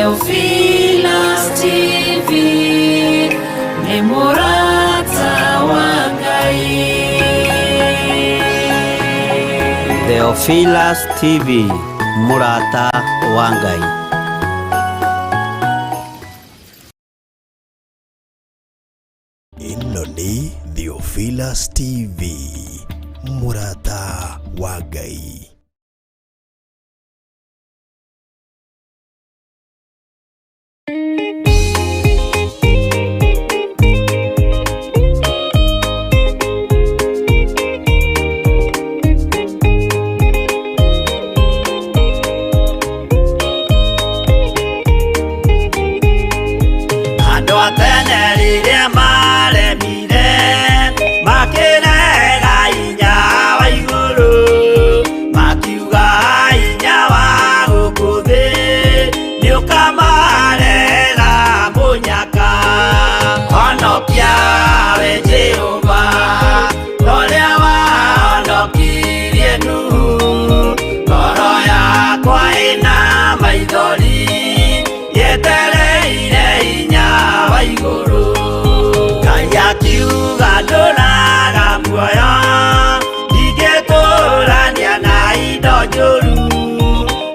Theophilus TV nĩ mũrata wa Ngai. Theophilus TV, mũrata wa Ngai. Ĩno nĩ Theophilus TV, mũrata wa Ngai. Andũ a tene rĩrĩa maremire makĩrega hinya wa igũrũ, makiuga hinya wa gũkũ thĩ nĩũkamarehera mũnyaka. Honokia we Jehova, ũrĩa wahonokirie Nuhu, ngoro yakwa ĩna maithori yetereire hinya wa igũrũ. Ngai akiuga ndũraga muoyo, ndingĩtũrania na indo njũru,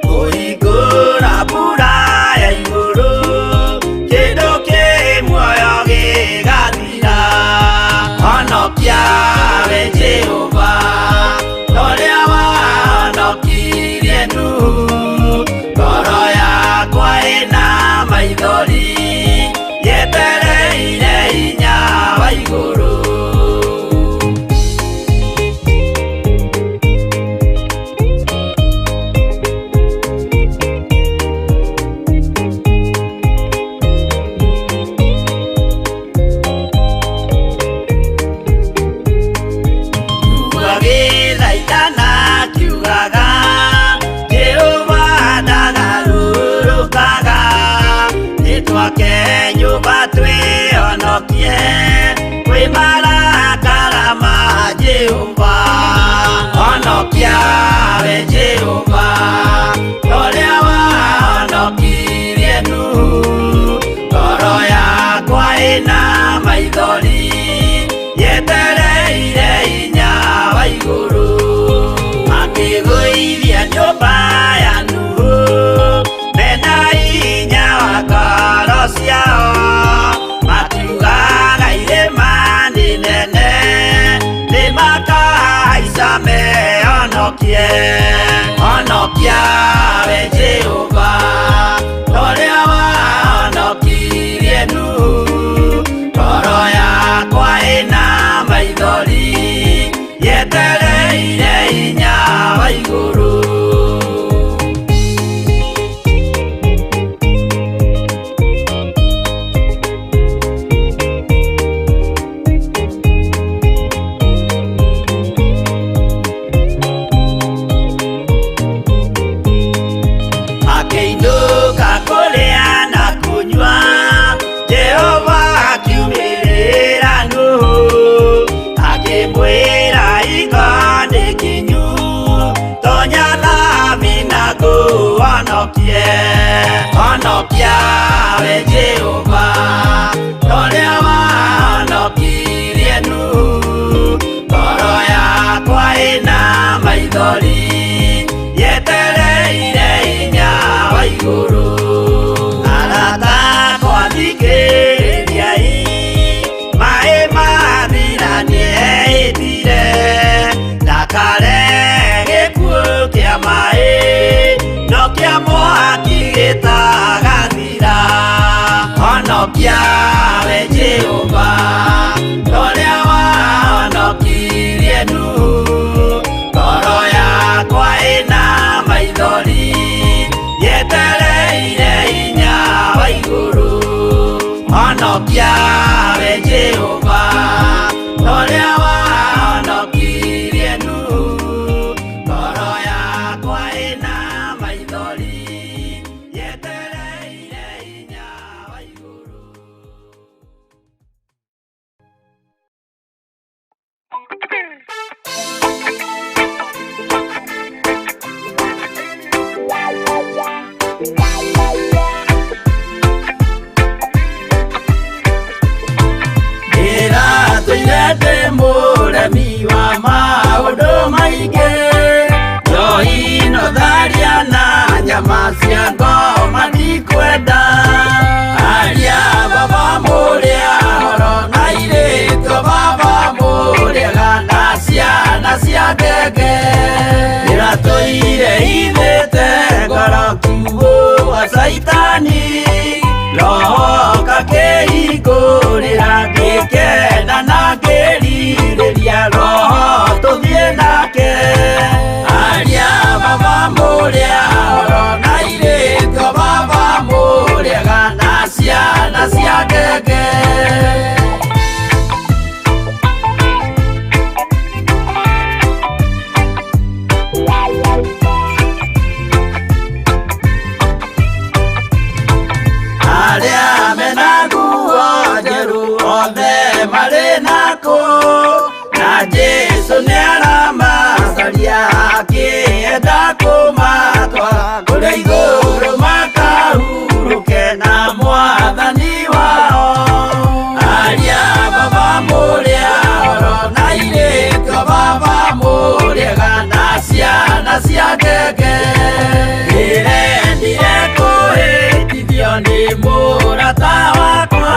kũhingũra mbura ya igũrũ, kĩndũ kĩ muoyo gĩgathira. Honokia we Jehova, ũrĩa wahonokirie Nuhu, ngoro yakwa ĩna maithori yetereire hinya wa igũrũ. Agĩthaithana akiugaga, Jehova ndagarũrũkaga, nĩtwake nyũmba twĩhonokie kwĩ marakara ma Jehova. Honokia we Jehova, ũrĩa wahonokirie Nuhu, ngoro yakwa ĩna maithori yetereire hinya wa igũrũ. Makĩgũithia nyũmba ya Nuhu mena hinya wa ngoro ciao, makiugaga irĩma nĩ nene nĩmakahaica mehonokie. Honokia we Jehova, ũrĩa wahonokirie Nuhu, ngoro yakwa ĩna maithori yetereire hinya wa igũrũ. Akĩinũka kũrĩa na kũnyua, Jehova akiumĩrĩra Nuhu, akĩmwĩra hingo nĩ kinyu, tonya thabina ngũhonokie. Honokia we Jehova, ũrĩa wahonokirie Nuhu, ngoro yakwa ĩna maithori yetereire hinya wa igũrũ. Arata akwa thikĩrĩriai, maĩ mathira nĩehĩtire, ndakare gĩkuũ kĩa maĩ, no kĩa mwaki gĩtagathira. Honokia we Jehova, ũrĩa wahonokirie Nuhu, ngoro yakwa ĩna maithori yetereire hinya wa igũrũ. Honokia we Jehova, ũrĩa wahonokirie Nuhu, ngoro yakwa ĩna maithori yetereire hinya wa igũrũ. Mwathani roho kakĩhingũrĩra ngĩkena na ngĩrirĩria roho tũthiĩ nake aria baba mũrĩa oro na irĩtwo baba mũrĩega na ciana cia ngenge. Arĩa mena nguo njerũ othe marĩ nako na Jesũ nĩaramacaria akĩenda kũmatwara kũrĩa igũrũ makahurũke na Mwathani wao. Aria baba mũrĩa oro na irĩtwo baba mũrĩega na ciana cia ngenge. Ndĩrendire kũhĩtithio nĩ mũrata wakwa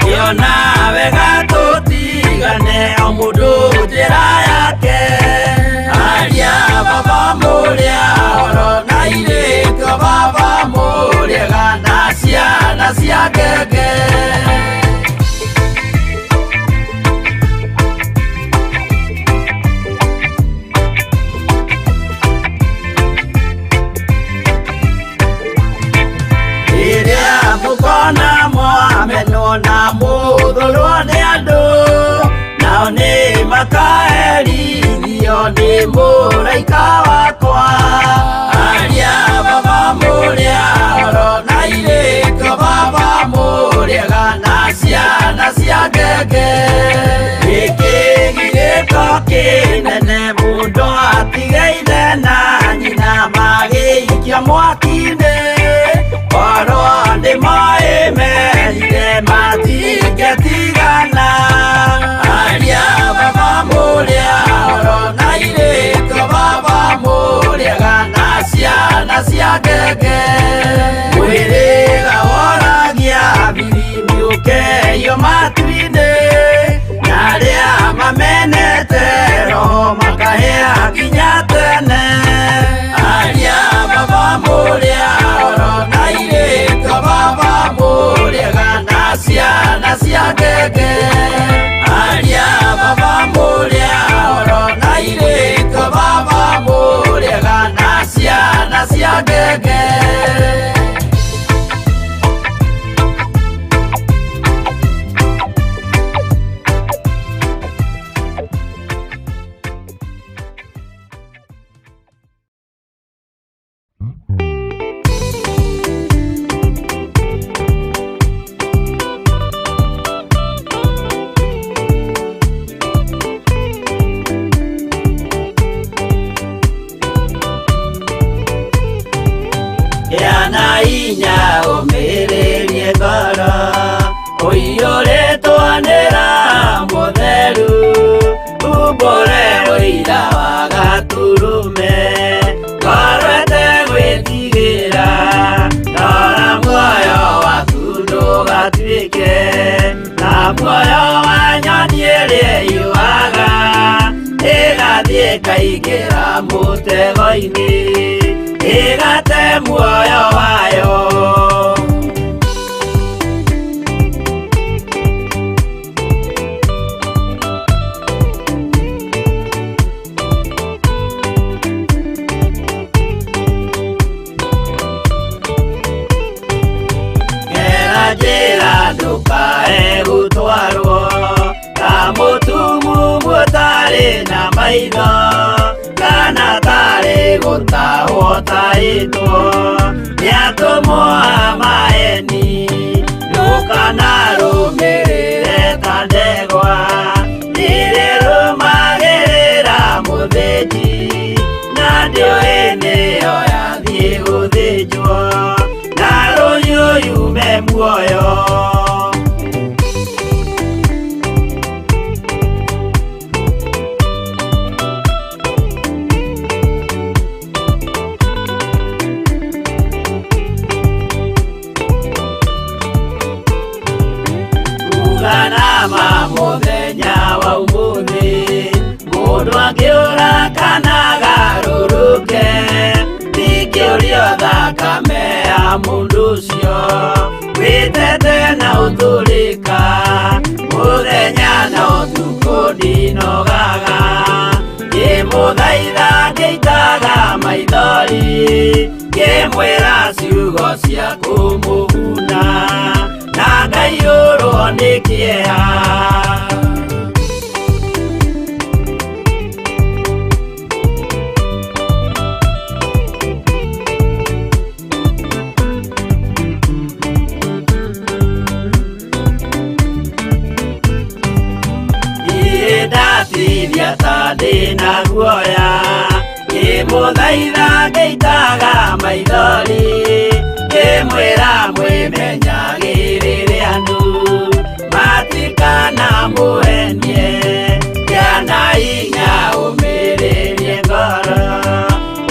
ngĩona wega tũtigane o mũndũ njĩra yake. Aria baba mũrĩa oro na irĩtwo baba mũrĩega na ciana cia ngenge. Rĩrĩa mũkona mwamenwo na mũthũrwo nĩ andũ nao nĩ makaherithio nĩ mũraika wakwa. Aria baba mũrĩa oro na irĩtwo baba mũrĩega na ciana cia ngenge. Gĩkĩgirĩko kĩnene mũndũ atige ithe na nyina magĩikio mwaki-inĩ korwo nĩ moĩ merire matingĩtigana. Aria baba mũrĩa oro na irĩtwo baba mũrĩega na ciana cia ngenge. Mwĩrĩga woragia biribiri ũkeio matu-inĩ na arĩa mamenete roho makahĩa nginya tene. Aria baba mũrĩa oro na irĩtwo baba mũrĩega na ciana cia ngenge. Aria baba mũrĩa oro na irĩtwo baba mũrĩega na ciana cia ngenge. Gĩa na hinya ũmĩrĩrie ngoro ũiyũrĩtwo nĩ Roho Mũtheru umbũre ũira wa Gatũrũme ngoro ĩtegwĩtigĩra rora muoyo waku ndũgatuĩke ta muoyo wa nyoni ĩrĩa ĩyũaga ĩgathiĩ ĩkaingĩra mũtego-inĩ ĩgate muoyo wayo. Gera njĩra ndũkae gũtwarwo ta mũtumumu ũtarĩ na maitho kana tarĩ gũtahwo tahĩtwo nĩ atũmwo a maeni ndũkanarũmĩrĩre ta ndegwa nĩrĩrũmagĩrĩra mũthĩnji na ndĩũĩ nĩyo yathiĩ gũthĩnjwo na rũhiũ yume muoyo. Uganama mũthenya wa ũmũthĩ mũndũ angĩũra kana agarũrũke ndingĩũrio thakame ya Mũndũ ũcio wĩtete na ũtũrĩka mũthenya na ũtukũ ndinogaga ngĩmũthaitha ngĩitaga maithori ngĩmwĩra ciugo cia kũmũguna na ngaiyũrwo nĩ kĩeha. Ndatithia ta ndĩna guoya ngĩmũthaitha ngĩitaga maithori ngĩmwĩra mwĩmenyagĩrĩre andũ matikana mũhenie kĩana inya ũmĩrĩrie ngoro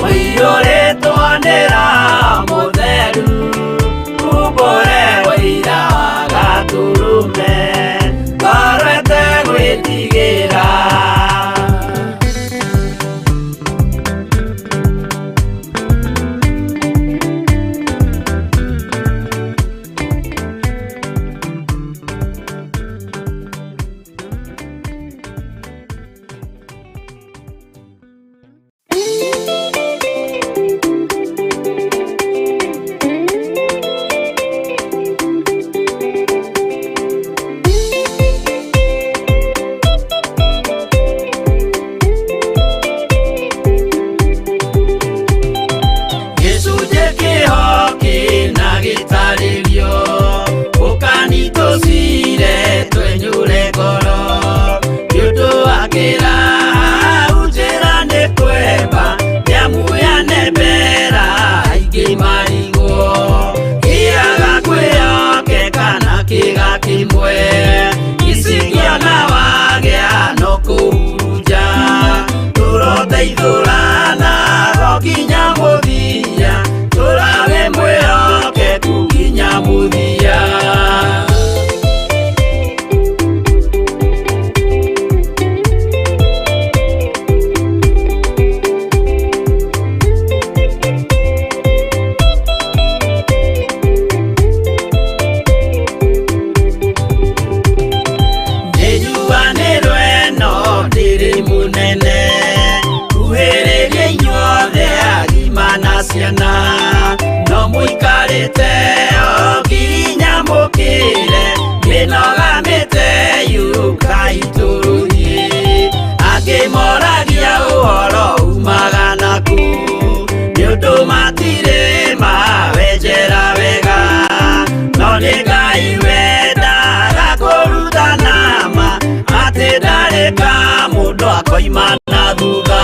ũiyũrĩtwo nĩ Roho Mũtheru umbũre ũira wa Gatũrũme ngoro ĩtegwĩtigĩra. Gĩcunjĩ kĩho kĩna gĩtarĩrio ũkani tũcire twenyũre ngoro nĩ ũndũ wa kĩra hau njĩra nĩ kwemba nĩamuyane mbera aingĩ marigwo kĩaga kwĩhokeka na kĩga kĩmwe icingĩona wagĩa no kũhurunja tũroteithũrana go nginya mũthia tũrage mwĩhokeku nginya mũthia. Nĩnjuanĩrwo ĩno ndĩrĩ mũnene kuhĩrĩria inyuothe agima na ciana no mũikarĩte o nginya mũkĩre mĩnoga mĩte yũkai tũrũthiĩ angĩ moragia ũhoro umaga naku nĩ ũndũ matirĩ mawenjera wega no nĩ Ngai wendaga kũrutana ma atĩ ndarĩ ka mũndũ akoima na thutha.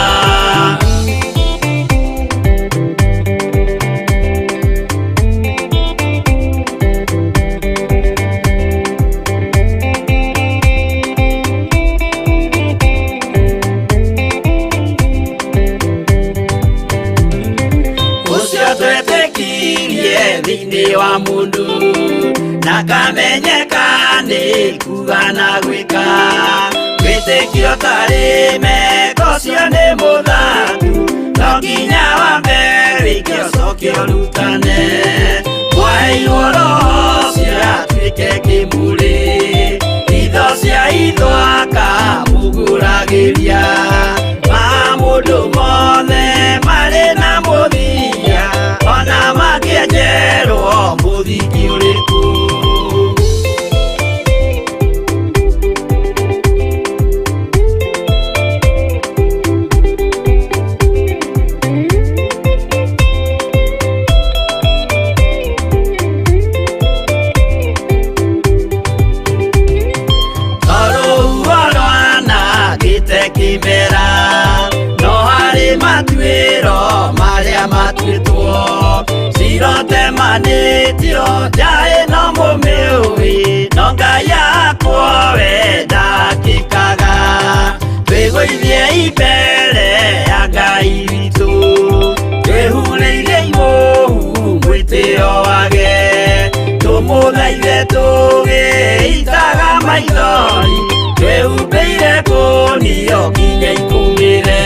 Ũcio twetĩkirie thĩinĩ wa mũndũ na kamenyeka nĩ kuga na gwĩka wĩtĩkio tarĩ meko ũcio nĩ mũthatu no nginya wambe wĩke ũcoke ũrutane mwaheirwo Roho ũcio atuĩke kĩmũrĩ itho cia itho akamũgũragĩria ma mũndũ mothe marĩ na mũthia ona mangĩenjerwo mũthingi ũrĩkũ. Tondũ rwanangĩte kĩmera no harĩ matuĩro marĩa matuĩtwo cirotemanĩtio njaĩ no mũmĩũĩ no Ngai yakwo we ndakĩkaga twĩgũithie imbere ya Ngai witũ twĩhurĩirie imũhu mwĩtĩo wage tũmũthaithe tũgĩitaga maithori twĩhumbĩire kũnio nginya ikũmĩre.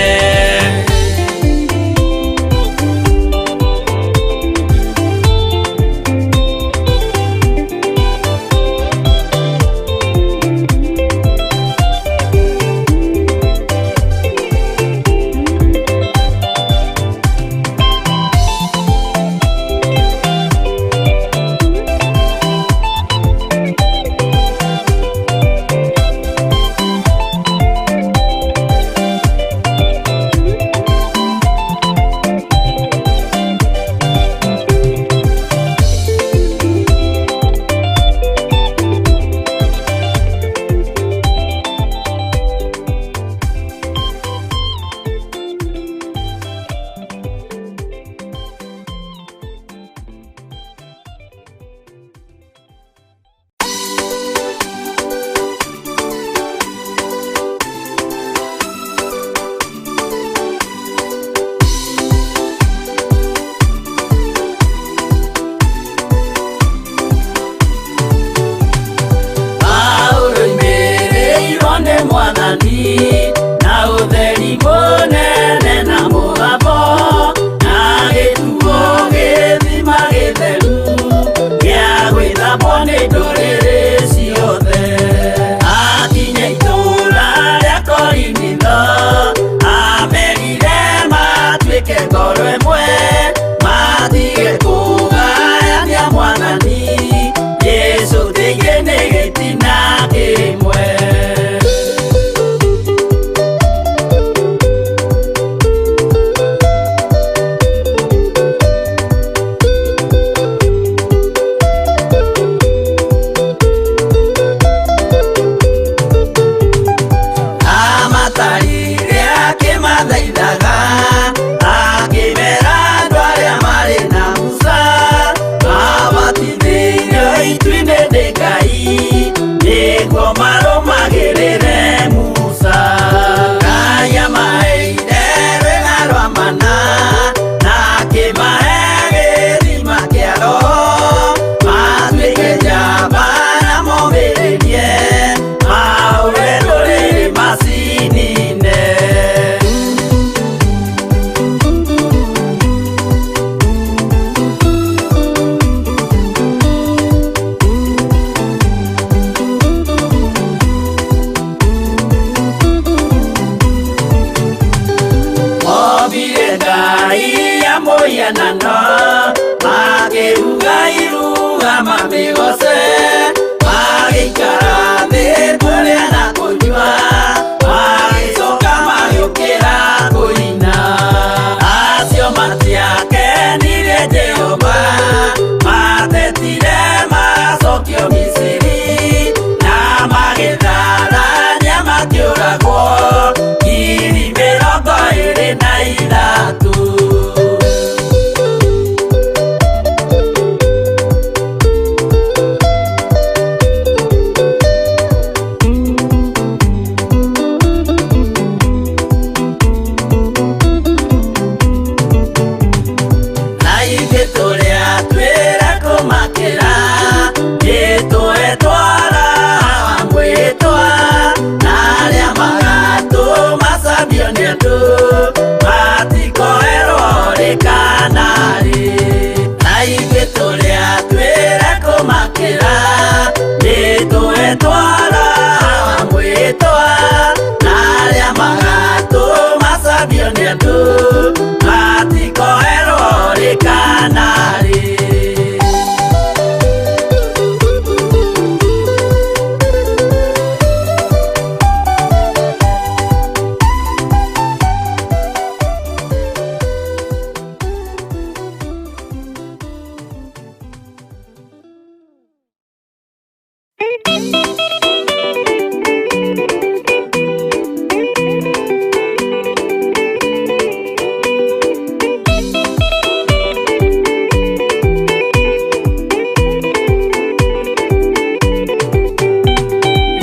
Narĩ.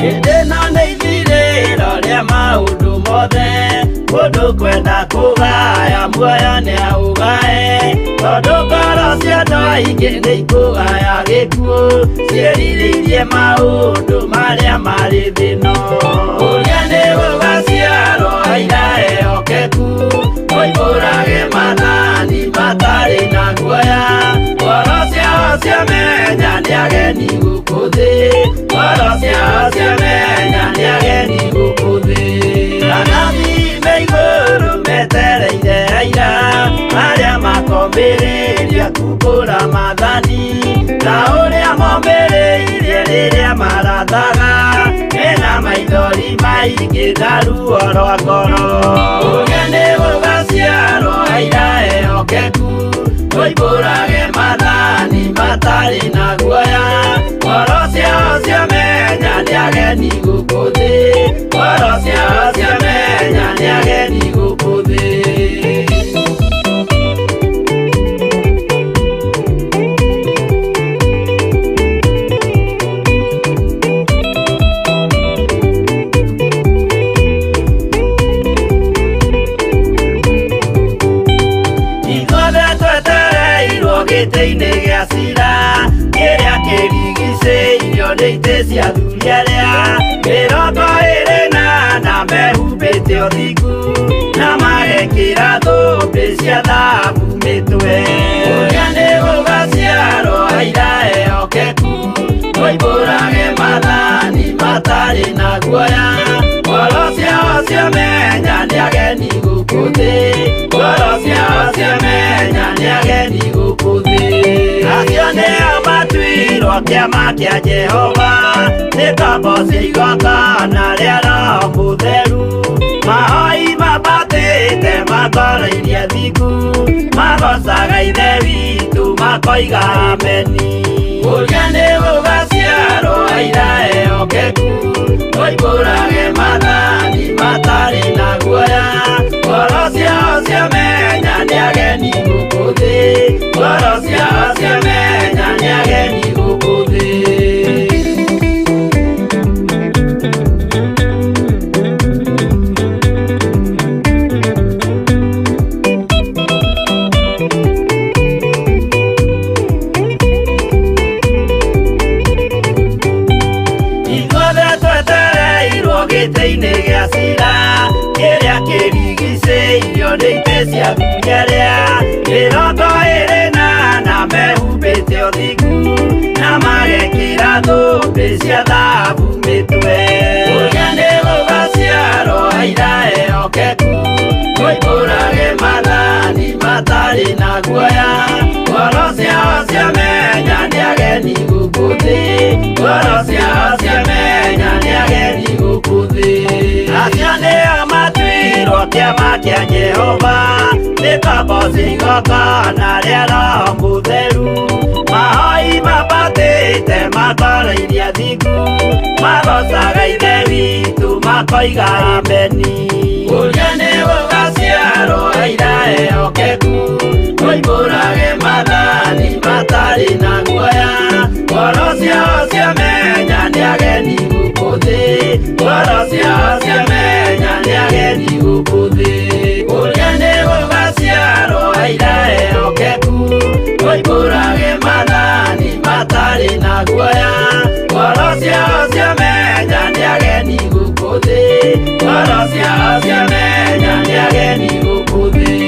Hĩndĩ ĩno nĩ ithirĩro rĩa maũndũ mothe, mũndũ kwenda kũgaya muoyo nĩ aũgae, tondũ ngoro cia andũ aingĩ nĩ ikũgaya gĩkuũ, ciĩrirĩirie maũndũ marĩa marĩ thĩ-ĩno. Ũrĩa nĩ gũgaciarwo aira ehokeku, moimbũrage maathani matarĩ na guoya, ngoro ciao ciamenya nĩ ageni gũkũ thĩ, ngoro ciao ciamenya nĩ ageni gũkũ thĩ. Anabii me igũrũ metereire aira, arĩa makombĩrĩria kumbũra maathani, ta ũrĩa mombĩrĩirie rĩrĩa marathaga, mena maithori maingĩ na ruo rwa ngoro. Ũrĩa nĩ gũgaciarwo aira ehokeku, moimbũrage maathani matarĩ na guoya, ngoro ciao ciamenya nĩ ageni gũkũ thĩ, ngoro ciao ciamenya nĩ ageni gũkũ thĩ. Ithuothe twetereirwo gĩtĩ-inĩ gĩa cira, kĩrĩa kĩrigicĩirio nĩ itĩ cia athuri arĩa 24 mehumbĩte ũthingu, na magekĩra thũmbĩ cia thahabu mĩtwe. Ũrĩa nĩ gũgaciarwo aira ehokeku, moimbũrage maathani matarĩ na guoya, ngoro ciao ciamenya nĩ ageni gũkũ thĩ, ngoro ciao ciamenya nĩ ageni gũkũ thĩ. Acio nĩo matuirwo kĩama kĩa Jehova, nĩ ngombo cia igongona rĩa Roho Mũtheru, mahoi mambatĩte makoroirie athingu, magocaga Ithe witũ makoiga ameni. Ũrĩa nĩ gũgaciarwo aira ehokeku, moimbũrage maathani matarĩ na guoya, ngoro ciao ciamenya nĩ ageni gũkũ thĩ, ngoro ciao ciamenya nĩ ageni gũkũ thĩ. Ithuothe twetereirwo gĩtĩ-inĩ gĩa cira, kĩrĩa kĩrigicĩirio nĩ itĩ cia athuri arĩa 24 mehumbĩte ũthingu, na magekĩra thũmbĩ cia thahabu mĩtwe. Ũrĩa nĩ gũgaciarwo aira ehokeku, moimbũrage maathani matarĩ na guoya, ngoro ciao ciamenya nĩ ageni gũkũ thĩ, ngoro ciao ciamenya nĩ ageni gũkũ thĩ. Acio nĩo matuirwo kĩama kĩa Jehova, nĩ ngombo cia igongona rĩa Roho Mũtheru, mahoi mambatĩte makoroirie athingu, magocaga Ithe witũ makoiga ameni. Ũrĩa nĩ gũgaciarwo aira ehokeku, moimbũrage maathani matarĩ na guoya, ngoro ciao ciamenya nĩ ageni gũkũ thĩ, ngoro ciao ciamenya nĩ ageni gũkũ thĩ. Ũrĩa nĩ gũgaciarwo aira ehokeku, moimbũrage maathani matarĩ na guoya, ngoro ciao ciamenya nĩ ageni gũkũ thĩ, ngoro ciao ciamenya nĩ ageni gũkũ thĩ.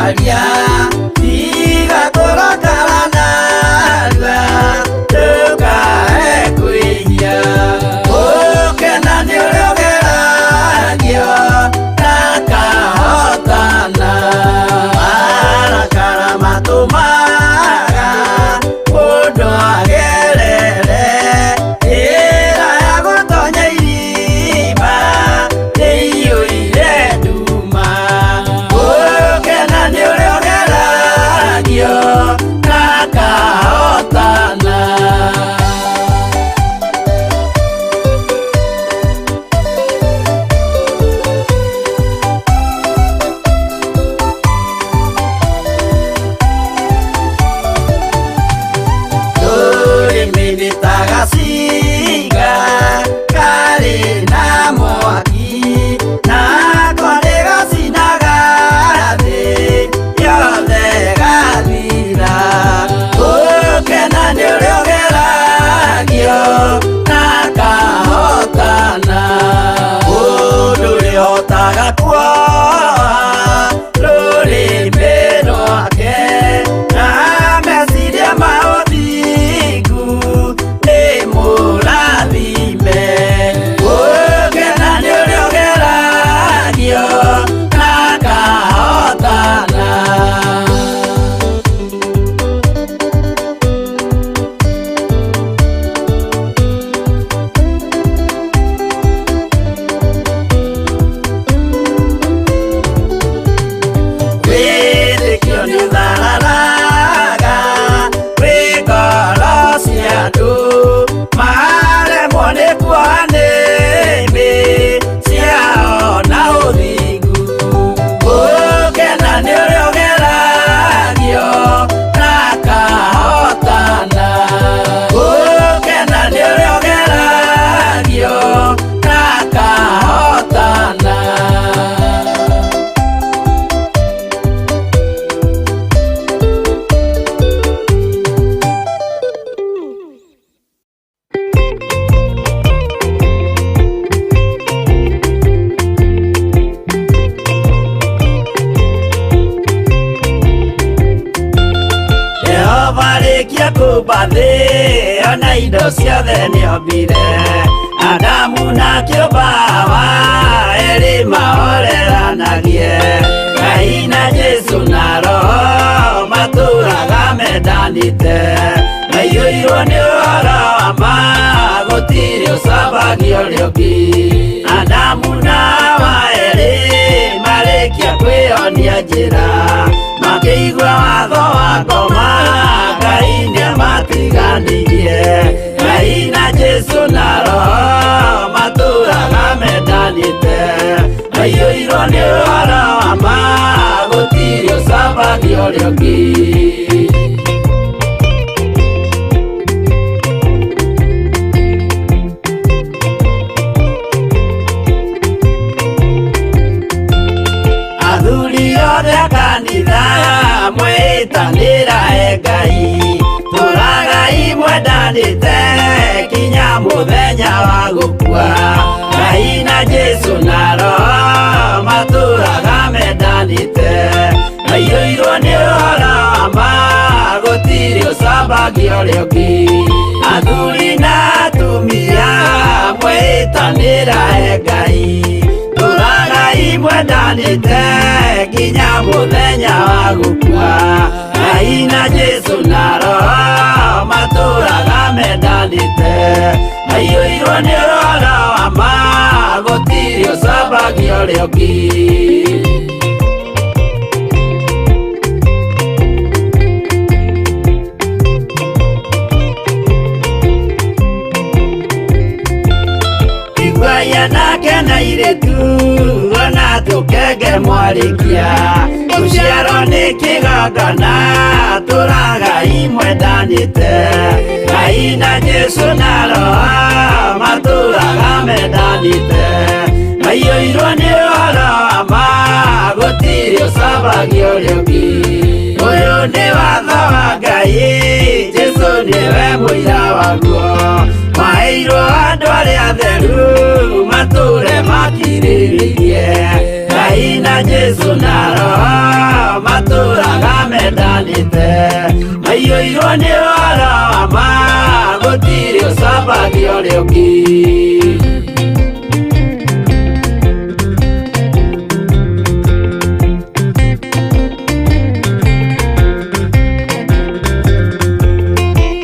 Kwaria tiga kũrakara narua ndũkae kwĩhia ũkena nĩ ũrĩa ũgeragio ndakahotana marakara matũmaga mũndũ agerere ĩra ya gũtonya irima ĩiyũire nduma ũkena nĩ ũrĩa ũgeragio ndakahotana. Rũrĩmĩ nĩ ta gacinga karĩ na mwaki nako nĩgacinaga thĩ yothe gathira ũkena nĩ ũrĩa ũgeragio na kahotana mũndũ ũrĩhotaga kuoha rũrĩmĩ rwake na meciria ma ũthingu nĩ mũrathime ũkena nĩ ũrĩa ũgeragio na kahotana. Wĩtĩkio nĩũthararaga wĩ ngoro cia andũ maremwo nĩ kuoha nĩmĩ ciao na ũthingu ũkena nĩ ũrĩa ũgeragio na kahotana ũkena nĩ ũrĩa ũgeragio na kahotana. Jehova rĩkia kũmba thĩ ona indo ciothe nĩombire Adamu na kĩũmba Hawa erĩ mahoreranagie Ngai na Jesũ na Roho matũraga mendanĩte maiyũirwo nĩ ũhoro wa ma gũtirĩ ũcambagio ũrĩa ũngĩ Adamu na Hawa erĩ marĩkia kwĩyonia njĩra makĩigua watho wa ngoma Ngai nĩamatiganirie Ngai na Jesũ na Roho matũraga mendanĩte maiyũirwo nĩ ũhoro wa ma gũtirĩ ũcambagio ũrĩa ũngĩ. Athuri othe a kanitha mwĩtanĩra e Ngai tũragai mwendanĩte kinya mũthenya wa gũkua Ngai na Jesũ na Roho matũraga mendanĩte maiyũirwo nĩ ũhoro wa ma gũtirĩ ũcambagio ũrĩa ũngĩ Athuri na atumia mwĩtanĩra e Ngai tũragai mwendanĩte nginya mũthenya wa gũkua Ngai na Jesũ na Roho matũraga mendanĩte maiyũirwo nĩ ũhoro wa ma gũtirĩ ũcambagio ũrĩa ũngĩ. Iguai anake na airĩtu ona tũkenge mwarĩkia gũciarwo nĩ kĩgongona tũragai mwendanĩte Ngai na Jesũ na Roho matũraga mendanĩte maiyũirwo nĩ ũhoro wa ma gũtirĩ ũcambagio ũrĩa ũngĩ Ũyũ nĩ watho wa Ngai Jesũ nĩwe mũira waguo maheirwo andũ arĩa atheru matũre makirĩrĩirie Ngai na Jesũ na Roho matũraga ũcambagia ũrĩa ũngĩ.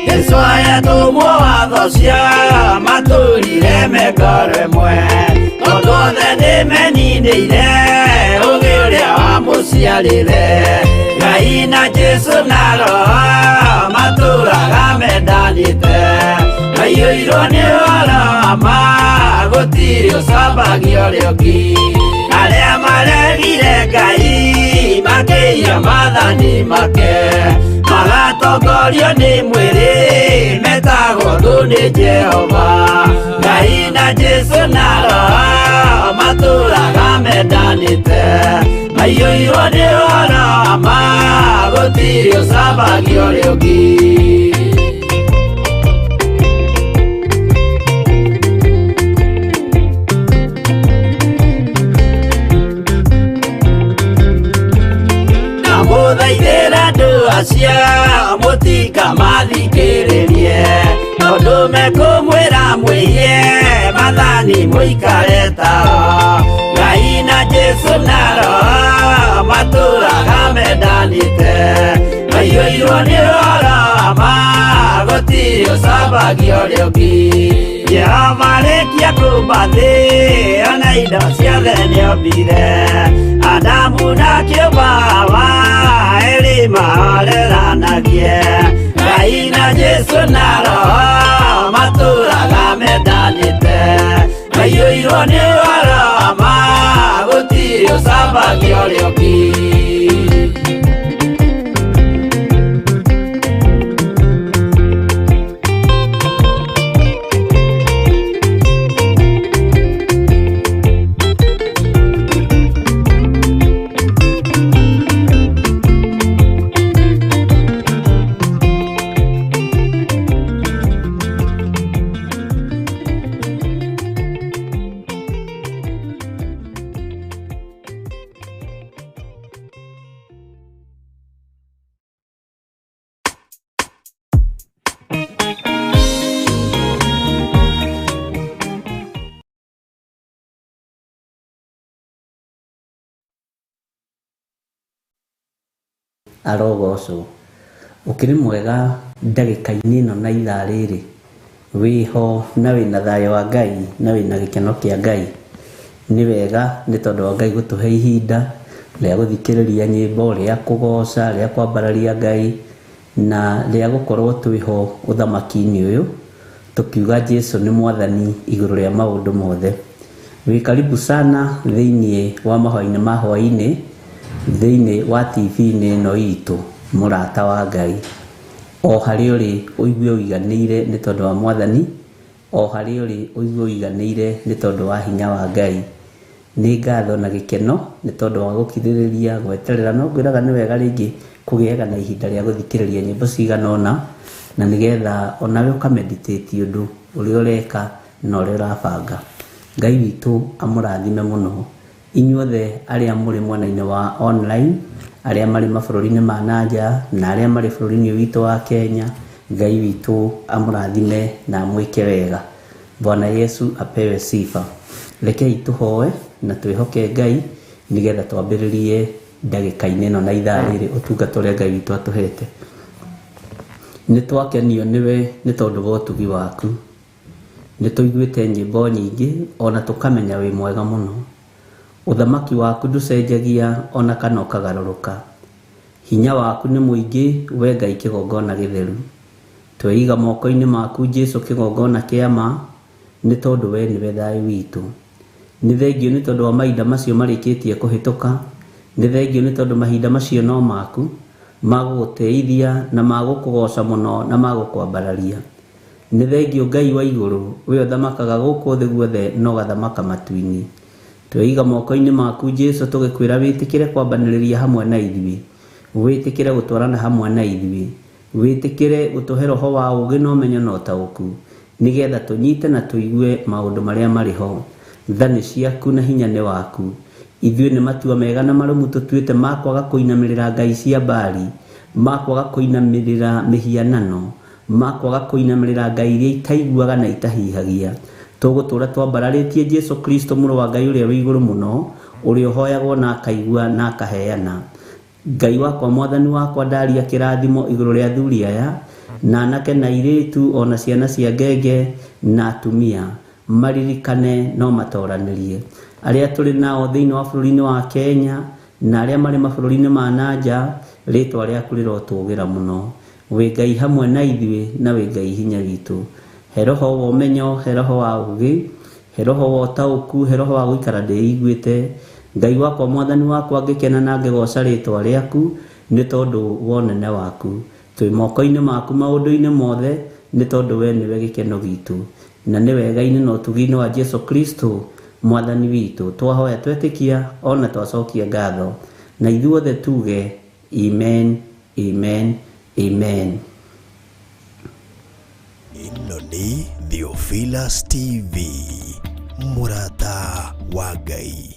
Jesu ayatũmwo watho cia matũrire mengoro ĩmwe, tondũ othe nĩmeninĩire ũgĩ ũrĩa wamũciarire. Ngai na Jesu na Roho matũraga mendanĩte, maiyũirwo nĩ ũhoro wa ma, gũtirĩ ũcambagia ũrĩa ũngĩ. Arĩa maregire Ngai makĩiya maathani make, magatongorio nĩ mwĩrĩ, metagwo thũ nĩ Jehova. Ngai na Jesu na Roho matũraga mendanĩte, maiyũirwo nĩ ũhoro wa ma, gũtirĩ ũcambagia ũrĩa ũngĩ. Ndamũthaithĩra andũ acio mũtikamathikĩrĩrie, tondũ mekũmwĩra mwĩiye maathani mũikare tao. Ngai na Jesu na Roho matũraga mendanĩte, maiyũirwo nĩ ũhoro wa ma, gũtirĩ ũcambagia ũrĩa ũngĩ. Jehova arĩkia kũũmba thĩ, ona indo ciothe nĩombire, Adamu na kĩũmba Hawa erĩ mahoreranagie. Ngai na Jesu na Roho matũraga mendanĩte, maiyũirwo nĩ ũhoro wa ma, gũtirĩ ũcambagia ũrĩa ũngĩ. Arogocwo. Ũkĩrĩ mwega ndagĩka-inĩ ĩno na ithaa rĩrĩ, wĩho na wĩna thayũ wa Ngai na wĩna gĩkeno kĩa Ngai. Nĩ wega nĩ tondũ wa Ngai gũtũhe ihinda rĩa gũthikĩrĩria nyĩmbo, rĩa kũgoca, rĩa kwambararia Ngai na rĩa gũkorwo twĩho ũthamaki-inĩ ũyũ tũkiuga Jesu nĩ mwathani igũrũ rĩa maũndũ mothe. Wĩ karibu sana thĩinĩ wa mahoya-inĩ ma hwaĩ-inĩ thĩinĩ wa TV-inĩ ĩno itũ mũrata wa Ngai. O harĩa ũrĩ ũigue ũiganĩire nĩ tondũ wa mwathani, o harĩa ũrĩ ũigue ũiganĩire nĩ tondũ wa hinya wa Ngai. Nĩ ngatho na gĩkeno nĩ tondũ wa gũkirĩrĩria gweterera, no ngwĩraga nĩ wega rĩngĩ kũgĩaga na ihinda rĩa gũthikĩrĩria nyĩmbo cigana ũna, na nĩgetha onawe ũkameditate ũndũ ũrĩa ũreka na ũrĩa ũrabanga. Ngai witũ amũrathime mũno inyuothe arĩa mũrĩ mwena-inĩ wa online, arĩa marĩ mabũrũri-inĩ ma nanja na arĩa marĩ bũrũri-inĩ witũ wa Kenya. Ngai witũ amũrathime na amwĩke wega. Bwana Yesu apewe sifa. Rekei tũhoe na twĩhoke Ngai nĩgetha twambĩrĩrie ndagĩka-inĩ ĩno na ithaa rĩrĩ ũtungata ũrĩa Ngai witũ atũhete. Nĩ twakenio nĩwe nĩ tondũ wa ũtugi waku. Nĩ tũiguĩte nyĩmbo nyingĩ ona tũkamenya wĩ mwega mũno. Ũthamaki waku ndũcenjagia ona kana ũkagarũrũka. Hinya waku nĩ mũingĩ we Ngai kĩgongona gĩtheru. Tweiga moko-inĩ maku Jesu kĩgongona kĩa ma, nĩ tondũ we nĩwe thayũ witũ. Nĩ thengio nĩ tondũ wa mahinda macio marĩkĩtie kũhĩtũka. Nĩ thengio nĩ tondũ mahinda macio no maku, ma gũgũteithia na ma gũkũgoca mũno na ma gũkwambararia. Nĩ thengio Ngai wa igũrũ, we ũthamakaga gũkũ thĩ guothe na ũgathamaka matu-inĩ. Tweiga moko-inĩ maku Jesu tũgĩkwĩra wĩtĩkĩre kwambanĩrĩria hamwe na ithuĩ, wĩtĩkĩre gũtwarana hamwe na ithuĩ, wĩtĩkĩre gũtũhe roho wa ũũgĩ na ũmenyo na ũtaũku, nĩgetha tũnyite na tũigue maũndũ marĩa marĩ ho. Tha nĩ ciaku na hinya nĩ waku. Ithuĩ nĩ matua mega na marũmu tũtuĩte ma kwaga kũinamĩrĩra ngai cia Baali, ma kwaga kũinamĩrĩra mĩhianano, Ma kwaga kũinamĩrĩra ngai iria itaiguaga na itahihagia. Tũgũtũra twambararĩtie Jesu Kristo mũrũ wa Ngai ũrĩa wĩ igũrũ mũno, ũrĩa ũhoyagwo na akaigua na akaheana. Ngai wakwa, mwathani wakwa, ndaria kĩrathimo igũrũ rĩa athuri aya na anake na airĩtu ona ciana cia ngenge na atumia, maririkane no matoranĩrie arĩa tũrĩ nao thĩinĩ wa bũrũri-inĩ wa Kenya na arĩa marĩ mabũrũri-inĩ ma na nja. Rĩtwa rĩaku rĩrotũgĩra mũno. Wĩ Ngai hamwe na ithuĩ na wĩ Ngai hinya witũ. He roho wa ũmenyo, he roho wa ũũgĩ, he roho wa ũtaũku, he roho wa gũikara ndĩiguĩte. Ngai wakwa, mwathani wakwa, ngĩkena na ngĩgoca rĩtwa rĩaku nĩ tondũ wa ũnene waku. Twĩ moko-inĩ maku maũndũ-inĩ mothe nĩ tondũ we nĩwe gĩkeno gitũ, na nĩ wega-inĩ na ũtugi-inĩ wa Jesu Kristo mwathani witũ twahoya, twetĩkia ona twacokia ngatho, na ithuothe tuge amen, amen, amen. Ĩno nĩ Theophilus TV, mũrata wa Ngai.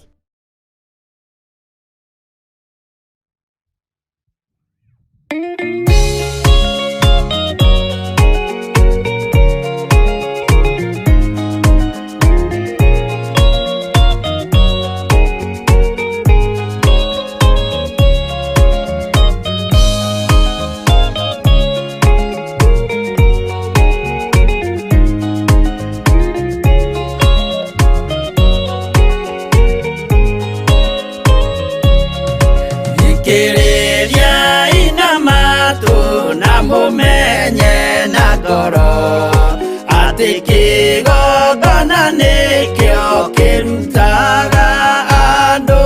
Thikĩrĩria ina matũ na mũmenye na ngoro atĩ kĩgongona nĩkĩo kĩrutaga andũ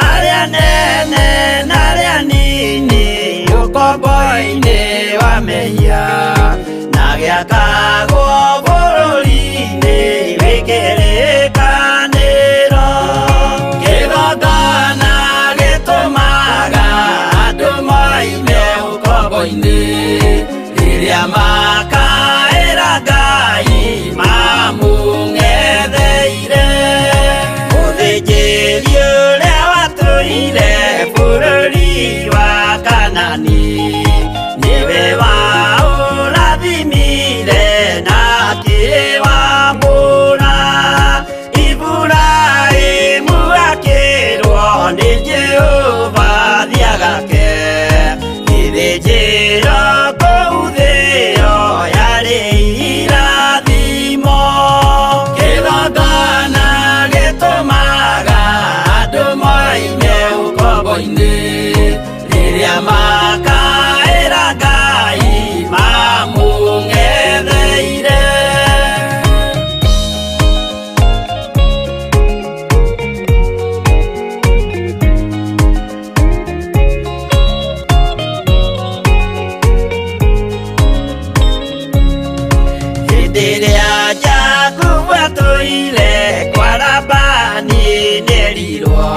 arĩa nene na arĩa nini ũkombo-inĩ wa mehia na gĩakagwo bũrũri-inĩ wĩ kĩrĩkanĩro. Kĩgongona gĩtũmaga andũ moime ũkombo-inĩ rĩrĩa makaĩra Ngai mamũng'etheire. Mũthĩnjĩri ũrĩa watũire bũrũri wa Kanani nĩwe waũrathimire na akĩwamũra. Iburahĩmu akĩrwo nĩ Jehova thiagake gĩthĩnjĩro kũu thĩo yarĩ irathimo. Kĩgongona gĩtũmaga andũ moime ũkombo-inĩ rĩrĩa makaĩra Ngai mamũng'etheire. Hĩndĩ ĩrĩa Jakubu atũire kwa Labani nĩerirwo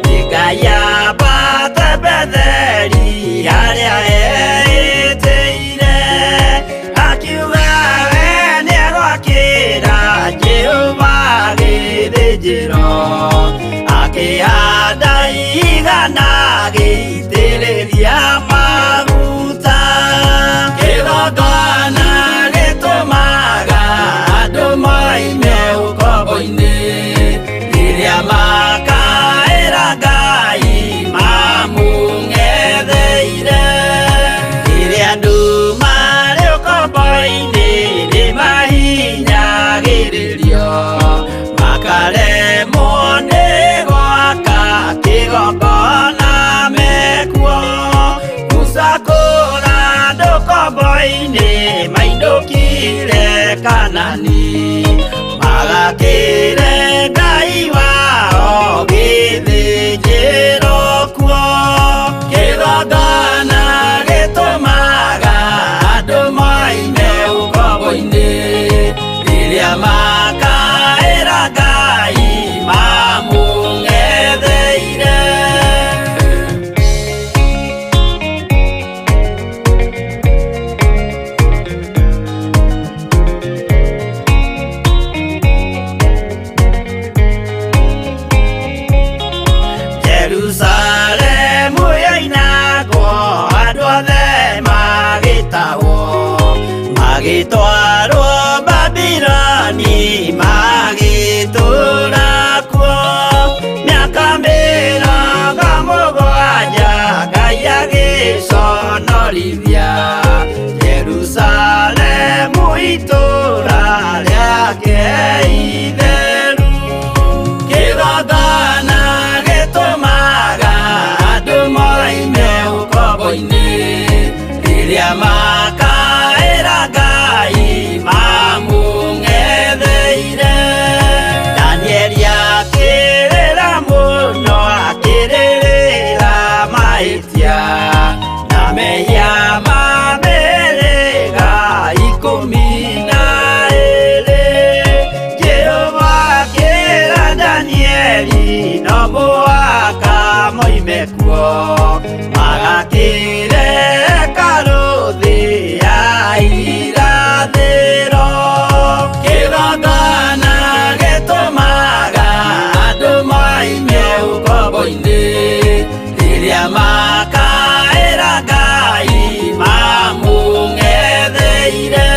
nĩ Ngai ambate Betheli harĩa eĩtĩire, akiuga we nĩegwakĩra Jehova gĩthĩnjĩro, akĩhanda igana agĩitĩrĩria maguta. Kĩgongona gĩtũmaga andũ moime ũkombo-inĩ rĩrĩa makaĩra Ngai mamũng'etheire. Rĩrĩa andũ marĩ ũkombo-inĩ nĩmahinyagĩrĩrio makaremwo nĩ gwaka kĩgongona mekuo. Musa kũra andũ ũkombo-inĩ mainũkire Kanani magakĩre Ngai wao gĩthĩnjĩro kuo. Kĩgongona gĩtũmaga andũ moime ũkombo-inĩ rĩrĩa makaĩra Ngai mamũng'etheire. kũmũgongorithia Jerusalemu itũũra rĩake itheru. Kĩgongona gĩtũmaga andũ moime ũkombo-inĩ, rĩrĩa makaĩra Ngai mamũng'etheire. Danieli akĩrĩra mũno, akĩrĩrĩra mahĩtia na mehia ma mĩhĩrĩga 12. Jehova akĩra Danieli no mũhaka moime kuo, magakĩre hekarũ thĩ ya irathĩro. Kĩgongona gĩtũmaga andũ moime ũkombo-inĩ, rĩrĩa makaĩra Ngai mamũng'etheire.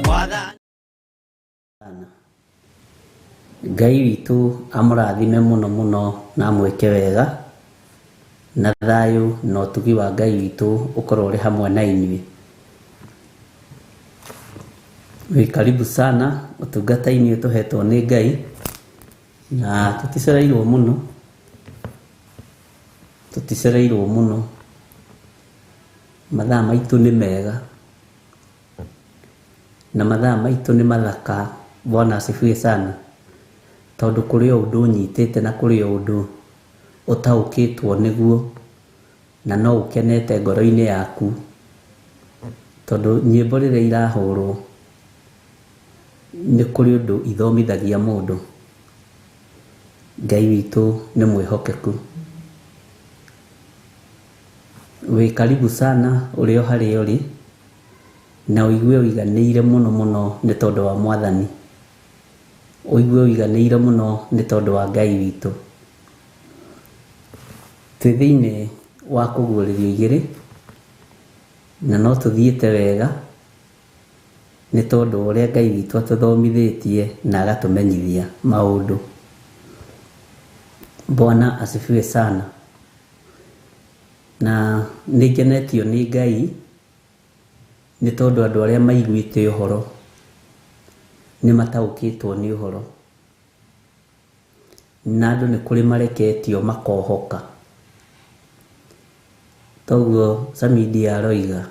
Mwathani Ngai witũ amũrathime mũno mũno na amwĩke wega, na thayũ na ũtugi wa Ngai witũ ũkorwo ũrĩ hamwe na inyuĩ. Wĩ karibu sana ũtungata-inĩ ũyũ tũhetwo nĩ Ngai, na tũticereirwo mũno, tũticereirwo mũno. Mathaa maitũ nĩ mega na mathaa maitũ nĩ mathaka. Bwana asifiwe sana, tondũ kũrĩ o ũndũ ũnyitĩte na kũrĩ o ũndũ ũtaũkĩtwo nĩguo, na no ũkenete ngoro-inĩ yaku, tondũ nyĩmbo rĩrĩa irahũrwo nĩ kũrĩ ũndũ ithomithagia mũndũ. Ngai witũ nĩ mwĩhokeku. Wĩ karibu sana ũrĩ o harĩa ũrĩ, na ũigue ũiganĩire mũno mũno nĩ tondũ wa Mwathani, ũigue ũiganĩire mũno nĩ tondũ wa Ngai witũ. Twĩ thĩinĩ wa kũguũrĩrio igĩrĩ, na no tũthiĩte wega nĩ tondũ wa ũrĩa Ngai witũ atũthomithĩtie na agatũmenyithia maũndũ. Bwana asifiwe sana. Na nĩ ngenetio nĩ Ngai nĩ tondũ andũ arĩa maiguĩte ũhoro nĩ mataũkĩtwo nĩ ũhoro, na andũ nĩ kũrĩ mareketio makohoka. Toguo Samidia aroiga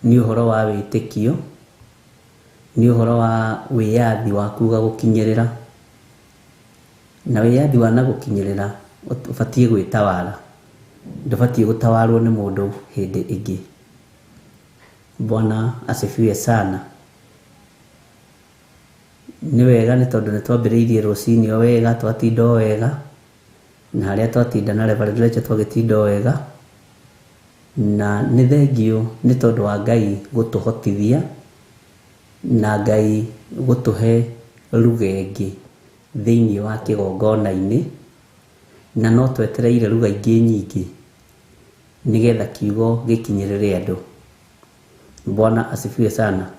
nĩ ũhoro wa wĩtĩkio, nĩ ũhoro wa wĩyathi wa kuga gũkinyĩrĩra, na wĩyathi wa na gũkinyĩrĩra ũbatiĩ gwĩtawara, ndũbatiĩ gũtawarwo nĩ mũndũ hĩndĩ ĩngĩ. Bwana asifiwe sana. Nĩ wega nĩ tondũ nĩ twambĩrĩirie rũcinĩ o wega, twatinda o wega, na harĩa twatinda na Reverend Rachel twagĩtinda o wega, na nĩ thengiũ nĩ tondũ wa Ngai gũtũhotithia na Ngai gũtũhe ruga ĩngĩ thĩinĩ wa kĩgongona-inĩ, na no twetereire ruga ingĩ nyingĩ nĩgetha kiugo gĩkinyĩrĩre andũ. Bwana asifiwe sana.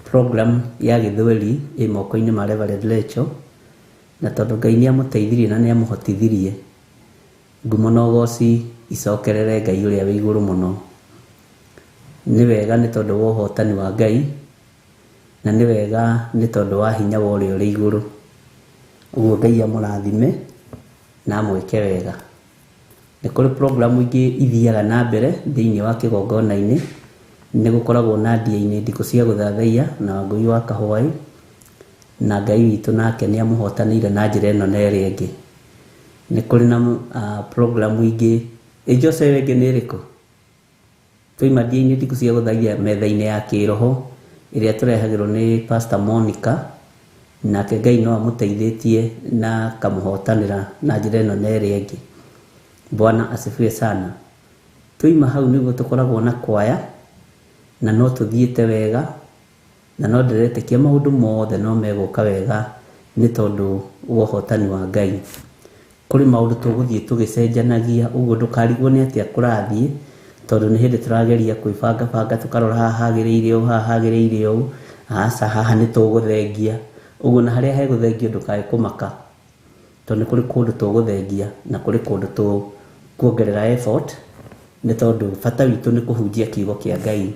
Program ya gĩthweri ĩ moko-inĩ ma Reverend Rachel, na tondũ Ngai nĩ amũteithirie na nĩ amũhotithirie, ngumo na ũgoci icokerere Ngai ũrĩa wĩ igũrũ mũno. Nĩ wega nĩ tondũ wa ũhotani wa Ngai, na nĩ wega nĩ tondũ wa hinya wa ũrĩa ũrĩ igũrũ. Ũguo Ngai amũrathime na amwĩke wega. Nĩ kũrĩ programu ingĩ ithiaga na mbere thĩinĩ wa kĩgongona-inĩ, nĩ gũkoragwo na ndia-inĩ ndikũ cia gũthathaiya na Wangũi wa Kahwaĩ, na Ngai witũ nake nĩ amũhotanĩire na njĩra ĩno na ĩrĩa ĩngĩ. Nĩ kũrĩ na programu ingĩ. Ĩ Jose ĩyo ĩngĩ nĩ ĩrĩkũ? Twaima ndia-inĩ ndikũ cia gũthathaiya metha-inĩ ya kĩroho ĩrĩa tũrehagĩrwo nĩ Pastor Monica, nake Ngai no amũteithĩtie na akamũhotanĩra na njĩra ĩno na ĩrĩa ĩngĩ. Bwana asifiwe sana. Twaima hau nĩguo tũkoragwo na kwaya, na no tũthiĩte wega, na no ndĩretĩkia maũndũ mothe no megũka wega nĩ tondũ wa ũhotani wa Ngai. Kũrĩ maũndũ tũgũthiĩ tũgĩcenjanagia, ũguo ndũkarigwo nĩ atĩa kũrathiĩ, tondũ nĩ hĩndĩ tũrageria kwĩbangabanga tũkarora haha hagĩrĩire ũũ, haha hagĩrĩire ũũ, aca haha nĩ tũgũthengia. Ũguo na harĩa hegũthengio ndũkae kũmaka, tondũ nĩ kũrĩ kũndũ tũgũthengia na kũrĩ kũndũ tũkuongerera effort, nĩ tondũ bata witũ nĩ kũhunjia kiugo kĩa Ngai.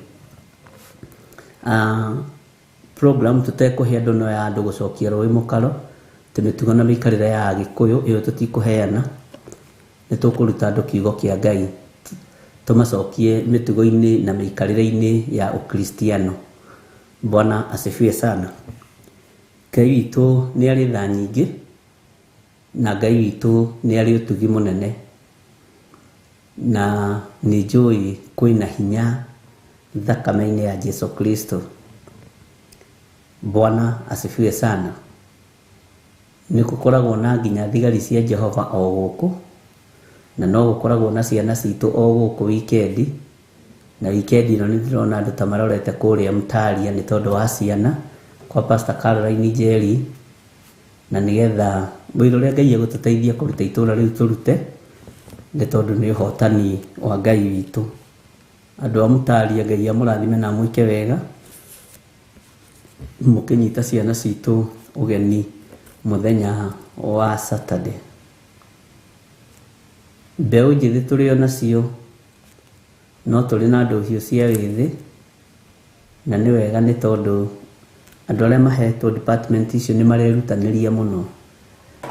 Program tũtekũhe andũ no ya andũ gũcokia rũĩ mũkaro, atĩ mĩtugo na mĩikarĩre ya Agĩkũyũ ĩyo tũtikũheana, nĩ tũkũruta andũ kiugo kĩa Ngai, tũmacokie mĩtugo-inĩ na mĩikarĩre-inĩ ya Ũkristiano. Bwana asifiwe sana. Ngai witũ nĩ arĩ tha nyingĩ, na Ngai witũ nĩ arĩ ũtugi mũnene, na nĩ njũĩ kwĩna hinya thakame-inĩ ya Jesu Kristo. Bwana asifiwe sana. Nĩ gũkoragwo na nginya thigari cia Jehova o gũkũ, na no gũkoragwo na ciana citũ o gũkũ wikendi, na wikendi ĩno nĩ ndĩrona andũ ta marorete kũrĩa Mtaria nĩ tondũ wa ciana kwa Pastor Caroline Njeri, na nĩgetha wĩra ũrĩa Ngai egũtũteithia kũruta itũra rĩu tũrute, nĩ tondũ nĩ ũhotani wa Ngai witũ. Andũ a Mtaria Ngai amũrathime na amwĩke wega, mũkĩnyita ciana citũ ũgeni mũthenya wa Saturday. Mbeũ njĩthĩ tũrĩ o nacio, no tũrĩ na ndũhiũ cia wĩthĩ, na nĩ wega nĩ tondũ andũ arĩa mahetwo department icio nĩ marerutanĩria mũno.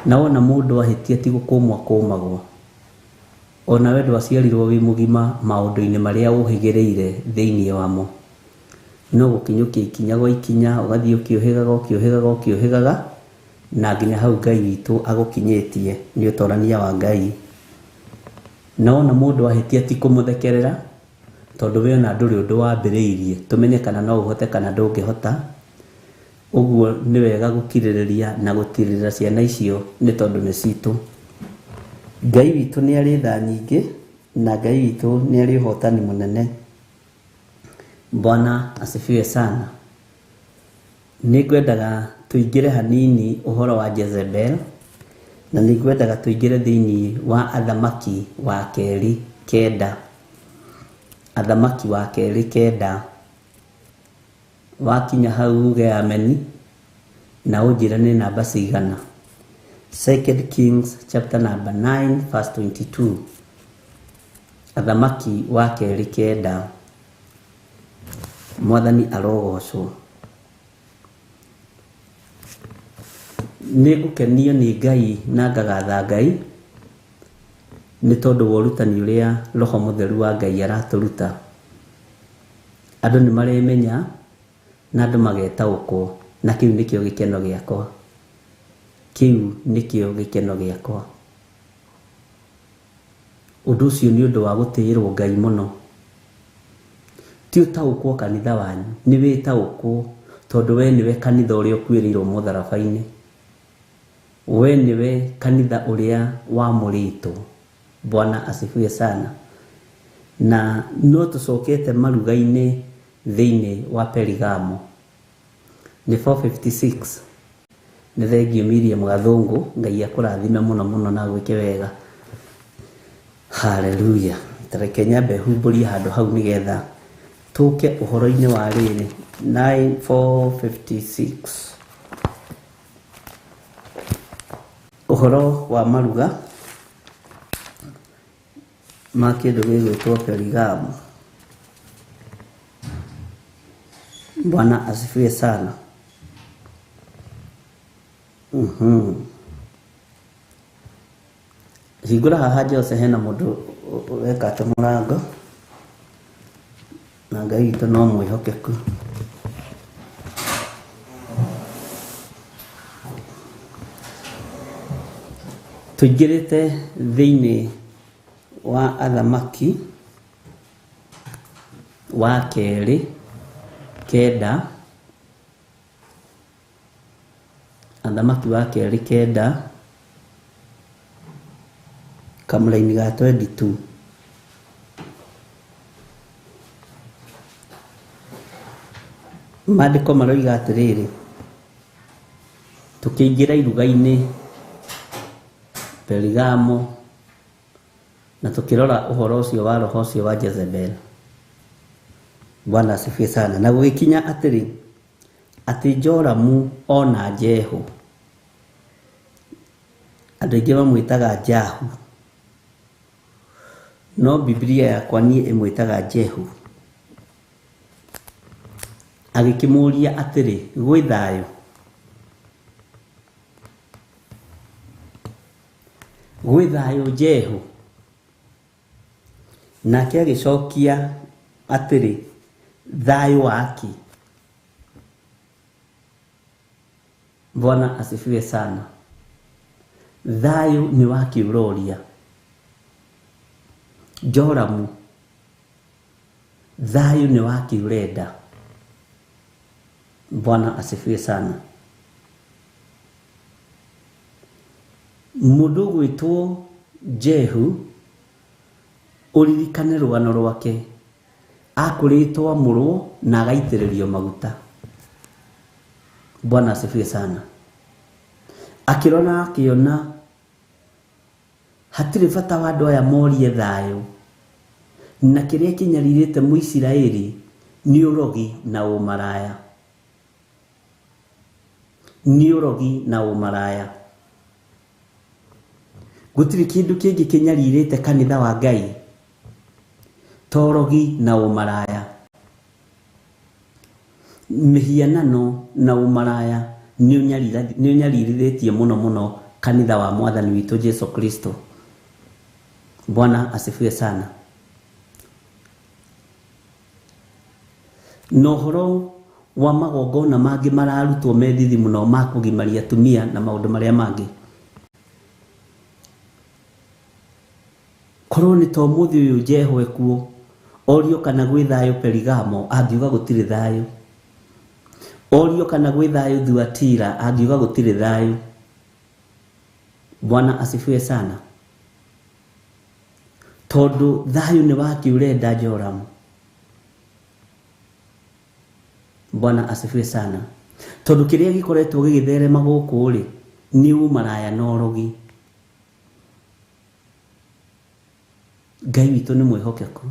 Na wona mũndũ ahĩtia ti gũkũmwo akũmagwo, ona we ndwaciarirwo wĩ mũgima maũndũ-inĩ marĩa ũhĩgĩrĩire thĩinĩ wamo, no gũkinyũkia ikinya gwa ikinya, ũgathiĩ ũkĩũhĩgaga ũkĩũhĩgaga ũkĩũhĩgaga, na nginya hau Ngai witũ agũkinyĩtie nĩ ũtorania wa Ngai. Na wona mũndũ ahĩtia ti kũmũthekerera, tondũ we ona ndũrĩ ũndũ wambĩrĩirie, tũmenye kana no ũhote kana ndũngĩhota. Ũguo nĩ wega gũkirĩrĩria na gũtirĩrĩra ciana icio nĩ tondũ nĩ citũ. Ngai witũ nĩ arĩ tha nyingĩ, na Ngai witũ nĩ arĩ ũhotani mũnene. Bwana asifiwe sana. Nĩ ngwendaga tũingĩre hanini ũhoro wa Jezebel, na nĩ ngwendaga tũingĩre thĩinĩ wa Athamaki wa Kerĩ 9. Athamaki wa Kerĩ 9. Wakinya hau uge ameni, na ũnjĩre nĩ namba cigana. 2 Kings chapter number 9 verse 22. Athamaki wa Kerĩ 9. Mwathani arogocwo. Nĩ ngũkenio nĩ Ngai na ngagatha Ngai nĩ tondũ wa ũrutani ũrĩa Roho Mũtheru wa Ngai aratũruta. Andũ nĩ maremenya na andũ magetaũkwo, na kĩu nĩkĩo gĩkeno gĩakwa. Kĩu nĩkĩo gĩkeno gĩakwa. Ũndũ ũcio nĩ ũndũ wa gũtĩĩrwo Ngai mũno. Ti ũtaũkwo kanitha wanyu, nĩ wĩtaũkwo tondũ we nĩwe kanitha ũrĩa ũkuĩrĩirwo mũtharaba-inĩ. We nĩwe kanitha ũrĩa wamũrĩtwo. Bwana asifiwe sana. Na no tũcokete maruga-inĩ thĩinĩ wa Perigamo. Nĩ 456. Nĩ thengio Miriam Gathũngũ, Ngai akũrathime mũno mũno na agwĩke wega. Haleluya. Tareke nyambe humbũrie handũ hau nĩgetha tũke ũhoro-inĩ wa rĩrĩ 9456. Ũhoro wa maruga ma kĩndũ gĩgwĩtwo Perigamo. Bwana asifiwe sana. Hingũra haha Jose, hena mũndũ wekate mũrango, na Ngai witũ no mwĩhokeku. Tũingĩrĩte thĩinĩ wa Athamaki wa Kerĩ 9. Athamaki wa Kerĩ 9 kamũraini ga 22. Maandĩko maroiga atĩrĩrĩ, tũkĩingĩra iruga-inĩ Perigamo, na tũkĩrora ũhoro ũcio wa roho ũcio wa Jezebel. Bwana asifiwe sana. Na gũgĩkinya atĩrĩ, atĩ Joramu ona Jehu, andũ aingĩ mamwĩtaga Jahu, no Biblia yakwa niĩ ĩmwĩtaga Jehu, agĩkĩmũũria atĩrĩ, gwĩ thayũ? Gwĩ thayũ Jehu? Nake agĩcokia atĩrĩ, thayũ waki? Bwana asifiwe sana. Thayũ nĩ waki ũroria? Joramu, thayũ nĩ waki ũrenda? Bwana asifiwe sana. Mũndũ ũgwĩtwo Jehu, ũririkane rũgano rwake, akũrĩtwo amũrwo na agaitĩrĩrio maguta. Bwana asifiwe sana. Akĩrora akĩona hatirĩ bata wa andũ aya morie thayũ, na kĩrĩa kĩnyarirĩte Mũisiraeli nĩ ũrogi na ũmaraya. Nĩ ũrogi na ũmaraya. Gũtirĩ kĩndũ kĩngĩ kĩnyarirĩte kanitha wa Ngai ta ũrogi na ũmaraya. Mĩhianano na ũmaraya nĩ ũnyaririthĩtie mũno mũno kanitha wa Mwathani witũ Jesu Kristo. Bwana asifiwe sana. Na ũhoro wa magongona mangĩ mararutwo me thithi mũno ma kũgimaria atumia na maũndũ marĩa mangĩ. Korwo nĩ ta ũmũthĩ ũyũ Jehu ekuo, orio kana gwĩ thayũ Perigamo, angiuga gũtirĩ thayũ. Orio kana gwĩ thayũ Thuatira, angiuga gũtirĩ thayũ. Bwana asifiwe sana. Tondũ thayũ nĩ waki ũrenda Joramu? Bwana asifiwe sana. Tondũ kĩrĩa gĩkoretwo gĩgĩtherema gũkũ rĩ, nĩ ũmaraya na ũrogi. Ngai witũ nĩ mwĩhokeku.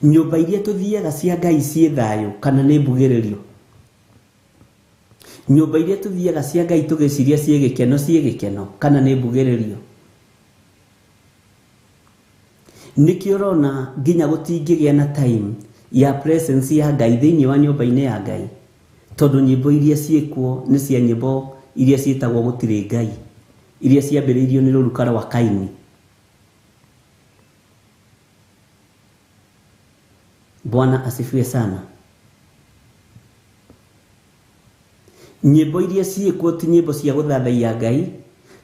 Nyũmba iria tũthiaga cia Ngai ciĩ thayũ kana nĩ mbugĩrĩrio? Nyũmba iria tũthiaga cia Ngai tũgĩciria ciĩ gĩkeno, ciĩ gĩkeno kana nĩ mbugĩrĩrio? Nĩkĩo ũrona nginya gũtingĩgĩa na time ya presence ya Ngai thĩinĩ wa nyũmba-inĩ ya Ngai, tondũ nyĩmbo iria ciĩkuo nĩ cia nyĩmbo iria ciĩtagwo gũtirĩ Ngai, iria ciambĩrĩirio nĩ rũruka rwa Kaini. Bwana asifiwe sana. Nyĩmbo iria ciĩkuo ti nyĩmbo cia gũthathaiya Ngai,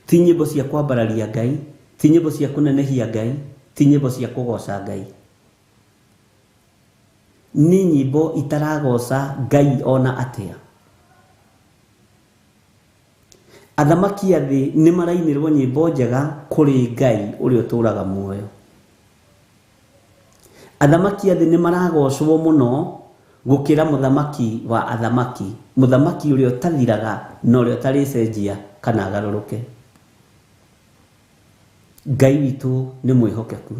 ti nyĩmbo cia kwambararia Ngai, ti nyĩmbo cia kũnenehia Ngai, ti nyĩmbo cia kũgoca Ngai. Nĩ nyĩmbo itaragoca Ngai ona atĩa. Athamaki a thĩ nĩ marainĩrwo nyĩmbo njega kũrĩ Ngai ũrĩa ũtũũraga muoyo. Athamaki a thĩ nĩ maragocwo mũno gũkĩra mũthamaki wa athamaki, mũthamaki ũrĩa ũtathiraga na ũrĩa ũtarĩcenjia kana agarũrũke. Ngai witũ nĩ mwĩhokeku.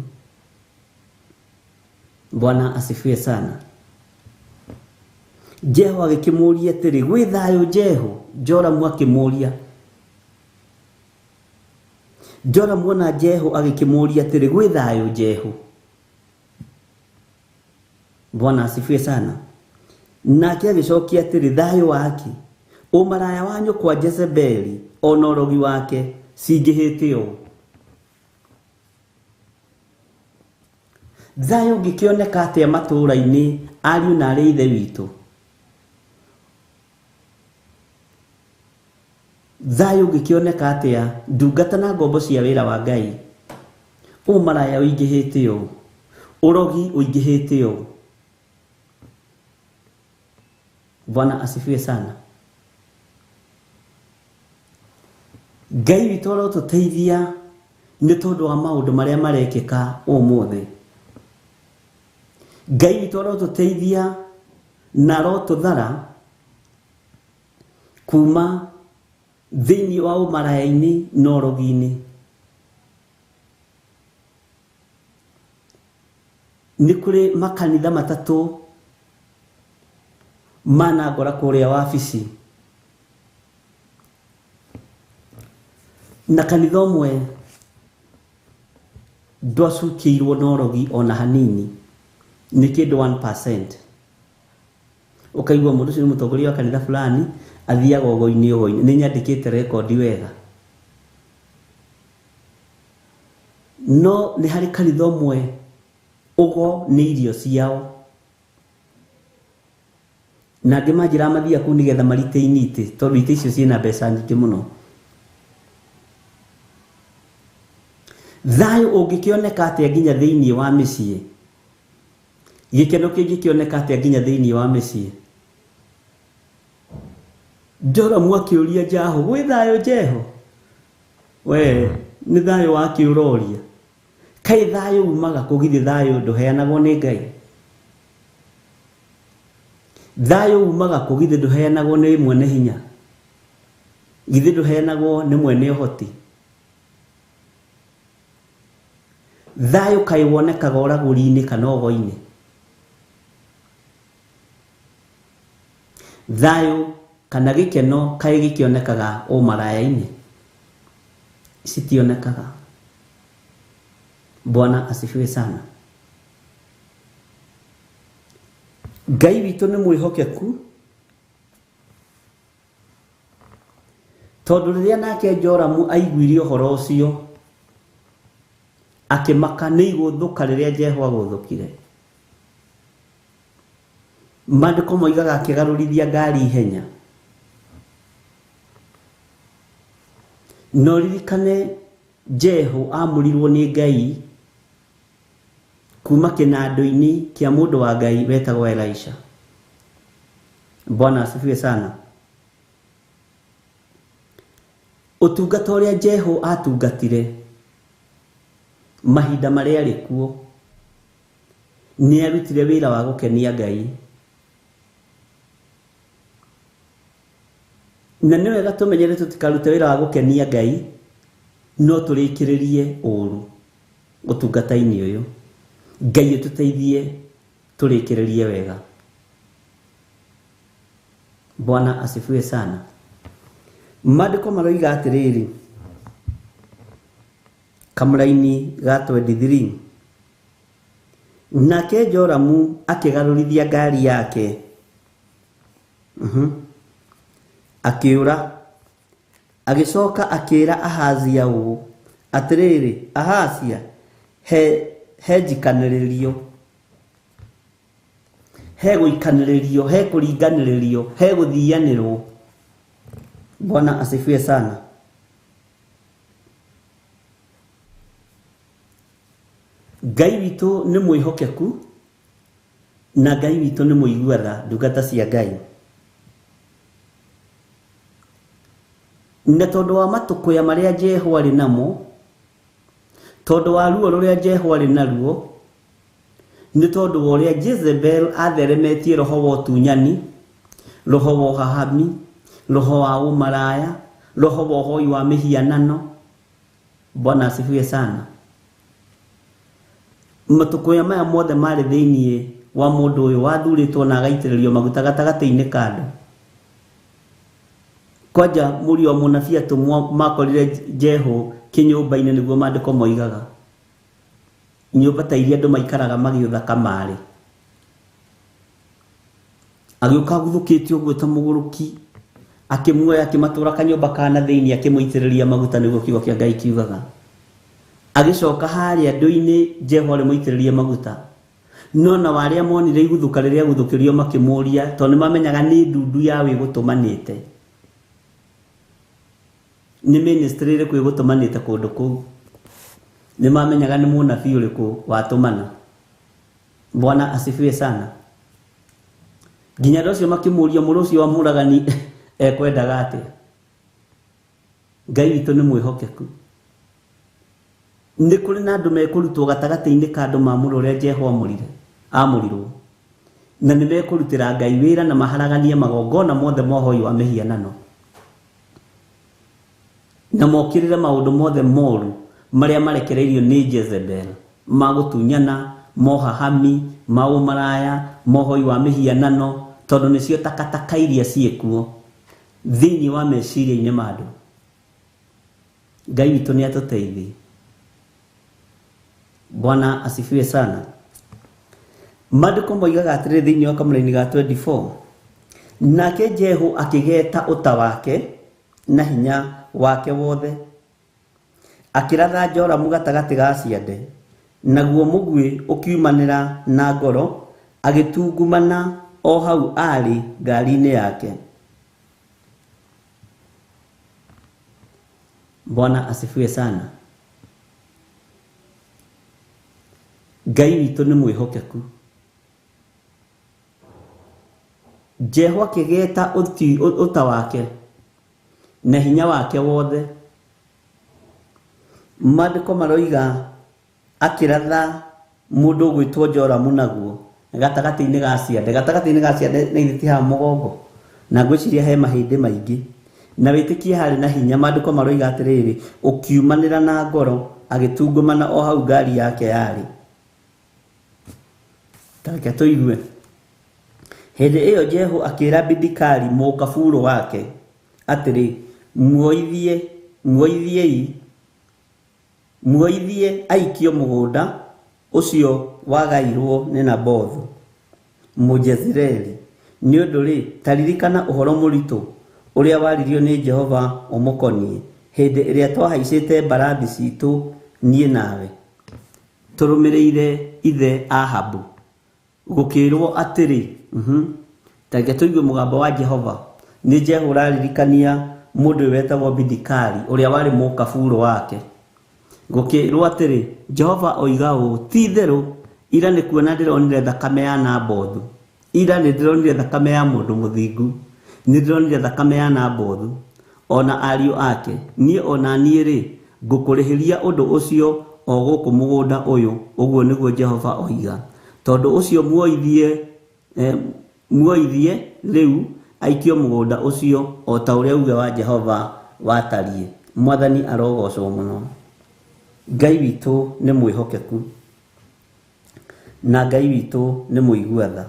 Bwana asifiwe sana. Jehu agĩkĩmũũria atĩrĩ, gwĩ thayũ Jehu? Joramu akĩmũũria. Joramu ona Jehu agĩkĩmũũria atĩrĩ, gwĩ thayũ Jehu? Bwana asifiwe sana. Nake agĩcokia atĩrĩ, thayũ waki? Ũmaraya wa nyũkwa Jezebeli ona ũrogi wake cingĩhĩte ũũ. Thayũ ũngĩkĩoneka atĩa matũũra-inĩ, ariũ na arĩ ithe witũ? Thayũ ũngĩkĩoneka atĩa ndungata na ngombo cia wĩra wa Ngai? Ũmaraya ũingĩhĩte ũũ, ũrogi ũingĩhĩte ũũ. Bwana asifiwe sana. Ngai witũ arotũteithia nĩ tondũ wa maũndũ marĩa marekĩka ũmũthĩ. Ngai witũ arotũteithia na arotũthara kuma Thĩinĩ wa ũmaraya-inĩ na ũrogi-inĩ. Nĩ kũrĩ makanitha matatũ manangora kũrĩa wabici. Na kanitha ũmwe ndwacukĩirwo na ũrogi ona hanini, nĩ kĩndũ 1%. Ũkaigua mũndũ ũcio nĩ mũtongoria wa kanitha fulani athiaga ũgo-inĩ ũgo-inĩ. Nĩ nyandĩkĩte rekondi wega. No nĩ harĩ kanitha ũmwe ũgo nĩ irio ciao. Na angĩ manjĩraga mathiaga kũu nĩgetha maritaini itĩ, tondũ itĩ icio ciĩna mbeca nyingĩ mũno. Thayũ ũngĩkĩoneka atĩa nginya thĩinĩ wa mĩciĩ? Gĩkeno kĩngĩkĩoneka atĩa nginya thĩinĩ wa mĩciĩ? Joramu akĩũria Jahu, gwĩ thayũ Jehu? We, nĩ thayũ wake ũroria. Kaĩ thayũ umaga kũ? Githĩ thayũ ndũheanagwo nĩ Ngai? Thayũ umaga kũ? Githĩ ndũheanagwo nĩ mwene hinya? Githĩ ndũheanagwo nĩ mwene ũhoti? Thayũ kaĩ wonekaga ũragũri-inĩ kana ũgo-inĩ? Thayũ kana gĩkeno kaĩ gĩkĩonekaga ũmaraya-inĩ? Citionekaga. Bwana asifiwe sana. Ngai witũ nĩ mwĩhokeku, tondũ rĩrĩa nake Joramu aiguire ũhoro ũcio akĩmaka nĩ igũthũka rĩrĩa Jehu agũthũkire. Maandĩko moigaga akĩgarũrithia ngari ihenya. No ririkane Jehu amũrirwo nĩ Ngai kuma kĩnandũ-inĩ kĩa mũndũ wa Ngai wetagwo Elisha. Bwana asifiwe sana. Ũtungata ũrĩa Jehu atungatire mahinda marĩa arĩ kuo nĩ arutire wĩra wa gũkenia Ngai. Na nĩ wega tũmenyere tũtikarute wĩra wa gũkenia Ngai no tũrĩkĩrĩrie ũru ũtungata-inĩ ũyũ. Ngai ũtũteithie tũrĩkĩrĩrie wega. Bwana asifiwe sana. Maandĩko maroiga atĩrĩrĩ, kamũraini ga 23, nake Joramu akĩgarũrithia ngari yake, akĩũra, agĩcoka akĩra Ahazia ũũ, atĩrĩrĩ Ahazia, he njikanĩrĩrio, he gũikanĩrĩrio, he kũringanĩrĩrio, he gũthianĩrwo. Bwana asifiwe sana. Ngai witũ nĩ mwĩhokeku na Ngai witũ nĩ mũigua tha, ndungata cia Ngai. Na tondũ wa matũkũya marĩa Jehu arĩ namo, tondũ wa ruo rũrĩa Jehu arĩ naruo, nĩ tondũ wa ũrĩa Jezebel atheremetie roho wa ũtunyani, roho wa ũhahami, roho wa ũmaraya, roho wa ũhoi wa mĩhianano. Bwana asifiwe sana. Matũkũya maya mothe marĩ thĩinĩ wa mũndũ ũyũ wathurĩtwo na agaitĩrĩrio maguta gatagatĩ-inĩ ka andũ. Kwanja mũriũ wa mũnabii atũmwo makorire Jehu kĩnyũmba-inĩ, nĩguo maandĩko moigaga. Nyũmba ta iria andũ maikaraga magĩũtha kamarĩ. Agĩũka aguthũkĩte ũguo ta mũgũrũki, akĩmuoya akĩmatũra kanyũmba ka na thĩinĩ, akĩmũitĩrĩria maguta, nĩguo kiugo kĩa Ngai kiugaga. Agĩcoka harĩa andũ-inĩ Jehu arĩ mũitĩrĩrie maguta. No na arĩa monire iguthũka rĩrĩa aguthũkĩrio makĩmũũria, tondũ nĩmamenyaga nĩ ndundu ya wĩgũtũmanĩte, nĩ ministry ĩrĩkũ ĩgũtũmanĩte kũndũ kũu. Nĩmamenyaga nĩ mũnabii ũrĩkũ watũmana. Bwana asifiwe sana. Nginya andũ acio makĩmũũria, mũrũ ũcio wa mũragani ekwendaga atĩa? Ngai witũ nĩ mwĩhokeku. Nĩ kũrĩ na andũ mekũrutwo gatagatĩ-inĩ ka andũ mamũrwo ũrĩa Jehu amũrirwo, na nĩ mekũrutĩra Ngai wĩra na maharaganie magongona mothe ma ũhoi wa mĩhianano. Na mokĩrĩre maũndũ mothe moru marĩa marekereirio nĩ Jezebel, ma gũtunyana, mohahami, ma ũmaraya, mohoi wa mĩhianano, tondũ nĩcio takataka iria ciĩkuo thĩinĩ wa meciria-inĩ ma andũ. Ngai witũ nĩ atũteithie. Bwana asifiwe sana. Maandĩko moigaga atĩrĩrĩ thĩinĩ wa kamũraini ga 24, nake Jehu akĩgeta ũta wake na hinya wake wothe, akĩratha Joramu gatagatĩ ga ciande, naguo mũguĩ ũkiumanĩra na ngoro, agĩtungumana o hau aarĩ ngari-inĩ yake. Bwana asifiwe sana. Ngai witũ nĩ mwĩhokeku. Jehu akĩgeta ũta wake na hinya wake wothe. Maandĩko maroiga akĩratha mũndũ ũgwĩtwo Joramu naguo gatagatĩ-inĩ ga ciande, gatagatĩ-inĩ ga ciande na ithe ti haha mũgongo, na ngwĩciria he mahĩndĩ maingĩ, na wĩtĩkie harĩ na hinya. Maandĩko maroiga atĩrĩrĩ, ũkiumanĩra na ngoro, agĩtungumana o hau ngari yake yarĩ. Ta reke tũigue. Hĩndĩ ĩyo Jehu akĩĩra Bidikari mũkaburu wake atĩrĩ, muoithie aikio mũgũnda ũcio wagairwo nĩ Nabothu Mũjezireeli. Nĩ ũndũ-rĩ, ta ririkana ũhoro mũritũ ũrĩa waririo nĩ Jehova ũmũkoniĩ hĩndĩ ĩrĩa twahaicĩte mbarathi ciitũ niĩ nawe tũrũmĩrĩire ithe Ahabu. Gũkĩĩrwo atĩrĩ, ta reke tũigue mũgambo wa Jehova. Nĩ Jehu ũraririkania mũndũ ũyũ wetagwo Bidikari ũrĩa warĩ mũkaburu wake. Gũkĩĩrwo atĩrĩ, Jehova oiga ũũ, ti-itherũ ira nĩ kuona ndĩronire thakame ya Nabothu, ira nĩ ndĩronire thakame ya mũndũ mũthingu, nĩ ndĩronire thakame ya Nabothu ona ariũ ake. Niĩ ona niĩ-rĩ, ngũkũrĩhĩria ũndũ ũcio o gũkũ mũgũnda ũyũ, ũguo nĩguo Jehova oiga. Tondũ ũcio muoithie rĩu aikio mũgũnda ũcio o ta ũrĩa uge wa Jehova watariĩ. Mwathani arogocwo mũno. Ngai witũ nĩ mwĩhokeku na Ngai witũ nĩ mũigua tha.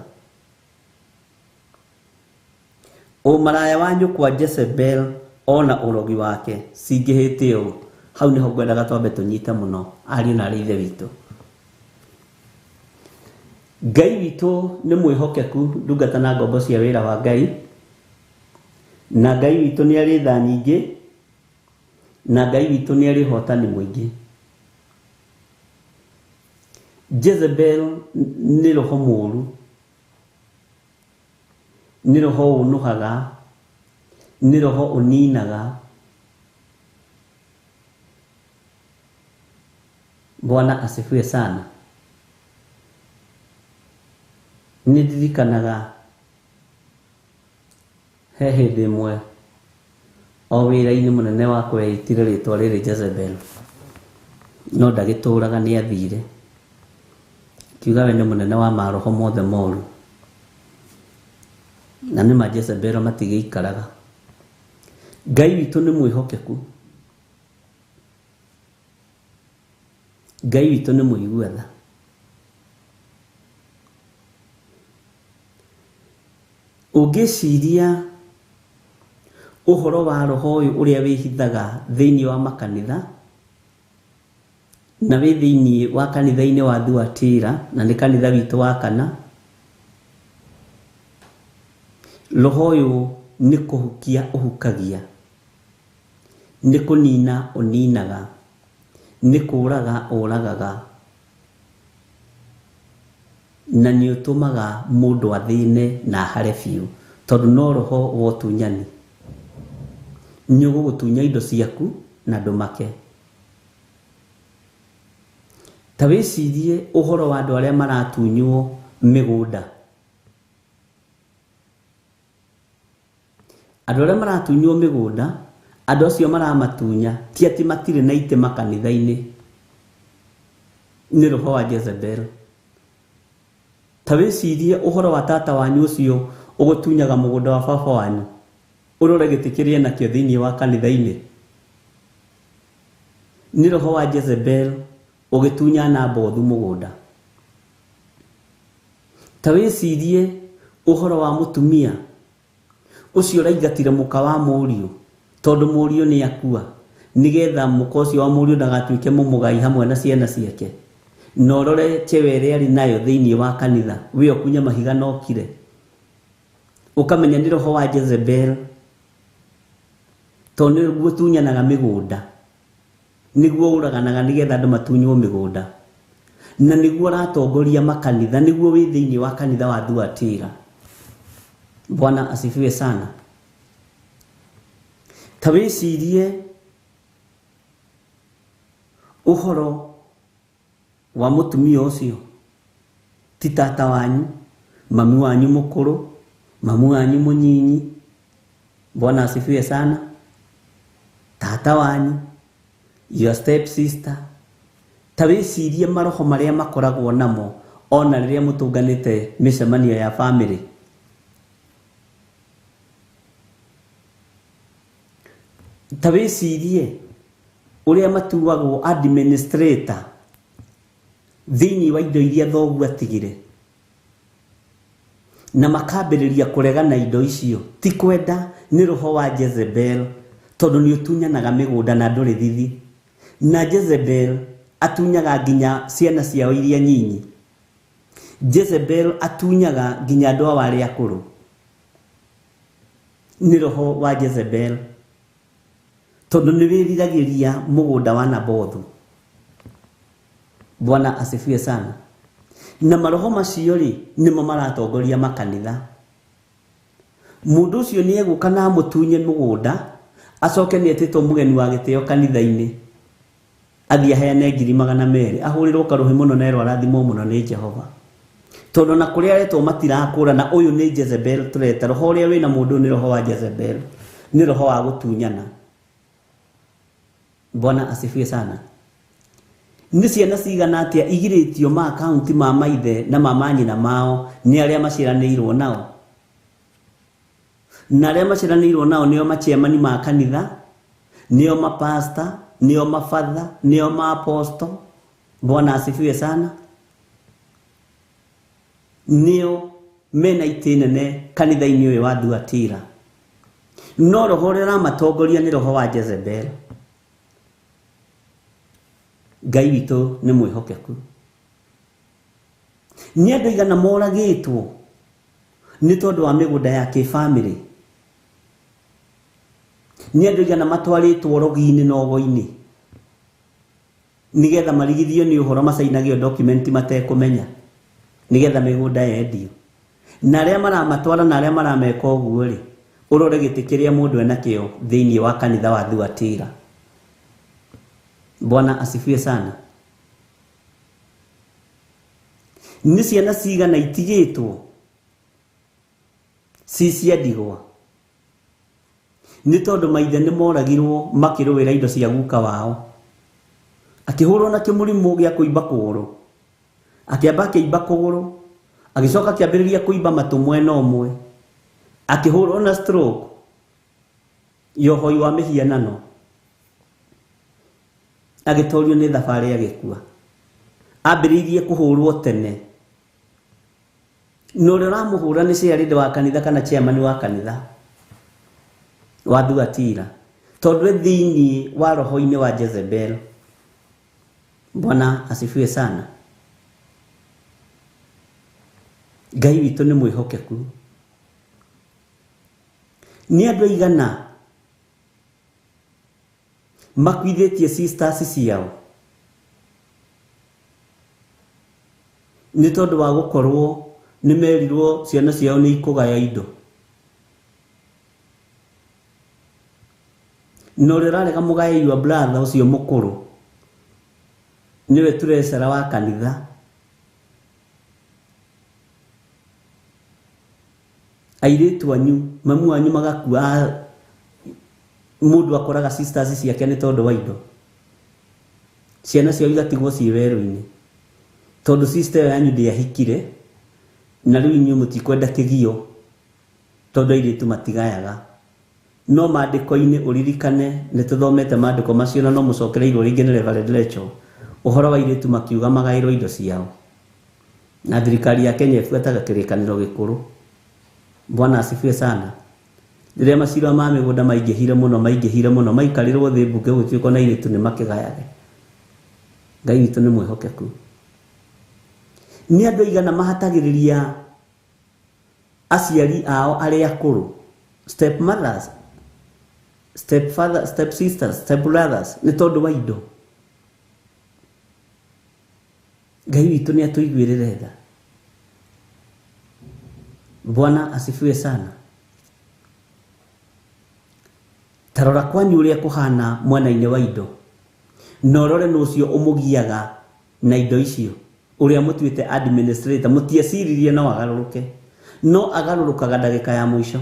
Ũmaraya wa nyũkwa Jezebel ona ũrogi wake cingĩhĩte ũũ. Hau nĩho ngwendaga twambe tũnyite mũno ariũ na arĩ ithe witũ. Ngai witũ nĩ mwĩhokeku, ndungata na ngombo cia wĩra wa Ngai, na Ngai witũ nĩ arĩ tha nyingĩ, na Ngai witũ nĩ arĩ ũhotani mũingĩ. Jezebel nĩ roho mũũru, nĩ roho ũnũhaga, nĩ roho ũninaga. Bwana asifiwe sana. Nĩ ndirikanaga he hĩndĩ ĩmwe o wĩra-inĩ mũnene wakwa eitire rĩtwa rĩrĩ Jezebel, no ndagĩtũraga, nĩ athire. Kiuga we nĩ mũnene wa maroho mothe moru, na nĩ ma Jezebel matigĩikaraga. Ngai witũ nĩ mwĩhokeku, Ngai witũ nĩ mũigua tha. Ũngĩciria ũhoro wa roho ũyũ ũrĩa wĩhithaga thĩinĩ wa makanitha na wĩ thĩinĩ wa kanitha-inĩ wa Thuatira, na nĩ kanitha witũ wa kana, roho ũyũ nĩ kũhukia ũhukagia, nĩ kũnina ũninaga, nĩ kũũraga ũragaga, na nĩ ũtũmaga mũndũ athĩne na ahare biũ, tondũ no roho wa ũtunyani. Nĩ ũgũgũtunya indo ciaku na ndũmake. Ta wĩcirie ũhoro wa andũ arĩa maratunywo mĩgũnda. Andũ arĩa maratunywo mĩgũnda, andũ acio maramatunya ti atĩ matirĩ na itĩ makanitha-inĩ, nĩ roho wa Jezebel. Ta wĩcirie ũhoro wa tata wanyu ũcio ũgũtunyaga mũgũnda wa baba wanyu, ũrore gĩtĩ kĩrĩa enakĩo thĩinĩ wa kanitha-inĩ. Nĩ roho wa Jezebel ũgĩtunya Nabothu mũgũnda. Ta wĩcirie ũhoro wa mũtumia ũcio ũraingatire mũka wa mũriũ tondũ mũriũ nĩ akua, nĩgetha mũka ũcio wa mũriũ ndagatuĩke mũmũgai hamwe na ciana ciake. Na ũrore cheo ĩrĩa arĩ nayo thĩinĩ wa kanitha, we ũkunye mahiga na ũkire. Ũkamenya nĩ roho wa Jezebel, tondũ nĩguo ũtunyanaga mĩgũnda, nĩguo ũraganaga nĩgetha andũ matunywo mĩgũnda, na nĩguo ũratongoria makanitha, nĩguo wĩ thĩinĩ wa kanitha wa Thuatira. Bwana asifiwe sana. Ta wĩcirie ũhoro wa mũtumia ũcio, ti tata wanyu, mami wanyu mũkũrũ, mami wanyu mũnyinyi. Bwana asifiwe sana. Tata wanyu, your step sister. Ta wĩcirie maroho marĩa makoragwo namo ona rĩrĩa mũtũnganĩte mĩcemanio ya family. Ta wĩcirie ũrĩa matuagwo administrator thĩinĩ wa indo iria thoguo atigire, na makambĩrĩria kũregana indo icio. Ti kwenda, nĩ roho wa Jezebel, tondũ nĩ ũtunyanaga mĩgũnda na ndũrĩ thithi. Na Jezebel atunyaga nginya ciana ciao iria nyinyi. Jezebel atunyaga nginya andũ ao arĩa akũrũ. Nĩ roho wa Jezebel, tondũ nĩ wĩriragĩria mũgũnda wa Nabothu. Bwana asifiwe sana. Na maroho macio rĩ, nĩmo maratongoria makanitha. Mũndũ ũcio nĩ egũka na amũtunye mũgũnda, acoke nĩ etĩtwo mũgeni wa gĩtĩo kanitha-inĩ, athiĩ aheane 200,000, ahũrĩrwo karũhĩ mũno na erwo arathimwo mũno nĩ Jehova. Tondũ na kũrĩa aretwo matirakũra, na ũyũ nĩ Jezebel tũreta. Roho ũrĩa wĩna mũndũ nĩ roho wa Jezebel, nĩ roho wa gũtunyana. Bwana asifiwe sana. Nĩ ciana cigana atĩa igirĩtio ma akaunti ma maithe na ma manyina mao nĩ arĩa maciaranĩirwo nao? Na arĩa maciaranĩirwo nao nĩo machairman ma kanitha, nĩo mapasta, nĩo mafatha, nĩo maaposto. Bwana asifiwe sana. Nĩo mena itĩ nene kanitha-inĩ ũyũ wa Thuatira. No roho ũrĩa ũramatongoria nĩ roho wa Jezebel. Ngai witũ nĩ mwĩhokeku. Nĩ andũ aigana moragĩtwo nĩ tondũ wa mĩgũnda ya kĩbamĩrĩ? Nĩ andũ aigana matwarĩtwo rogi-inĩ na ũgo-inĩ nĩgetha marigithio nĩ ũhoro, macainagio document matekũmenya nĩgetha mĩgũnda yendio? Na arĩa maramatwara na arĩa marameka ũguo rĩ, ũrore gĩtĩ kĩrĩa mũndũ enakĩo thĩinĩ wa kanitha wa Thuatira. Bwana asifiwe sana. Nĩ ciana cigana itigĩtwo ci cia ndigwa nĩ tondũ maithe nĩ moragirwo makĩrũĩra indo cia guka wao. Akĩhũrwo na kĩmũrimũ gĩa kũimba kũgũrũ, akĩamba akĩimba kũgũrũ, agĩcoka akĩambĩrĩria kũimba matũ mwena ũmwe, akĩhũrwo na stroke ya ũhoi wa mĩhianano, agĩtorio nĩ thabarĩ agĩkua. Ambĩrĩirie kũhũrwo tene, na ũrĩa ũramũhũra nĩ chairlady wa kanitha kana chairman wa kanitha wa Thuatira, tondũ e thĩinĩ wa roho-inĩ wa Jezebel. Bwana asifiwe sana. Ngai witũ nĩ mwĩhokeku. Nĩ andũ aigana makuithĩtie sisters ciao nĩ tondũ wa gũkorwo nĩ merirwo ciana ciao nĩ ikũgaya indo. Na ũrĩa ũrarega mũgae your brother ũcio mũkũrũ nĩwe treasurer wa kanitha. Airĩtu anyu, mamu wanyu magakua, mũndũ akoraga sisters ciake nĩ tondũ wa indo. Ciana ciao igatigwo ciĩ werũ-inĩ tondũ sister yanyu ndĩahikire, na rĩu inyuĩ mũtikwenda kĩgio tondũ airĩtu matigayaga. No maandĩko-inĩ ũririkane nĩ tũthomete maandĩko macio na no mũcokereirwo rĩngĩ nĩ Reverend Rachel ũhoro wa airĩtu makiuga magaĩrwo indo ciao. Na thirikari ya Kenya ĩbuataga kĩrĩkanĩro gĩkũrũ. Bwana asifiwe sana. Rĩrĩa macira ma mĩgũnda maingĩhire mũno maingĩhire mũno maikarĩrwo thĩ mbunge gũtuĩka na airĩtu nĩ makĩgayage. Ngai witũ nĩ mwĩhokeku. Nĩ andũ aigana mahatagĩrĩria aciari ao arĩa akũrũ, step mothers, step father, step sisters, step brothers, nĩ tondũ wa indo. Ngai witũ nĩ atũiguĩrĩre tha. Bwana asifiwe sana. Tarora kwanyu ũrĩa kũhana mwena-inĩ wa indo, na ũrore nũ ũcio ũmũgiaga na indo icio, ũrĩa mũtuĩte administrator, mũtieciririe no agarũrũke, no agarũrũkaga ndagĩka ya mũico.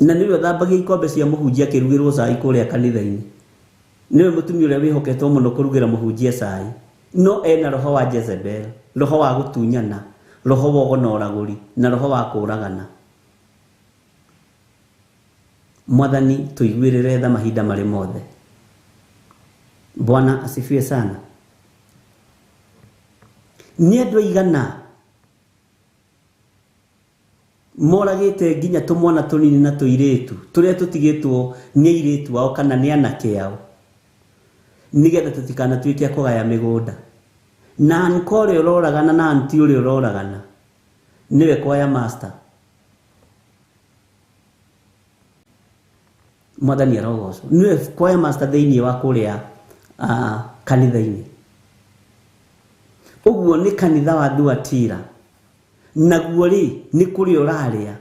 Na nĩwe ũthambagia ikombe cia mũhunjia akĩrugĩrwo cai kũrĩa kanitha-inĩ. Nĩwe mũtumia ũrĩa wĩhoketwo mũno kũrugĩra mũhunjia cai, no ena roho wa Jezebel, roho wa gũtunyana, roho wa ũgo na ũragũri, na roho wa kũũragana. Mwathani tũiguĩrĩre tha mahinda marĩ mothe. Bwana asifiwe sana. Nĩ andũ aigana moragĩte nginya tũmwana tũnini na tũirĩtu tũrĩa tũtigĩtwo nĩ airĩtu ao kana nĩ anake ao, nĩgetha tũtikanatuĩke a kũgaya mĩgũnda. Na anko ũrĩa ũroragana na anti ũrĩa ũroragana nĩwe kwaya master. Mwathani arogocwo. Nĩwe kwaya master thĩinĩ wa kũrĩa kanitha-inĩ. Ũguo nĩ kanitha wa Thuatira. Naguo rĩ nĩ kũrĩa ũrarĩa,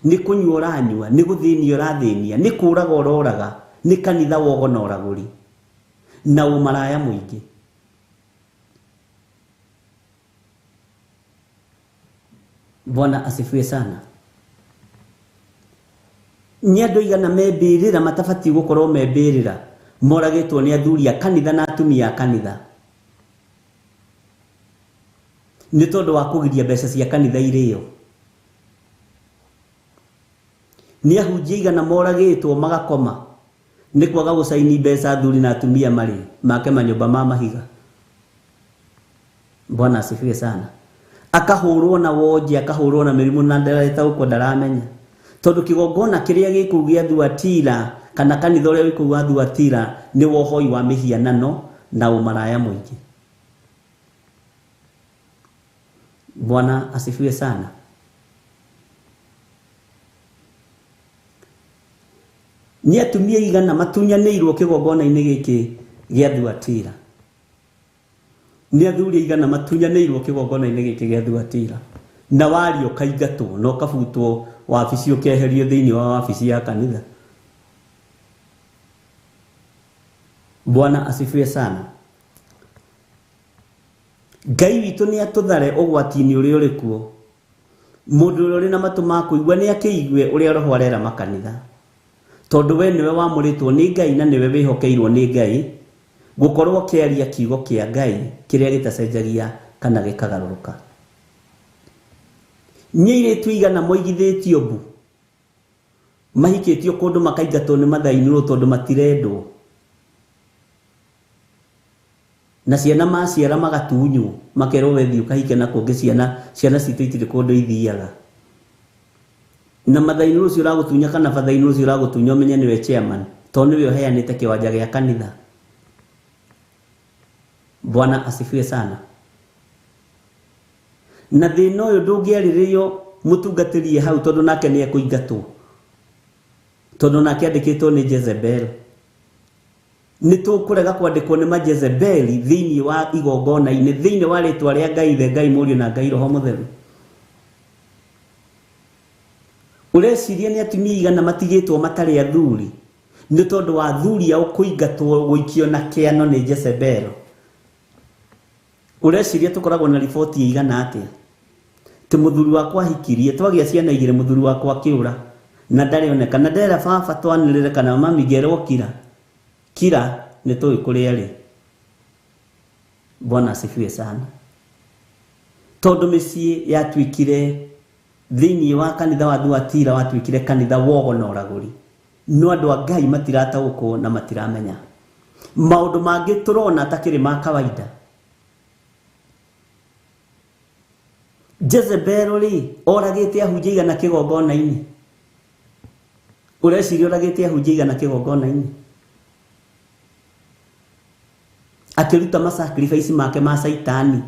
nĩ kũnyua ũranyua, nĩ gũthĩnia ũrathĩnia, nĩ kũũraga ũroraga, nĩ kanitha wa ũgo na ũragũri na ũmaraya mũingĩ. Bwana asifiwe sana. Nĩ andũ aigana me mbĩrĩra matabatiĩ gũkorwo me mbĩrĩra, moragĩtwo nĩ athuri a kanitha na atumia a kanitha nĩ tondũ wa kũgiria mbeca cia kanitha irĩo. Nĩ ahunjia aigana moragĩtwo magakoma nĩ kwaga gũcaini mbeca athuri na atumia marĩ make manyũmba ma mahiga. Bwana asifiwe sana. Akahũrwo na wonje, akahũrwo na mĩrimũ na ndaretaũkwo ndaramenya, tondũ kĩgongona kĩrĩa gĩkũu gĩa Thuatira kana kanitha ũrĩa wĩ kũu wa Thuatira nĩ wohoi wa mĩhianano na ũmaraya mũingĩ. Bwana asifiwe sana. Nĩ atumia aigana matunyanĩirwo kĩgongona-inĩ gĩkĩ gĩa Thuatira. Nĩ athuri aigana matunyanĩirwo kĩgongona-inĩ gĩkĩ gĩa Thuatira. Na waria ũkaingatwo na ũkabutwo wabici ũkeherio thĩinĩ wa wabici ya kanitha. Bwana asifiwe sana. Ngai witũ nĩ atũthare ũgwati-inĩ ũrĩa ũrĩ kuo. Mũndũ ũrĩa ũrĩ na matũ ma kũigua nĩ akĩigue ũrĩa roho arera makanitha, tondũ we nĩwe wamũrĩtwo nĩ Ngai na nĩwe wĩhokeirwo nĩ Ngai gũkorwo ũkĩaria kiugo kĩa Ngai kĩrĩa gĩtacenjagia kana gĩkagarũrũka. Nĩ airĩtu aigana moigithĩtio mbu, mahikĩtio kũndũ makaingatwo nĩ mathainirwo tondũ matirendwo, na ciana maciara magatunywo makerwo we thiĩ ũkahike na kũngĩ, ciana citũ itirĩ kũndũ ithiaga. Na mathainirwo ũcio ũragũtunya kana bathainirwo ũcio ũragũtunya ũmenye nĩwe chairman, tondũ nĩwe ũheanĩte kĩwanja gĩa kanitha. Bwana asifiwe sana. Na thĩna ũyũ ndũngĩarĩrĩrio mũtungatĩrie hau, tondũ nake nĩ ekũingatwo, tondũ nake andĩkĩtwo nĩ Jezebel. Nĩ tũkũrega kwandĩkwo nĩ majezebeli thĩinĩ wa igongona-inĩ, thĩinĩ wa rĩtwa rĩa Ngai Ithe, Ngai Mũriũ na Ngai Roho Mũtheru. Ũreciria nĩ atumia aigana matigĩtwo matarĩ athuri nĩ tondũ wa athuri ao kũingatwo gũikio na kĩano nĩ Jezebel? Ũreciria tũkoragwo na riboti ĩigana atĩa? Ti mũthuri wakwa ahikirie, twagĩa ciana igĩrĩ, mũthuri wakwa akĩũra na ndarĩoneka, na ndera baba twanĩrĩre kana mami ngerwo kira kira, nĩ tũĩ kũrĩa arĩ. Bwana asifiwe sana. Tondũ mĩciĩ yatuĩkire Thĩinĩ wa kanitha wa Thuatira watuĩkire kanitha wogo na ũragũri. No andũ a Ngai matirataũkwo na matiramenya. Maũndũ mangĩ tũrona takĩrĩ ma kawaida. Jezebel rĩ oragĩte ahunjia igana kĩgongona-inĩ. Ũreciria oragĩte ahunjia igana kĩgongona-inĩ. Akĩruta masacrifice make ma Saitani.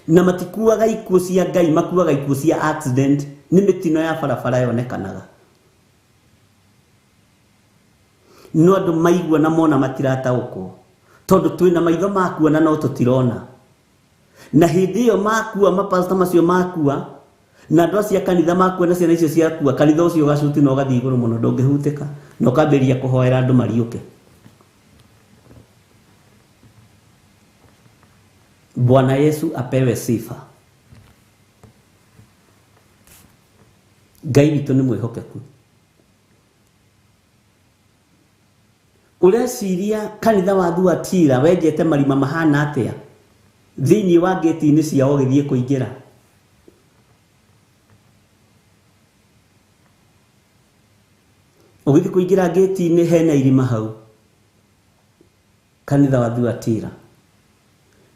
Na matikuaga ikuũ cia Ngai, makuaga ikuũ cia accident, nĩ mĩtino ya barabara yonekanaga. No andũ maigua na mona matirataũkwo. Tondũ twĩna maitho ma kuona no tũtirona. Na hĩndĩ ĩyo makua, mapasta macio makua, na andũ acio a kanitha makua na ciana icio ciakua, kanitha ũcio ũgacuti na ũgathiĩ igũrũ mũno, ndũngĩhutĩka, na ũkambĩrĩria kũhoera andũ mariũke. Bwana Yesu apewe sifa. Ngai witũ nĩ mwĩhokeku. Ũreciria kanitha wa Thuatira wenjete marima mahana atĩa thĩinĩ wa ngĩti-inĩ ciao ũgĩthiĩ kũingĩra? Ũgĩthiĩ kũingĩra ngĩti-inĩ hena irima hau kanitha wa Thuatira.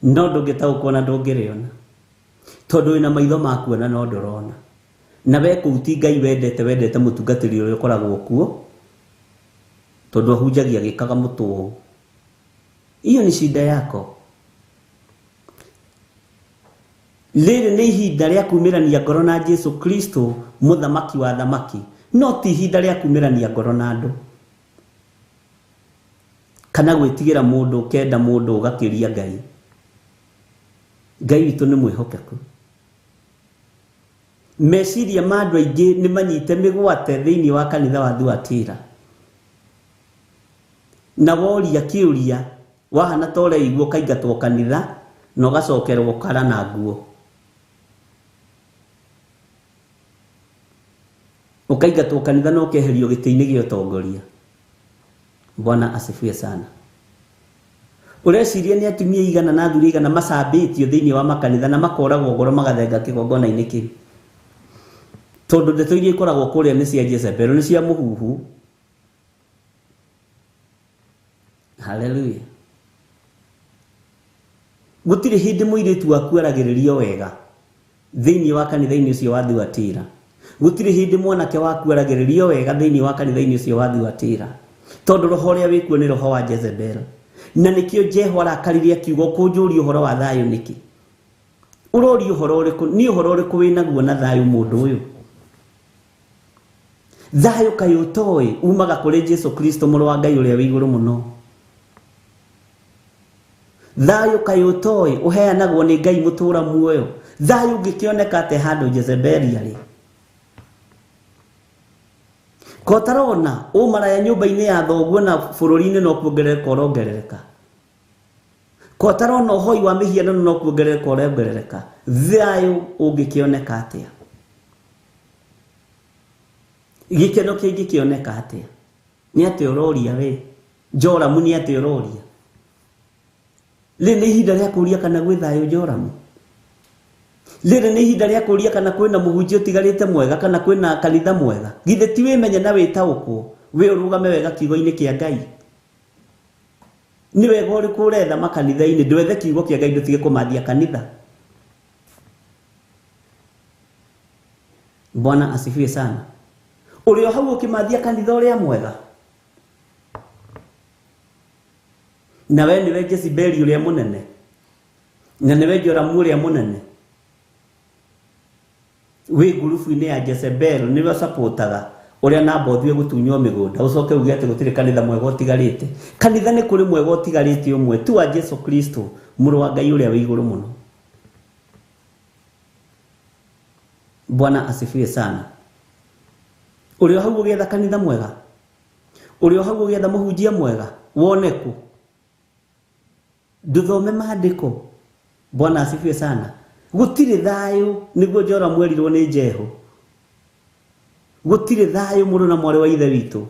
No ndũngĩtaũkwo na ndũngĩrĩona tondũ wĩna maitho ma kuona no ndũrona. Na we kũu ti Ngai wendete, wendete mũtungatĩri ũrĩa ũkoragwo kuo tondũ ahunjagia agĩkaga mũtwe ũũ. Hiyo ni shida yako. Rĩrĩ nĩ ihinda rĩa kumĩrania ngoro na Jesu Kristo mũthamaki wa thamaki, no ti ihinda rĩa kumĩrania ngoro na andũ kana gwĩtigĩra mũndũ ũkenda mũndũ ũgakĩria Ngai. Ngai witũ nĩ mwĩhokeku. Meciria ma andũ aingĩ nĩ manyite mĩgwate thĩinĩ wa kanitha wa Thuatira. Na woria kĩũria wahana ta ũreigua ũkaingatwo kanitha na ũgacokerwo kara na nguo. Ũkaingatwo kanitha na ũkeherio gĩtĩ-inĩ gĩa ũtongoria. Bwana asifiwe sana. Ũreciria nĩ atumia igana na athuri igana macambĩtio thĩinĩ wa makanitha na makoragwo ngoro magathenga kĩgongona-inĩ kĩu. Tondũ ndeto iria ikoragwo kũrĩa nĩ cia Jezebel, nĩ cia mũhuhu. Hallelujah. Gũtirĩ hĩndĩ mũirĩtu waku aragĩrĩrio wega thĩinĩ wa kanitha-inĩ ũcio wa Thuatira. Gũtirĩ hĩndĩ mwanake waku aragĩrĩrio wega thĩinĩ wa kanitha-inĩ ũcio wa Thuatira. Tondũ roho ũrĩa wĩkuo nĩ roho wa Jezebel. Na nĩkĩo Jehu arakarire akiuga ũkũnjũria ũhoro wa thayũ nĩkĩ? Ũroria ũhoro ũrĩkũ? Nĩ ũhoro ũrĩkũ wĩnaguo na thayũ mũndũ ũyũ? Thayũ kaĩ ũtoĩ umaga kũrĩ Jesu Kristo mũrũ wa Ngai ũrĩa wĩ igũrũ mũno. Thayũ kaĩ ũtoĩ ũheanagwo nĩ Ngai mũtũra muoyo. Thayũ ũngĩkĩoneka atĩa handũ Jezebeli arĩ? Kotarona ũmaraya nyũmba-inĩ ya thoguo na bũrũri-inĩ no kuongerereka ũrongerereka. Kotarona ũhoi wa mĩhianano no kuongerereka ũrongerereka. Thayũ ũngĩkĩoneka atĩa? Gĩkeno kĩngĩkĩoneka atĩa? Nĩ atĩa ũroria we? Joramu nĩ atĩa ũroria? Rĩrĩ nĩ ihinda rĩa kũũria kana gwĩ thayũ Joramu. Rĩrĩ nĩ ihinda rĩa kũũria kana kwĩna mũhunjia ũtigarĩte mwega kana kwĩna kanitha mwega. Githĩ ti wĩmenye na wĩtaũkwo, wĩ ũrũgame wega kiugo-inĩ kĩa Ngai. Nĩ wega ũrĩkũ ũretha makanitha-inĩ, ndwethe kiugo kĩa Ngai ndũtige kũmathia kanitha. Bwana asifiwe sana. Ũrĩ o hau ũkĩmathia kanitha ũrĩa mwega. Na we nĩwe Jezebeli ũrĩa mũnene. Na nĩwe Joramu ũrĩa mũnene. Wĩ ngurubu-inĩ ya Jezebel nĩwe ũcapotaga ũrĩa Nabothi egũtunywo mĩgũnda ũcoke uge atĩ gũtirĩ kanitha mwega ũtigarĩte. Kanitha nĩ kũrĩ mwega ũtigarĩte ũmwe tu wa Jesu Kristo mũrũ wa Ngai ũrĩa wĩ igũrũ mũno. Bwana asifiwe sana. Ũrĩ o hau ũgĩetha kanitha mwega? Ũrĩ o hau ũgĩetha mũhunjia mwega? Wone kũ? Ndũthome maandĩko. Bwana asifiwe sana. Gũtirĩ thayũ nĩguo Joramu erirwo nĩ Jehu. Gũtirĩ thayũ mũrũ na mwarĩ wa ithe witũ.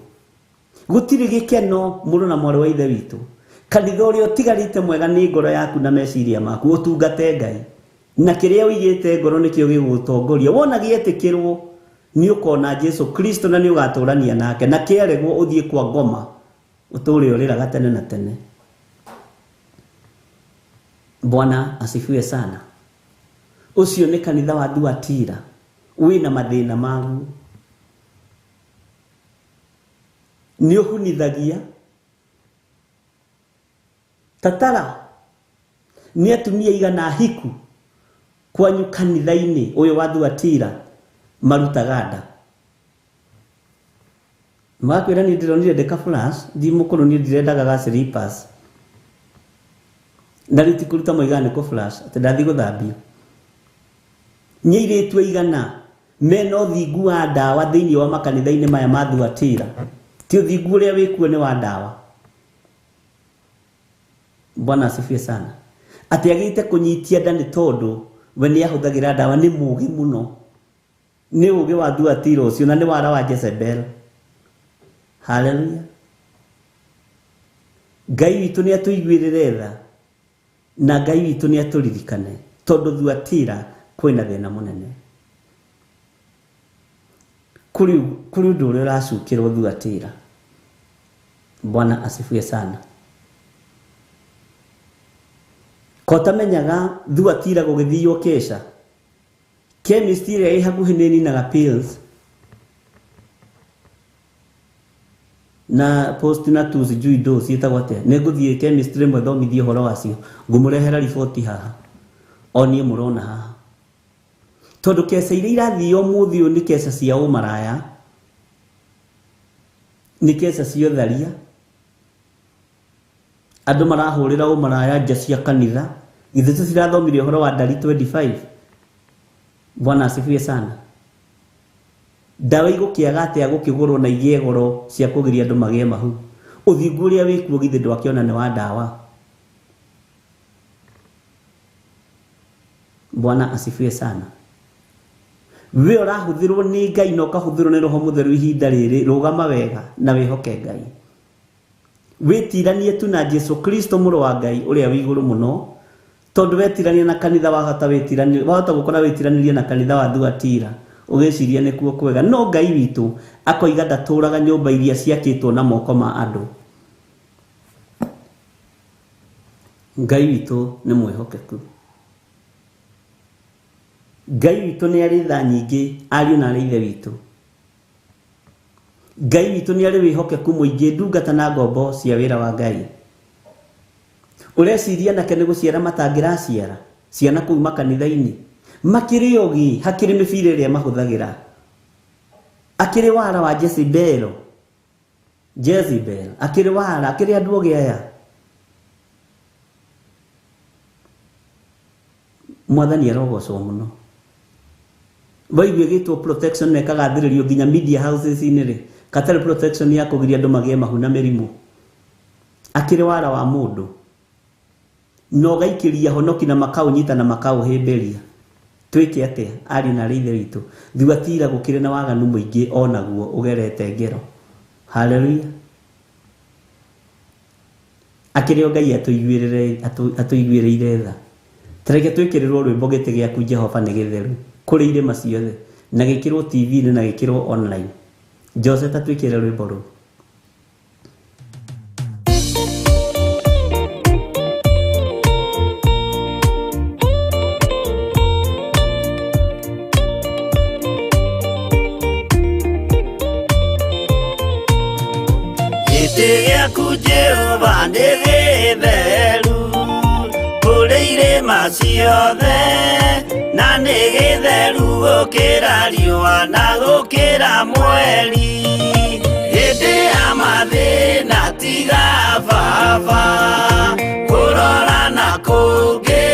Gũtirĩ gĩkeno mũrũ na mwarĩ wa ithe witũ. Kanitha ũrĩa ũtigarĩte mwega nĩ ngoro yaku na meciria maku, ũtungate Ngai. Na kĩrĩa ũigĩte ngoro nĩkĩo gĩgũgũtongoria. Wona gĩetĩkĩrwo nĩ ũkona Jesu Kristo na nĩ ũgatũrania nake, na kĩaregwo ũthiĩ kwa ngoma ũtũre ũrĩraga tene na tene. Bwana asifiwe sana. Ũcio nĩ kanitha wa Thuatira wĩna mathĩna maguo. Nĩ ũhunithagia tatara nĩ atumia igana hiku kwanyu kanitha-inĩ ũyũ wa Thuatira marutaga nda. Magakwĩra niĩ ndĩronire ndĩ ka flash, ndi mũkũrũ niĩ ndirendaga ga slippers. Na rĩu ti kũruta moigaga nĩ kũ flash, atĩ ndathiĩ gũthambio. Nĩ airĩtu aigana mena ũthingu wa ndawa thĩinĩ wa makanitha-inĩ maya ma Thuatira. Ti ũthingu ũrĩa wĩkuo nĩ wa ndawa. Bwana asifiwe sana. Atĩ agĩte kũnyitia nda nĩ tondũ we nĩ ahũthagĩra ndawa, nĩ mũũgĩ mũno. Nĩ ũũgĩ wa Thuatira ũcio na nĩ wara wa Jezebel. Haleluya. Ngai witũ nĩ atũiguĩrĩre tha na Ngai witũ nĩ atũririkane, tondũ Thuatira kwĩna thĩna mũnene. Kũrĩ ũndũ ũrĩa ũracukĩrwo Thuatira. Bwana asifiwe sana. Kotamenyaga Thuatira gũgĩthio kesha. Chemist ĩrĩa ĩ hakuhĩ nĩ ĩninaga pills na post na tu sijui dose ciĩtagwo atĩa. Nĩ ngũthiĩ chemist rĩmwe thomithie ũhoro wacio, ngũmũrehera riboti haha o niĩ mũrona haha. Tondũ keca iria irathio ũmũthĩ ũyũ nĩ keca cia ũmaraya, nĩ keca cia ũtharia. Andũ marahũrĩra ũmaraya nja cia kanitha. Ithuĩ tũtirathomire ũhoro wa ndari 25. Bwana asifiwe sana. Ndawa igũkĩaga atĩa gũkĩgũrwo na igĩe goro cia kũgiria andũ magĩe mahu. Ũthingu ũrĩa wĩkuo githĩ ndwakĩona nĩ wa ndawa. Bwana asifiwe sana. We ũrahũthĩrwo nĩ Ngai na ũkahũthĩrwo nĩ Roho Mũtheru ihinda rĩrĩ, rũgama wega na wĩhoke Ngai. Wĩtiranie tu na Jesu Kristo mũrũ wa Ngai ũrĩa wĩ igũrũ mũno, tondũ wetirania na kanitha wahota wĩtiranie, wahota gũkora wĩtiranĩrie na kanitha wa Thuatira ũgĩciria nĩkuo kwega. No Ngai witũ akoiga ndatũraga nyũmba iria ciakĩtwo na moko ma andũ. Ngai witũ nĩ mwĩhokeku. Ngai witũ nĩ arĩ tha nyingĩ ariũ na arĩ ithe witũ. Ngai witũ nĩ arĩ wĩhokeku mũingĩ ndungata na ngombo cia wĩra wa Ngai. Ũreciria nake nĩ gũciara matangĩraciara ciana kũu makanitha-inĩ makĩrĩ ogi, hakĩrĩ mĩbira ĩrĩa mahũthagĩra, akĩrĩ wara wa Jezebel. Jezebel akĩrĩ wara, akĩrĩ andũ ogĩ aya. Mwathani arogocwo mũno. Waigua ĩgĩtwo protection na ĩkagathĩrĩrio nginya media houses inĩ rĩ, katarĩ protection ya kũgiria andũ magĩe mahu na mĩrimũ. Akĩrĩ wara wa mũndũ na ũgaikĩria honoki na makaũnyita na makaũhĩmbĩria. Twĩke atĩa ariũ na arĩ ithe witũ? Thuatira gũkĩrĩ na waganu mũingĩ onaguo ũgerete ngero. Haleluya. Akĩrĩ o Ngai atũiguĩrĩire tha. Tareke twĩkĩrĩrwo rwĩmbo gĩtĩ gĩaku Jehova nĩ gĩtheru kũrĩ irĩma ciothe, na gĩkĩrwo TV-inĩ na gĩkĩrwo online. Jose ta twĩkĩre rwĩmbo rũu. Gĩtĩ gĩaku Jehova nĩ gĩtheru kũrĩ irĩma ciothe, na nĩ gĩtheru gũkĩra riũa na gũkĩra mweri. Hĩndĩ ya mathĩna tiga baba kũrora na kũngĩ,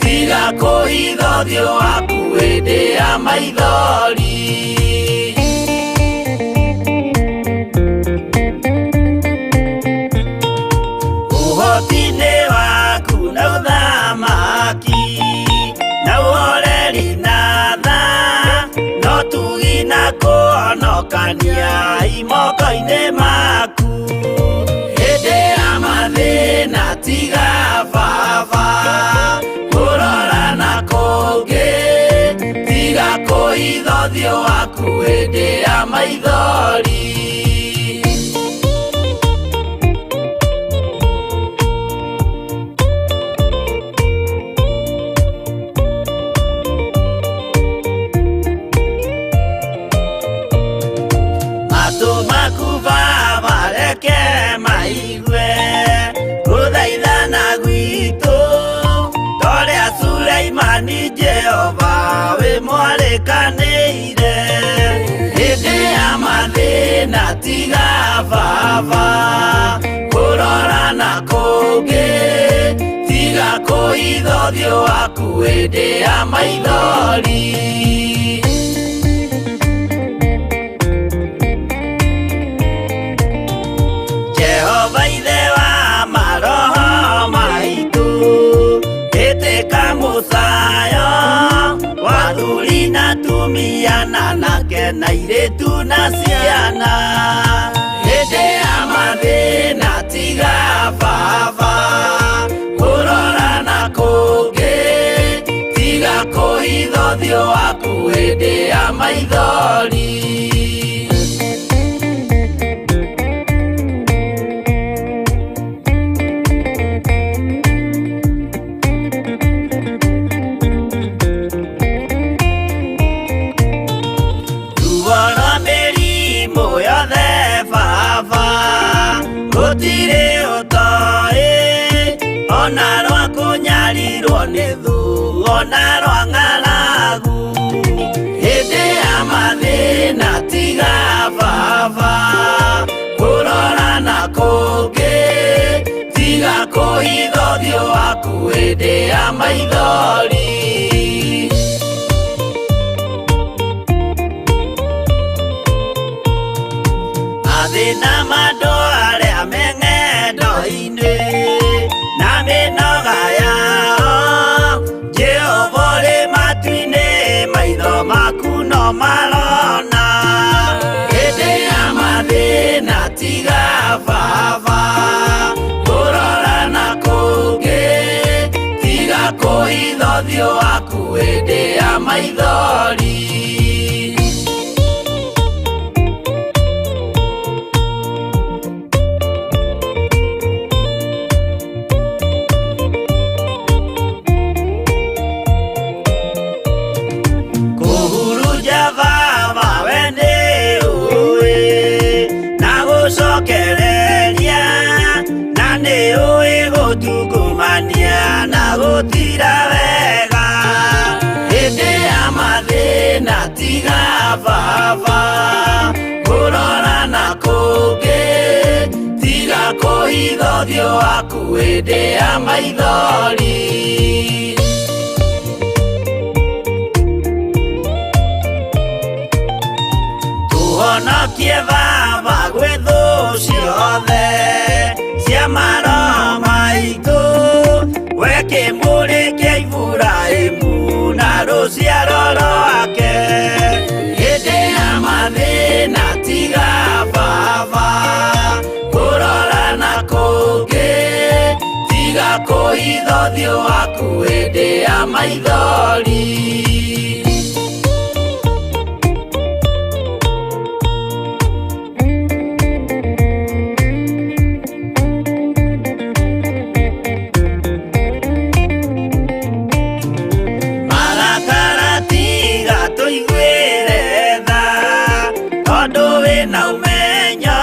tiga kũhitha ũthiũ waku hĩndĩ ya maithori. Ũhoti-inĩ waku na ũthamaki na ũhoreri na tha, no tugi na kũhonokania moko-inĩ maku. Hĩndĩ ya mathĩna tiga baba kũrora na hĩndĩ ya maithori. Matũ maku Baba reke maigue gũthaithana gwitũ, torĩa Suleimani Jehova wĩ mwarĩkanĩire. Hĩndĩ ya mathĩna tiga Baba kũrora na kũngĩ, tiga kũhitha ũthiũ waku hĩndĩ ya maithori. Jehova ithe wa maroho maitũ, ĩtĩka mũcayo wa athuri na atumia na anake na airĩtu na ciana. Hĩndĩ ya mathĩna tiga Baba kũrora na kũngĩ, tiga kũhitha ũthiũ waku hĩndĩ ya maithori. Ruo rwa mĩrimũ yothe Baba gũtirĩ ũtoĩ, ona rwa kũnyarirwo nĩ thũ, ona rwa ng'aragu. Hĩndĩ ya mathĩna tiga Baba kũrora na kũngĩ, tiga kũhitha ũthiũ waku hĩndĩ ya maithori. Mathĩna ma andũ arĩa me ng'endo-inĩ na mĩnoga yao, Jehova ũrĩ matu-inĩ, maitho maku no marona. Hĩndĩ ya mathĩna tiga Baba kũrora na kũngĩ, tiga kũhitha ũthiũ waku hĩndĩ ya maithori. Kũhurunja Baba we nĩ ũĩ na gũcokereria, na nĩ ũĩ gũtungumania na gũtira wega. Hĩndĩ ya mathĩna tiga Baba kũrora na kũngĩ, tiga kũhitha ũthiũ waku hĩndĩ ya maithori. Tũhonokie Baba gwĩ thũ ciothe cia maroho maitũ, we kĩmũrĩ kĩa Iburahĩmu na rũciaro rwake. Hĩndĩ ya mathĩna tiga Baba kũrora na kũngĩ, tiga kũhitha ũthiũ waku hĩndĩ ya maithori. Marakara tiga tũiguĩre tha, tondũ wĩna ũmenyo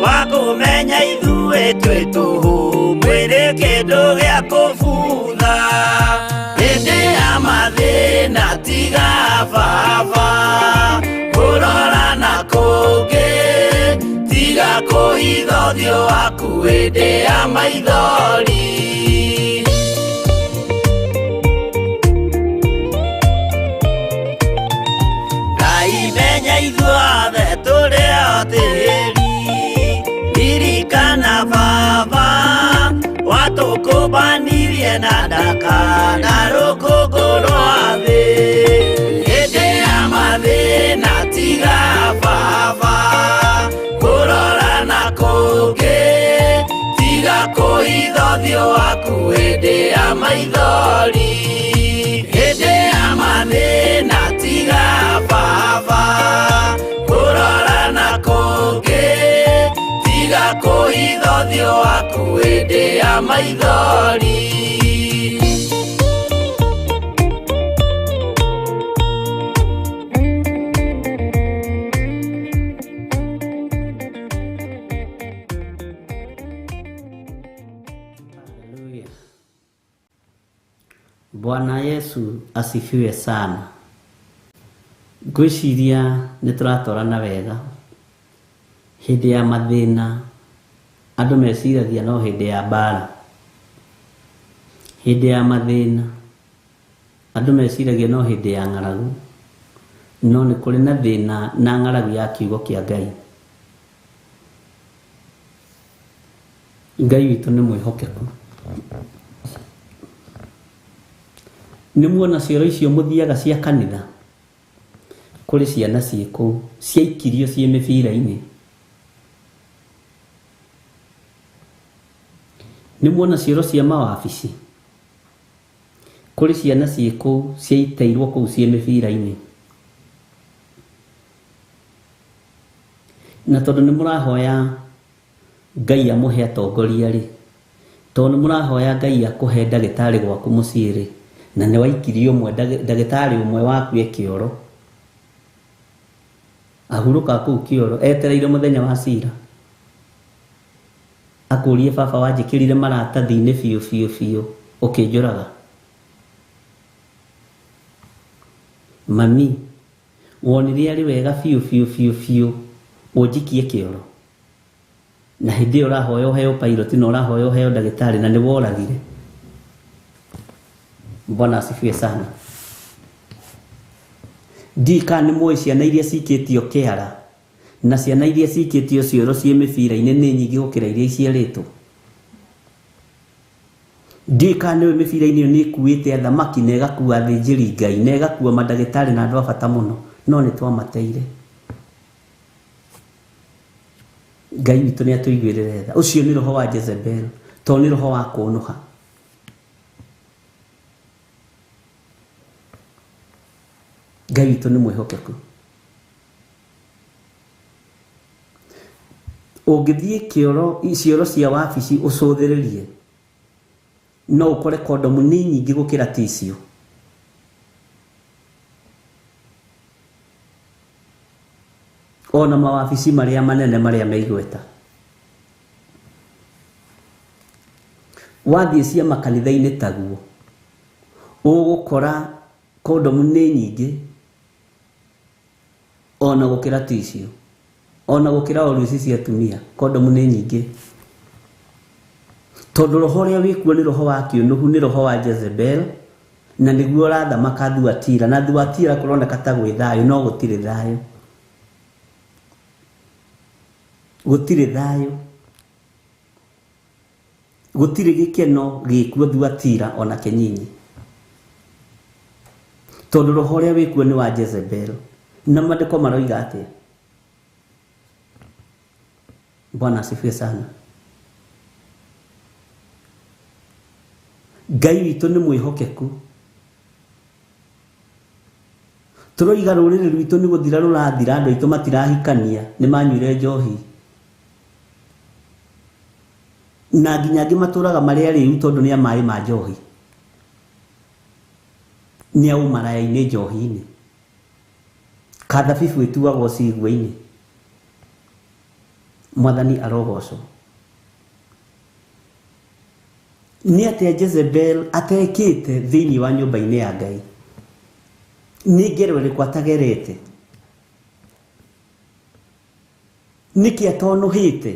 wa kũmenya ithuĩ twĩ tũhũ, mwĩrĩ kĩndũ gĩa kũbutha. Hĩndĩ ya mathĩna tiga Baba kũrora na kũngĩ, tiga kũhitha ũthiũ waku hĩndĩ ya maithori. Ngai menya ithuothe tũrĩ o tĩri, ririkana Baba watũkũmbanirie na ndaka na rũkũngũ rwa thĩ. Hĩndĩ ya mathĩna tiga Baba kũrora na kũngĩ, tiga kũhitha ũthiũ waku hĩndĩ ya maithori. Hĩndĩ ya mathĩna tiga Baba Baba kũrora na kũngĩ tiga kũhitha ũthiũ waku hĩndĩ ya maithori. Haleluya. Bwana Yesu asifiwe sana. Ngwĩciria nĩ tũratwarana wega. Hĩndĩ ya mathĩna andũ meciragia no hĩndĩ ya mbara. Hĩndĩ ya mathĩna andũ meciragia no hĩndĩ ya ng'aragu, no nĩ kũrĩ na thĩna na ng'aragu ya kiugo kĩa Ngai. Ngai witũ nĩ mwĩhokeku. Nĩ muona cioro icio mũthiaga cia kanitha, kũrĩ ciana ciĩ kũu ciaikirio ciĩ mĩbira-inĩ. Nĩ muona cioro cia mawabici, kũrĩ ciana ciĩ kũu ciaiteirwo kũu ciĩ mĩbira-inĩ. Na tondũ nĩ mũrahoya Ngai amũhe atongoria rĩ, tondũ nĩ mũrahoya Ngai akũhe ndagĩtarĩ gwaku mũciĩ rĩ, na nĩ waikirie ũmwe ndagĩtarĩ ũmwe waku e kĩoro, ahurũka kũu kĩoro etereire mũthenya wa cira, akũrie baba wanjĩkĩrire maratathi-inĩ biũ biũ biũ ũkĩnjũraga. Mami wonire arĩ wega biũ biũ biũ biũ ũnjikie kĩoro, na hĩndĩ ĩyo ũrahoya ũheo pilot na ũrahoya ũheo ndagĩtarĩ na nĩ woragire. Bwana asifiwe sana. Ndiũĩ kana nĩ mũĩ ciana iria cikĩtio kĩara na ciana iria cikĩtio cioro ciĩ mĩbira-inĩ nĩ nyingĩ gũkĩra iria iciarĩtwo. Ndiũĩ kana nĩũĩ mĩbira-inĩ ĩyo nĩ ĩkuĩte athamaki na ĩgakua athĩnjĩri Ngai na ĩgakua mandagĩtarĩ na andũ a bata mũno, no nĩ twamateire. Ngai witũ nĩ atũiguĩrĩre tha. Ũcio nĩ roho wa Jezebel, tondũ nĩ roho wa kũnũha. Ngai witũ nĩ mwĩhokeku. Ũngĩthiĩ kĩoro cioro cia wabici ũcũthĩrĩrie, no ũkore kondomu nĩ nyingĩ gũkĩra tissue. Ona mawabici marĩa manene marĩa me igweta. Wathiĩ cia makanitha-inĩ taguo, ũgũkora kondomu nĩ nyingĩ ona gũkĩra tissue, ona gũkĩra oruci cia atumia, kondomu nĩ nyingĩ. Tondũ roho ũrĩa wĩkuo nĩ roho wa kĩũnũhu, nĩ roho wa Jezebel, na nĩguo ũrathamaka Thuatira, na Thuatira kũroneka ta gwĩ thayũ, no gũtirĩ thayũ. Gũtirĩ thayũ. Gũtirĩ gĩkeno gĩkuo Thuatira ona kĩnyinyi. Tondũ roho ũrĩa wĩkuo nĩ wa Jezebel. Na maandĩko maroiga atĩa? Bwana asifiwe sana. Ngai witũ nĩ mwĩhokeku. Tũroiga rũrĩrĩ rwitũ nĩ gũthira rũrathira, andũ aitũ matirahikania, nĩ manyuire njohi. Na nginya angĩ matũraga marĩ arĩu tondũ nĩ a maĩ ma njohi. Nĩ a ũmaraya-inĩ njohi-inĩ. Kathabibu ĩtuagwo cigua-inĩ. Mwathani arogocwo. Nĩ atĩa Jezebel atekĩte thĩinĩ wa nyũmba-inĩ ya Ngai? Nĩ ngero ĩrĩkũ atagerete? Nĩkĩ atonũhĩte?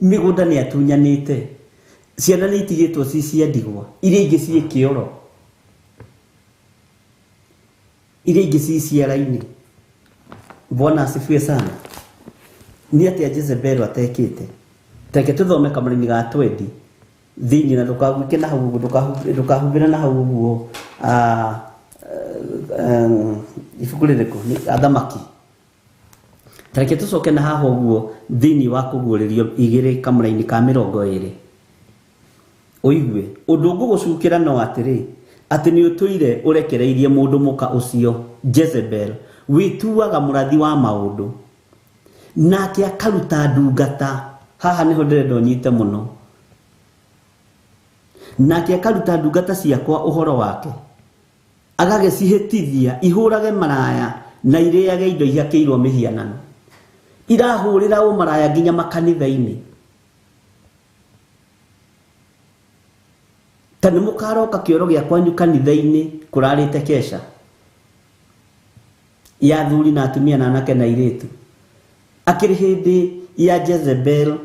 Mĩgũnda nĩ atunyanĩte. Ciana nĩ itigĩtwo ci cia ndigwa, iria ingĩ ciĩ kĩoro, iria ingĩ ci ciara-inĩ. Bwana asifiwe sana. Nĩ atĩa Jezebel atekĩte? Reke tũthome kamũraini ga 20 thĩinĩ, na ndũkahuke na hau ũguo, ndũkahumbĩre na hau ũguo, ibuku rĩrĩkũ? Nĩ Athamaki. Tareke tũcoke na haha ũguo thĩinĩ wa kũguũrĩrio igĩrĩ kamũraini ka 20. Ũigue, ũndũ ngũgũcukĩra no atĩrĩ, atĩ nĩ ũtũire ũrekereirie mũndũ mũka ũcio Jezebel, Wĩtuaga mũrathi wa maũndũ. Nake akaruta ndungata. Haha nĩho ndĩrenda ũnyite mũno. Nake akaruta ndungata ciakwa ũhoro wake. Agagĩcihĩtithia ihũrage maraya na irĩage indo ihakĩirwo mĩhianano. Irahũrĩra ũmaraya nginya makanitha-inĩ. Ta nĩ mũkaroka kĩoro gĩa kwanyu kanitha-inĩ kũrarĩte kesha ya athuri na atumia na anake na airĩtu. Akĩrĩ hĩndĩ ya Jezebel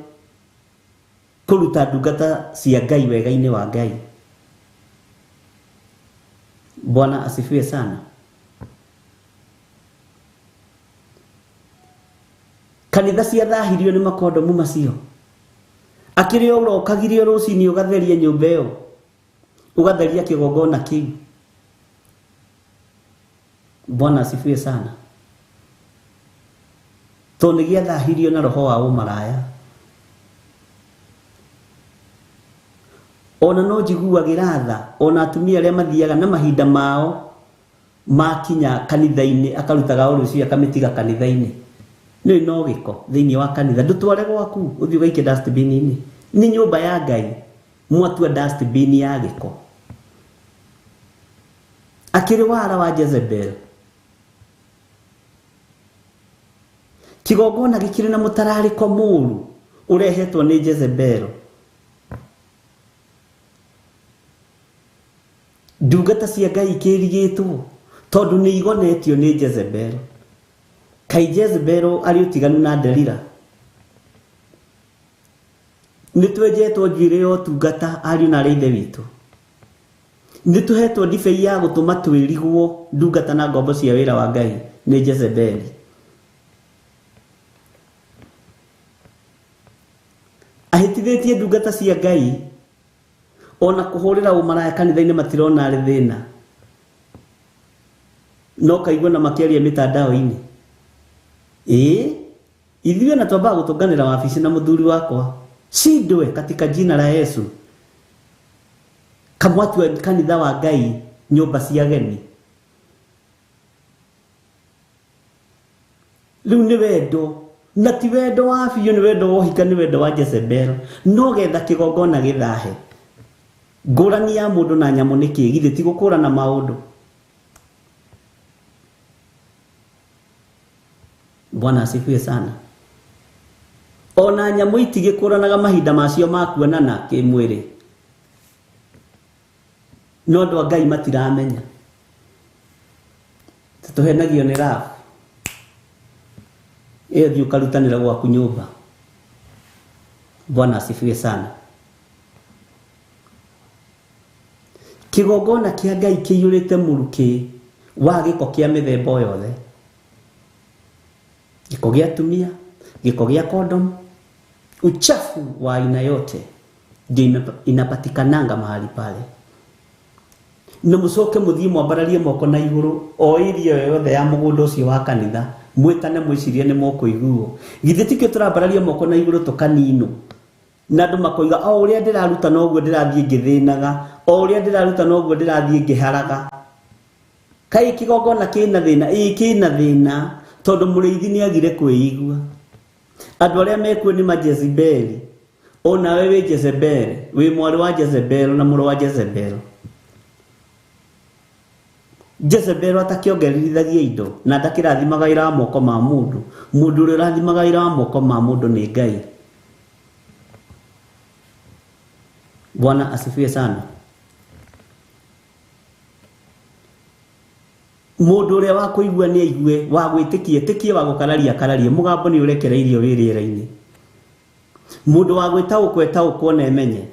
kũruta ndungata cia Ngai wega-inĩ wa Ngai. Bwana asifiwe sana. Kanitha ciathahirio nĩ makondomu macio. Akĩrĩ ũrokagirio rũcinĩ ũgatheria nyũmba ĩyo, ũgatheria kĩgongona kĩu. Bwana asifiwe sana. Tondũ nĩ gĩathahirio na roho wa ũmaraya. Ona no njiguagĩra tha ona atumia arĩa mathiaga na mahinda mao makinya kanitha-inĩ akarutaga o rũciũ akamĩtiga kanitha-inĩ. Nĩ no gĩko thĩinĩ wa kanitha. Ndũtware gwaku ũthiĩ ũgaikie dustbin-inĩ. Nĩ nyũmba ya Ngai mwatua dustbin ya gĩko. Akĩrĩ wara wa Jezebel. Kĩgongona gĩkĩrĩ na mũtararĩko mũũru ũrehetwo nĩ Jezebel. Ndungata cia Ngai ikĩrigĩtwo tondũ nĩ igonetio nĩ Jezebel. Kai Jezebel arĩ ũtiganu na Delila. Nĩ twenjetwo njuĩrĩ ya ũtungata ariũ na arĩ ithe witũ. Nĩ tũhetwo ndibei ya gũtũma twĩrigwo ndungata na ngombo cia wĩra wa Ngai nĩ Jezebel. Ahĩtithĩtie ndungata cia Ngai ona kũhũrĩra ũmaraya kanitha-inĩ matirona arĩ thĩna. No kaigua na makĩaria mĩtandao-inĩ. Ĩĩ, ithuĩ na twambaga gũtũnganĩra wabici na mũthuri wakwa. Shindwe katika jina la Yesu. Kamwatua kanitha wa Ngai nyũmba cia ageni. Rĩu nĩ wendo, na ti wendo wa biũ, nĩ wendo wa ũhika, nĩ wendo wa Jezebel. No getha kĩgongona gĩthahe. Ngũrani ya mũndũ na nyamũ nĩ kĩ? Githĩ ti gũkũrana maũndũ? Bwana asifiwe sana. Ona nyamũ itigĩkũranaga mahinda macio ma kuonana kĩmwĩrĩ. No andũ a Ngai matiramenya. Tũhenagio nĩ rabu. Ĩyo thiĩ ũkarutanĩra gwaku nyũmba. Bwana asifiwe sana. Kĩgongona kĩa Ngai kĩiyũrĩte mũrukĩ wa gĩko kĩa mĩthemba yothe. Gĩko gĩa atumia, gĩko gĩa kondom, uchafu wa aina yote ndio inapatikananga mahali pale. Na mũcoke mũthiĩ mwambararie moko na igũrũ o irio yothe ya mũgũnda ũcio wa kanitha, mwĩtane mwĩcirie nĩ mũkũiguo. Githĩ tikĩo tũrambararia moko na igũrũ tũkaninwo? Na andũ makoiga o ũrĩa ndĩraruta noguo ndĩrathiĩ ngĩthĩnaga, o ũrĩa ndĩraruta noguo ndĩrathiĩ ngĩharaga. Kaĩ kĩgongona kĩna thĩna? Ĩĩ kĩna thĩna tondũ mũrĩithi nĩagire kwĩigua. Andũ arĩa mekuo nĩ majezebeli. Onawe wĩ Jezebel, wĩ mwarĩ wa Jezebel na mũrũ wa Jezebel. Jezebel atakĩongererithagia indo na ndakĩrathimaga wĩra wa moko ma mũndũ. Mũndũ ũrĩa ũrathimaga wĩra wa moko ma mũndũ nĩ Ngai. Bwana asifiwe sana. Mũndũ ũrĩa wa kũigua nĩ aigue, wa gwĩtĩkia ĩtĩkie, wa gũkararia akararie. Mũgambo nĩ ũrekereirio wĩ rĩera-inĩ. Mũndũ wa gwĩtaũkwo etaũkwo na emenye.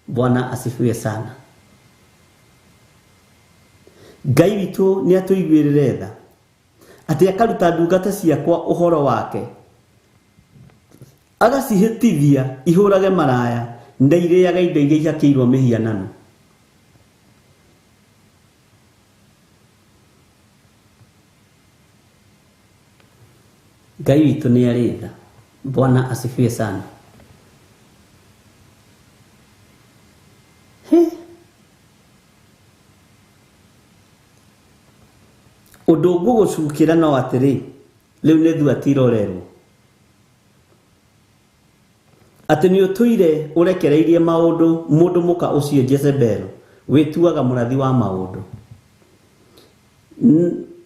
Bwana asifiwe sana. Ngai witũ nĩ atũiguĩrĩre tha atĩ akaruta ndungata ciakwa ũhoro wake, agacihĩtithia ihũrage maraya na irĩage indo iria ihakĩirwo mĩhianano. Ngai witũ nĩ arĩ tha. Bwana asifiwe sana. He. Ngũgũcukĩra no atĩrĩ, rĩu nĩ Thuatira ũrerwo atĩ nĩ ũtũire ũrekereirie maũndũ mũndũ mũka ũcio Jezebel wĩtuaga mũrathi wa maũndũ,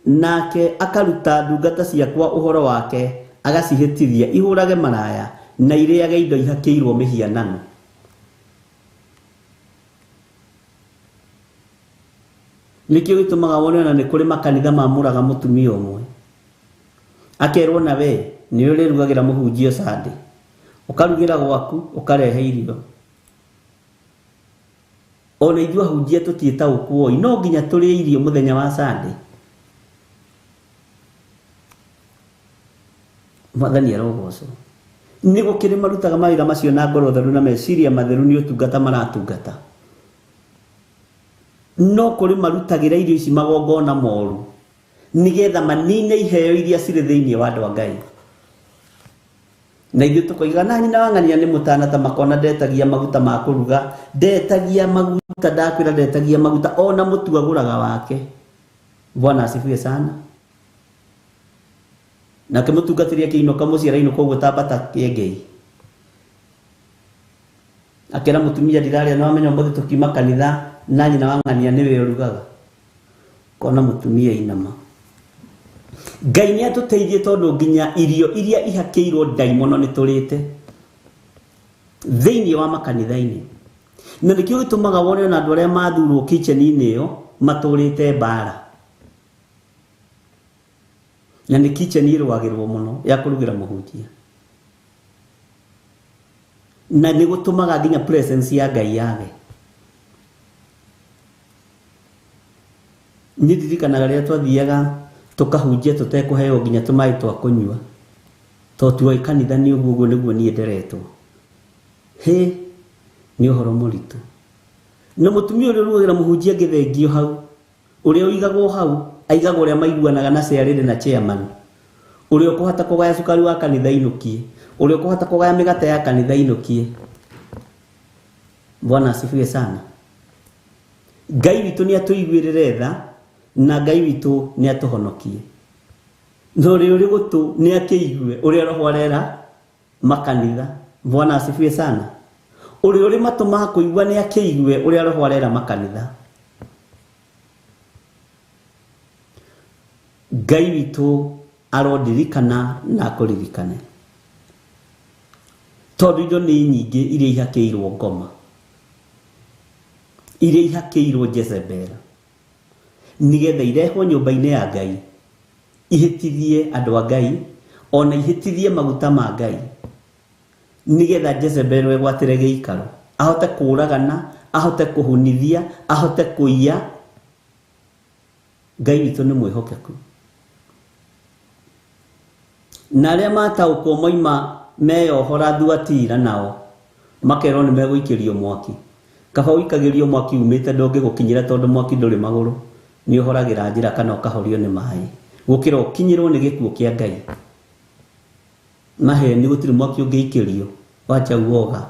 nake akaruta ndungata ciakwa ũhoro wake agacihĩtithia ihũrage maraya na irĩage indo ihakĩirwo mĩhianano. Nĩkĩo gĩtũmaga wone ona nĩ kũrĩ makanitha mamũraga mũtumia ũmwe akerwo na we nĩ ũrĩrugagĩra mũhunjia Sunday, ũkarugĩra gwaku ũkarehe irio. Ona ithuĩ ahunjia tũtiĩtaũkwo no nginya tũrĩe irio mũthenya wa Sunday. Mwathani arogocwo. Nĩ gũkĩrĩ marutaga mawĩra macio na ngoro theru na meciria matheru nĩ ũtungata maratungata. No kũrĩ marutagĩra irio ici magongona moru nĩgetha manine iheo iria cirĩ thĩinĩ wa andũ a Ngai. Na ithuĩ tũkoiga na nyina wa ng'ania nĩ mũtana ta makona ndetagia maguta ma kũruga, ndetagia maguta, ndakwĩra ndetagia maguta ona mũtu agũraga wake. Bwana asifiwe sana. Nake mũtungatĩri akĩinũka mũciĩ arainũka ũguo ta mbata kĩengei. Akĩra mũtumia ndirarĩa no amenya ũmũthĩ tũkiuma kanitha na nyina wa ng'ania nĩwe ũrugaga. Kona mũtumia inama. Ngai nĩ atũteithie tondũ nginya irio iria ihakĩirwo ndaimono nĩ tũrĩte thĩinĩ wa makanitha-inĩ. Na nĩkĩo gĩtũmaga wone ona andũ arĩa mathurwo kitchen-inĩ ĩyo matũrĩte mbara. Na nĩ kitchen ĩrũagĩrwo mũno ya kũrugĩra mũhunjia. Na nĩ gũtũmaga nginya presence ya Ngai yage. Niĩ ndirikanaga rĩrĩa twathiaga tũkahunjia tũtekũheo nginya tũmaĩ twa kũnyua, tondũ tuoĩ kanitha nĩ ũguo ũguo nĩguo niĩ nderetwo. Hĩ, nĩ ũhoro mũritũ. Na mũtumia ũrĩa ũrugagĩra mũhunjia angĩthengio hau, ũrĩa ũigagwo hau, aigagwo ũrĩa maiguanaga na ciarĩrĩ na chairman, ũrĩa ũkũhota kũgaya cukari wa kanitha inũkie, ũrĩa ũkũhota kũgaya mĩgate ya kanitha inũkie. Bwana asifiwe sana. Ngai witũ nĩ atũiguĩrĩre tha na Ngai witũ nĩ atũhonokie. Na ũrĩa ũrĩ gũtũ nĩ akĩigue ũrĩa Roho arera makanitha. Bwana asifiwe sana. Ũrĩa ũrĩ matũ ma kũigua nĩ akĩigue ũrĩa Roho arera makanitha. Ngai witũ arondirikana na akũririkane. Tondũ indo nĩ nyingĩ iria ihakĩirwo ngoma, iria ihakĩirwo Jezebel, nĩgetha irehwo nyũmba-inĩ ya Ngai ihĩtithie andũ a Ngai ona ihĩtithie maguta ma Ngai, nĩgetha Jezebel egwatĩre gĩikaro, ahote kũũragana, ahote kũhunithia, ahote kũiya. Ngai witũ nĩ mwĩhokeku. Na arĩa mataũkwo moima meyohora Thuatira nao makerwo nĩ megũikĩrio mwaki. Kaba ũikagĩrio mwaki umĩte ndũngĩgũkinyĩra tondũ mwaki ndũrĩ magũrũ, nĩ ũhoragĩra njĩra kana ũkahorio nĩ maĩ, gũkĩra ũkinyĩrwo nĩ gĩkuũ kĩa Ngai. Maheni gũtirĩ mwaki ũngĩikĩrio wacha uoga.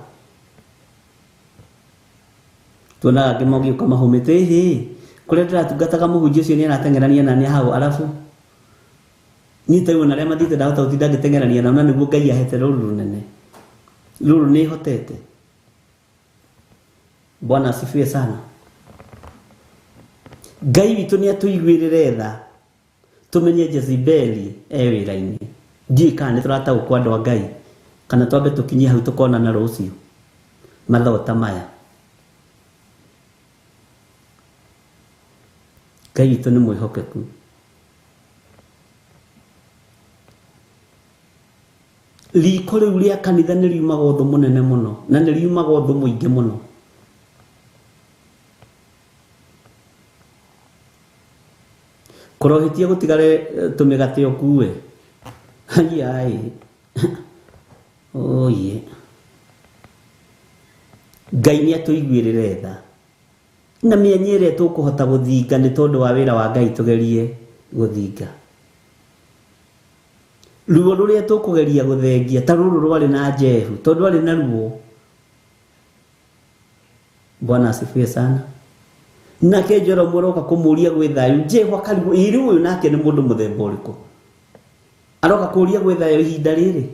Tuonaga angĩ magĩũka mahũmĩte, ĩhĩ, kũrĩa ndĩratungataga mũhunjia ũcio nĩ arateng'erania na nĩ hau, arabu niĩ ta ona arĩa mathiĩte ndahota gũtinda ngĩteng'erania nao, na nĩguo Ngai ahete rũru rũnene. Rũrũ nĩ hotete. Bwana asifiwe sana. Ngai witũ nĩ atũiguĩrĩre tha tũmenye Jezebeli e wĩra-inĩ. Ndiũĩ kana nĩ tũrataũkwo andũ a Ngai, kana twambe tũkinyie hau tũkonana rũciũ mathaa ta maya. Ngai witũ nĩ mwĩhokeku. Riko rĩu rĩa kanitha nĩ riumaga ũthũ mũnene mũno, na nĩ riumaga ũthũ mũingĩ mũno. Kũrohĩtia gũtigare tũmĩgate ũkue. Ai. Oye. Ngai nĩ atũiguĩrĩre tha. Na mĩanya ĩrĩa tũkũhota gũthinga nĩ tondũ wa wĩra wa Ngai tũgerie gũthinga. Ruo rũrĩa tũkũgeria gũthengia ta rũrũ rwarĩ na Jehu, tondũ arĩ na ruo. Bwana asifiwe sana. Nake Joramu aroka kũmũria gwĩ thayũ. Jehu akarigwo ĩrĩ ũyũ nake nĩ mũndũ mũthemba ũrĩkũ? Aroka kũria gwĩ thayũ ihinda rĩrĩ.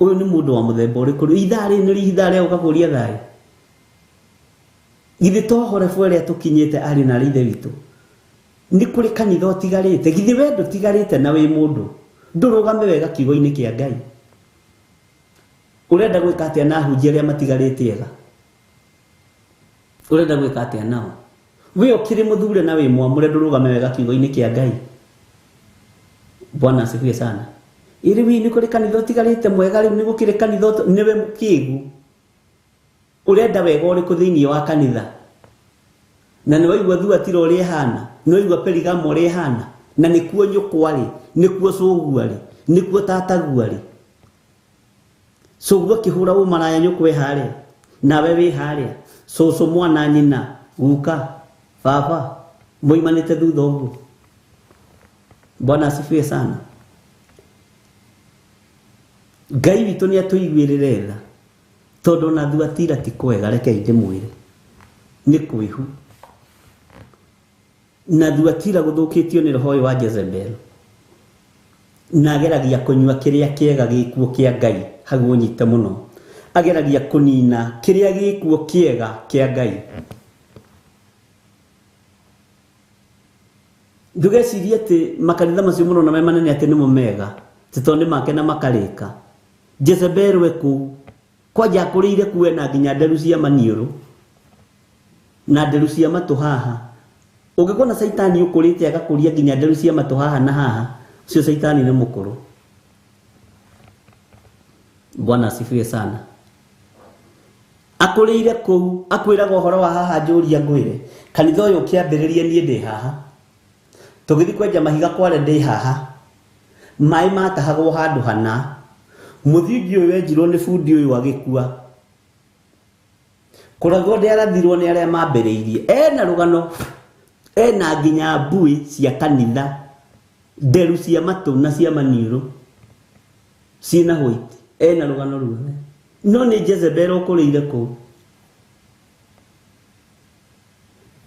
Ũyũ nĩ mũndũ wa mũthemba ũrĩkũ? Ithaa rĩrĩ nĩ ithaa rĩa gũka kũria thayũ. Githĩ to Horebu ĩrĩa tũkinyĩte arĩ na ithe witũ? Nĩ kũrĩ kanitha ũtigarĩte. Githĩ we ndũtigarĩte na wĩ mũndũ? Ndũrũgame wega kiugo-inĩ kĩa Ngai. Ũrenda gwĩka atĩa na ahunjia arĩa matigarĩte ega? Ũrenda gwĩka atĩa nao? We ũkĩrĩ mũthure na wĩ mwamũre ndũrũgame wega kiugo-inĩ kĩa Ngai. Bwana asifiwe sana. Ĩrĩ wi nĩ kũrĩ kanitha ũtigarĩte mwega rĩu nĩ gũkĩrĩ kanitha nĩwe kĩgu. Ũrenda wega ũrĩkũ thĩinĩ wa kanitha? Na nĩ waigua Thuatira ũrĩa ĩhana, nĩ waigua Perigamo ũrĩa ĩhana, na nĩkuo nyũkwa rĩ, nĩkuo cũgua rĩ, nĩkuo tatagua rĩ. Cũguo akĩhũra ũmaraya nyũkwa ĩ harĩa, nawe wĩ harĩa, cũcũ mwana nyina, guka, baba, moimanĩte thutha ũguo. Bwana asifiwe sana. Ngai witũ nĩ atũiguĩrĩre tha, tondũ ona Thuatira ti kwega, rekei ndĩmwĩre, nĩ kwĩhu. Na Thuatira gũthũkĩtio nĩ roho ũyũ wa Jezebel. Na ageragia kũnyua kĩrĩa kĩega gĩkuo kĩa Ngai, hau ũnyite mũno. Ageragia kũnina kĩrĩa gĩkuo kĩega kĩa Ngai. Ndũgecirie atĩ makanitha macio mũno na me manene atĩ nĩmo mega, ti tondũ nĩ make na makarĩka. Jezebel we kũu, kwanja akũrĩire kuo ena nginya nderu cia maniũrũ na nderu cia matũ haha. Ũngĩkona Caitani ũkũrĩte agakũria nginya nderu cia matũ haha na haha, ũcio Caitani nĩ mũkũrũ. Bwana asifiwe sana. Akũrĩire kũu, akwĩraga ũhoro wa haha njũria ngwĩre. Kanitha ũyũ ũkĩambĩrĩria niĩ ndĩ haha. Tũgĩthiĩ kwenja mahiga kware ndĩ haha. Maĩ matahagwo handũ hana. Mũthingi ũyũ wenjirwo nĩ bundi ũyũ agĩkua. Kũrathwo ndĩarathirwo nĩ arĩa mambĩrĩirie. Ena rũgano, ena nginya mbui cia kanitha, nderu cia matũ na cia maniũrũ ciĩna white. Ena rũgano ruothe. No nĩ Jezebel ũkũrĩire kũu.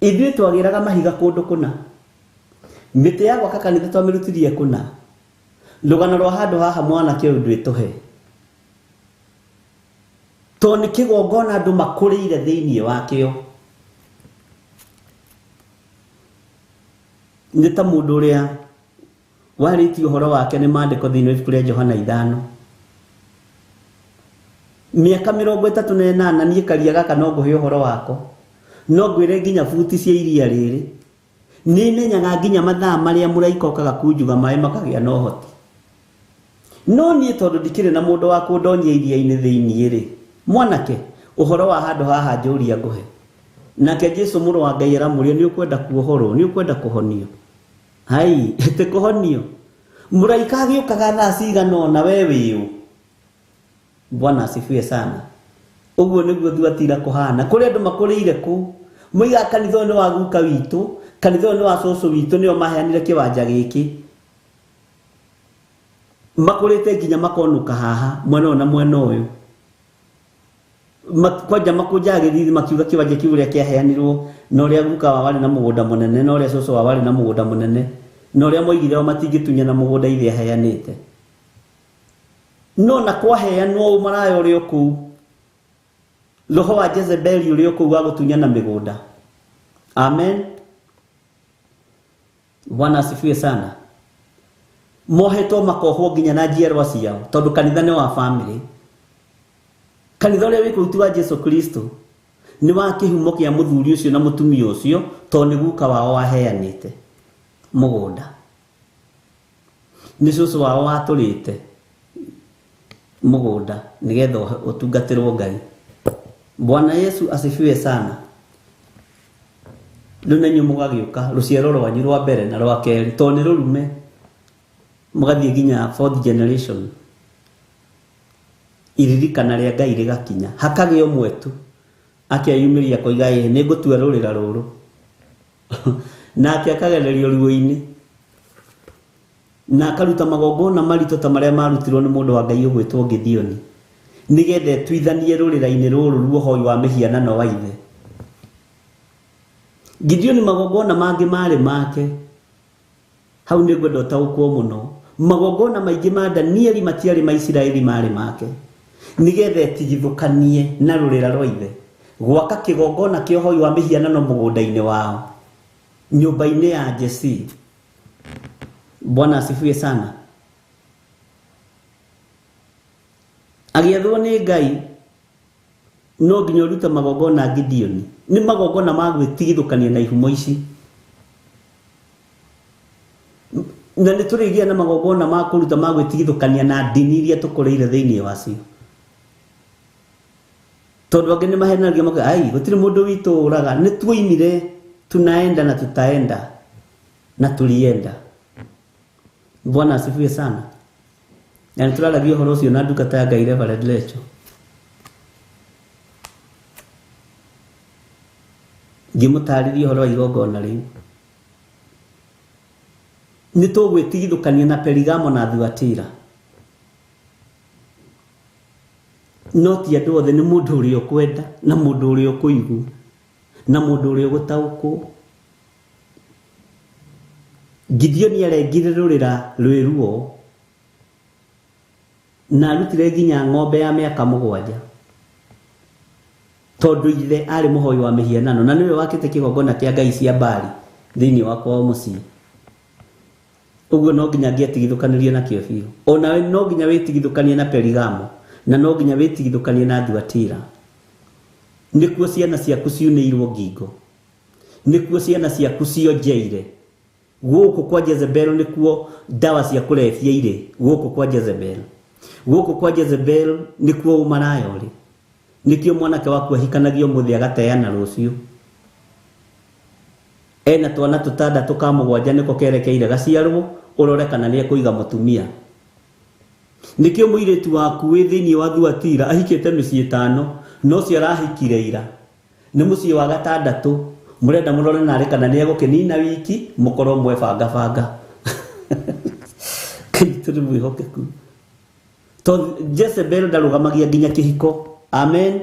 Ithuĩ twagĩraga mahiga kũndũ kũna. Mĩtĩ ya gwaka kanitha twamĩrutirie kũna. Rũgano rwa handũ haha mwanake ũyũ ndwĩtũhe. Tondũ nĩ kĩgongona andũ makũrĩire thĩinĩ wakĩo. Nĩ ta mũndũ ũrĩa warĩtie ũhoro wake nĩ maandĩko thĩinĩ wa ibuku rĩa Johana 5. Mĩaka 38 niĩ karia gaka no ngũhe ũhoro wako. No ngwĩre nginya buti cia iria rĩrĩ. Nĩ menyaga nginya mathaa marĩa mũraika okaga kunjuga maĩ makagĩa na ũhoti. No niĩ tondũ ndikĩrĩ na mũndũ wa kũndonia iria-inĩ thĩinĩ rĩ, mwanake, ũhoro wa handũ haha njũria ngũhe. Nake Jesu mũrũ wa Ngai aramũria, nĩ ũkwenda kuohorwo, nĩ ũkwenda kũhonio? Hai, ĩtĩ kũhonio. Mũraika agĩũkaga thaa cigana ũna, we wĩ ũ? Bwana asifiwe sana. Ũguo nĩguo Thuatira kũhana. Kũrĩ andũ makũrĩire kũu. Moigaga kanitha ũyũ nĩ wa guka witũ, kanitha ũyũ nĩ wa cũcũ witũ, nĩo maheanire kĩwanja gĩkĩ. Makũrĩte nginya makonũka haha, mwena ũyũ na mwena ũyũ. Kwanja makũnjaga gĩthithi makiuga kĩwanja kĩu ũrĩa kĩaheanirwo na ũrĩa guka wao warĩ na mũgũnda mũnene, na ũrĩa cũcũ wao warĩ na mũgũnda mũnene, na ũrĩa moigire o matingĩtunyana mũgũnda ithe aheanĩte. No na kwaheanwo ũmaraya ũrĩa kũu, roho wa Jezebeli ũrĩa kũu wa gũtunyana mĩgũnda. Amen. Bwana asifiwe sana. Mohetwo makohwo nginya na njiarwa ciao, tondũ kanitha nĩ wa family. Kanitha ũrĩa wĩ kũu ti wa Jesu Kristo, nĩ wa kĩhumo kĩa mũthuri ũcio na mũtumia ũcio, tondũ nĩ guka wao waheanĩte mũgũnda. Nĩ cũcũ wao watũrĩte mũgũnda nĩgetha ũtungatĩrwo Ngai. Bwana Yesu asifiwe sana. Rĩu na inyuĩ mũgagĩũka rũciaro rwanyu rwa mbere na rwa kerĩ, tondũ nĩ rũrume, mũgathiĩ nginya fourth generation. Iririkana rĩa Ngai rĩgakinya, hakagĩa ũmwe tu akeyumĩria akoiga, ĩĩ nĩ ngũtua rũrĩra rũrũ. Nake akagererio ruo-inĩ na akaruta magongona maritũ ta marĩa marutirwo nĩ mũndũ wa Ngai ũgwĩtwo Gideoni. Nĩgetha ĩtuithanie rũrĩra-inĩ rũrũ ruohoi wa mĩhianano wa ithe. Gideoni magongona mangĩ marĩ make. Hau nĩ ngwenda ũtaũkwo mũno. Magongona maingĩ ma Danieli matiarĩ ma Isiraeli marĩ make. Nĩgetha ĩtigithũkanie na rũrĩra rwa ithe. Gwaka kĩgongona kĩa ũhoi wa mĩhianano mũgũnda-inĩ wao. Nyũmba-inĩ ya Jesse. Bwana asifiwe sana. Agĩathwo nĩ Ngai no nginya ũrute magongona Gideoni. Nĩ magongona ma gwĩtigithũkania na ihumo ici. Na nĩ tũrĩgĩa na magongona ma kũruta ma gwĩtigithũkania na ndini iria tũkũrĩire thĩinĩ wacio. Tondũ angĩ nĩ mahenagia maka ai gũtirĩ mũndũ witũ ũraga, nĩ tuoimire tunaenda na tutaenda na tulienda. Bwana asifiwe sana. Na nĩ tũraragia ũhoro ũcio na ndungata ya Ngai Reverend Lecho. Ngĩmũtarĩria ũhoro wa igongona rĩu. Nĩ tũgwĩtigithũkania na Perigamo na Thuatira. No ti andũ othe, nĩ mũndũ ũrĩa ũkwenda na mũndũ ũrĩa ũkũigua na mũndũ ũrĩa ũgũtaũkwo. Gideoni arengire rũrĩra rwĩ ruo na arutire nginya ng'ombe ya mĩaka 7 tondũ ithe arĩ mũhoi wa mĩhianano na nĩwe wakĩte kĩgongona kĩa ngai cia Baali thĩinĩ wa kwao mũciĩ. Ũguo no nginya angĩatigithũkanirie nakĩo biũ. Onawe no nginya wĩtigithũkanie na Perigamo na no nginya wĩtigithũkanie na Thuatira. Nĩkuo ciana ciaku ciunĩirwo ngingo, nĩkuo ciana ciaku cionjeire. Gũkũ kwa Jezebel nĩkuo ndawa cia kũrebia irĩ. Gũkũ kwa Jezebel, gũkũ kwa Jezebel nĩkuo ũmaraya ũrĩ. Nĩkĩo mwanake waku ahikanagio mũthĩ agateana rũciũ. Ena twana tũtandatũ ka 7 nĩko kerekeire gaciarwo, ũrore kana nĩekũiga mũtumia. Nĩkĩo mũirĩtu waku wĩ thĩinĩ wa Thuatira ahikĩte mĩciĩ 5, no cio arahikire ira. Nĩ mũciĩ wa 6, mũrenda mũrore narĩ kana nĩegũkĩnina wiki, mũkorwo mwebangabanga. Ngai witũ nĩ mwĩhokeku. Tondũ Jezebel ndarũgamagia nginya kĩhiko. Amen.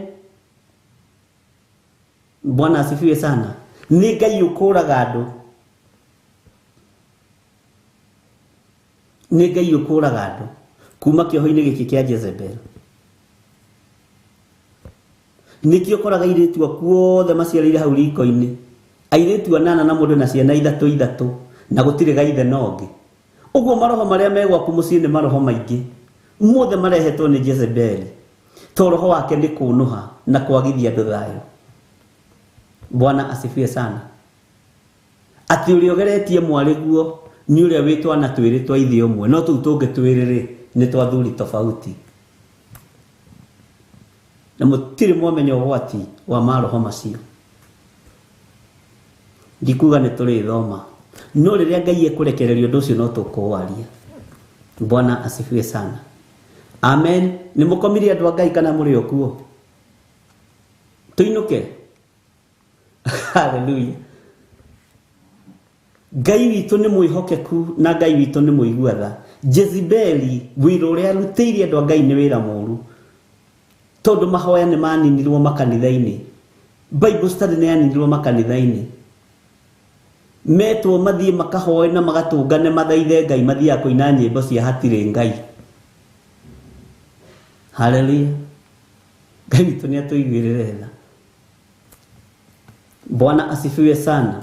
Bwana asifiwe sana. Nĩ Ngai ũkũraga andũ. Nĩ Ngai ũkũraga andũ kuma kĩoho-inĩ gĩkĩ kĩa Jezebel. Nĩkĩo ũkoraga airĩtu aku othe maciarĩire hau riko-inĩ. Airĩtu 8 na mũndũ na ciana 3 na gũtirĩ gaithe na ũngĩ. Ũguo maroho marĩa me gwaku mũciĩ nĩ maroho maingĩ. Mothe marehetwo nĩ Jezebel. To roho wake nĩ kũnũha na kwagithia andũ thayũ. Bwana asifiwe sana. Atĩ ũrĩa ũgeretie mwarĩ guo nĩ ũrĩa wĩ twana twĩrĩ twa ithe ũmwe, no tũu tũngĩ twĩrĩ rĩ nĩ twa thuri tofauti. Na mũtirĩ mwamenya ũgwati wa maroho macio. Ndikuga nĩ tũrĩthoma, no rĩrĩa Ngai ekũrekereria ũndũ ũcio no tũkũwaria. Bwana asifiwe sana. Amen. Nĩ mũkomire andũ a Ngai kana mũrĩ o kuo? Tũinũke. Hallelujah. Ngai witũ nĩ mwĩhokeku na Ngai witũ nĩ mũigua tha. Jezebeli wĩra ũrĩa arutĩire andũ a Ngai nĩ wĩra mũũru. Tondũ mahoya nĩ maninirwo makanitha-inĩ. Bible study nĩ yaninirwo makanitha-inĩ. Metwo mathiĩ makahoe na magatũngane mathaithe Ngai, mathiaga kũina nyĩmbo cia hatirĩ Ngai. Hallelujah. Ngai witũ nĩ atũiguĩrĩre tha. Bwana asifiwe sana.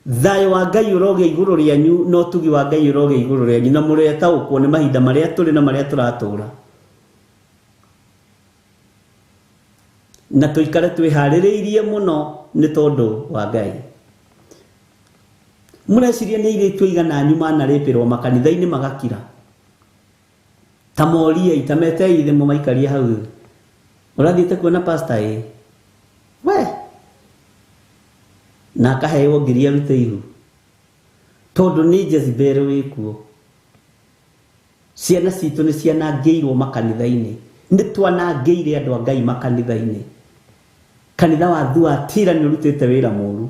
Thayũ wa Ngai ũrogĩa igũrũ rĩanyu na ũtugi wa Ngai ũrogĩa igũrũ rĩanyu, na mũretaũkwo nĩ mahinda marĩa tũrĩ na marĩa tũratũra. Na tũikare twĩharĩrĩirie mũno nĩ tondũ wa Ngai. Mũreciria nĩ airĩtu aigana anyu manarĩpĩrwo makanitha-inĩ magakira? Ta moriei, ta metei thĩ mũmaikarie hau. Ũrathiĩte kuona pastor ĩ? We! Na akaheo ngiri arute ihu. Tondũ nĩ Jezebel wĩkuo. Ciana citũ nĩ cianangĩirwo makanitha-inĩ. Nĩ twanangĩire andũ a Ngai makanitha-inĩ. Kanitha wa Thuatira nĩ ũrutĩte wĩra mũũru.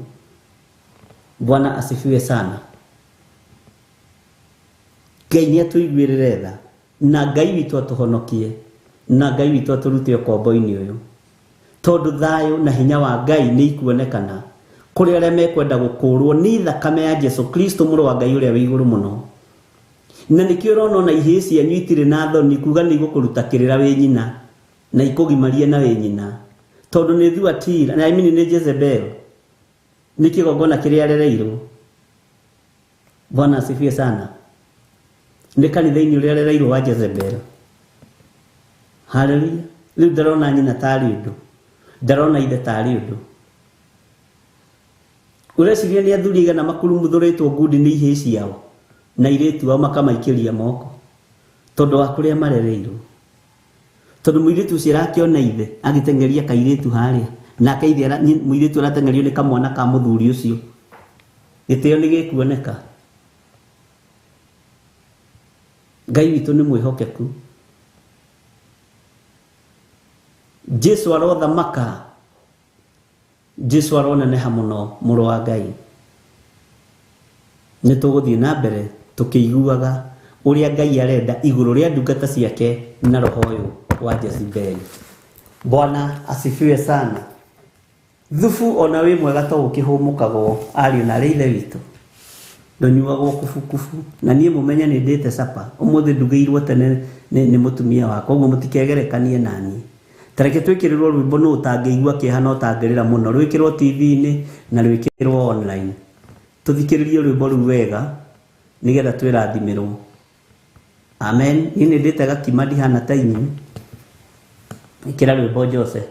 Bwana asifiwe sana. Ngai nĩ atũiguĩrĩre tha. Na Ngai witũ atũhonokie, na Ngai witũ atũrute ũkombo-inĩ ũyũ. Tondũ thayũ na hinya wa Ngai nĩ ikuonekana kũrĩ arĩa mekwenda gũkũũrwo nĩ thakame ya Jesu Kristo mũrũ wa Ngai ũrĩa wĩ igũrũ mũno. Na nĩkĩo ũrona ona ihĩĩ cianyu itirĩ na thoni kuga nĩ igũkũruta kĩrĩra wĩ nyina na ikũgimarie na wĩ nyina, tondũ nĩ Thuatira, I mean nĩ Jezebel, nĩ kĩgongona kĩrĩa arereirwo. Bwana asifiwe sana. Nĩ kanitha-inĩ ũrĩa arereirwo wa Jezebel. Haleluya. Rĩu ndarona nyina tarĩ ũndũ, ndarona ithe tarĩ ũndũ. Ũreciria nĩ athuri aigana makurumuthũrĩtwo ngundi nĩ ihĩĩ ciao na airĩtu ao makamaikĩria moko tondũ wa kũrĩa marereirwo. Tondũ mũirĩtu ũcio arakĩona ithe agĩteng'eria kairĩtu harĩa, nake ithe mũirĩtu arateng'erio nĩ kamwana ka mũthuri ũcio. Gĩtĩo nĩ gĩkuoneka. Ngai witũ nĩ mwĩhokeku. Jesu arothamaka, Jesu aroneneha mũno mũrũ wa Ngai. Nĩ tũgũthiĩ na mbere tũkĩiguaga ũrĩa Ngai arenda igũrũ rĩa ndungata ciake na roho ũyũ wa Jezebeli. Bwana asifiwe sana. Thubu ona wĩ mwega to gũkĩhũmũkagwo ariũ na arĩa ithe witũ. Ndũnyuagwo kubukubu. Na niĩ mũmenye nĩ ndĩte capa. Ũmũthĩ ndugĩirwo tene nĩ mũtumia wakwa, ũguo mũtikegerekanie na niĩ. Ta reke twĩkĩrĩrwo rwĩmbo nũ ũtangĩigua kĩeha na ũtangĩrĩra mũno, rwĩkĩrwo TV-inĩ na rwĩkĩrwo online. Tũthikĩrĩrie rwĩmbo rũu wega nĩgetha twĩrathimĩrwo. Amen. Niĩ nĩ ndĩte gakima ndihana ta inyuĩ. Ĩkĩra rwĩmbo Jose.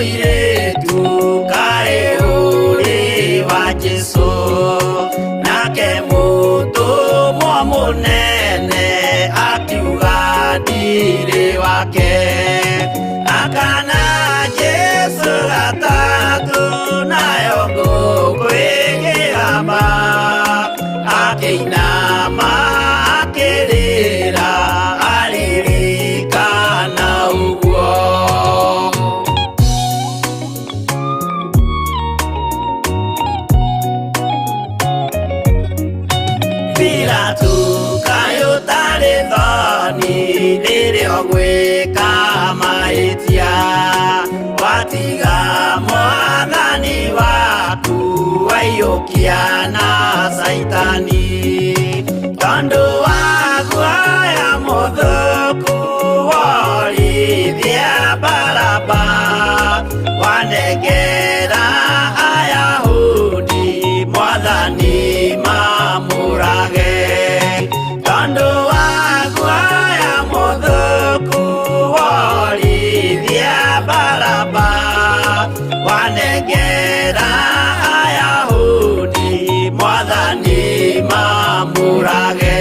Mũirĩtu kaĩ ũrĩ wa Jesũ, nake mũtũmwo mũnene akiuga ndirĩ wake. Akana Jesũ gatatũ, nayo ngũkũ ĩkĩgamba, akĩinama akĩrĩra aririkana ũguo. Pilato kaĩ ũtarĩ thoni rĩrĩa ũgwĩka mahĩtia, watiga mwathani waku waiyũkia na Caitani, tondũ wa guoya mũthũku worithia Baraba, wanengera Ayahudi mwathani mamũrage, tondũ wa guoya mũthũku worithia Baraba, wanengera Ayahudi mwathani mamũrage.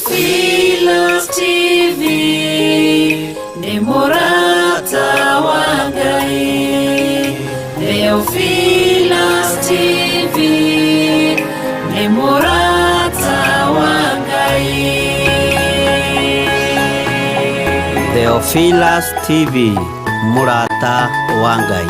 Theophilus TV nĩ mũrata wa Ngai. Theophilus TV nĩ mũrata wa Ngai. Theophilus TV, mũrata wa Ngai.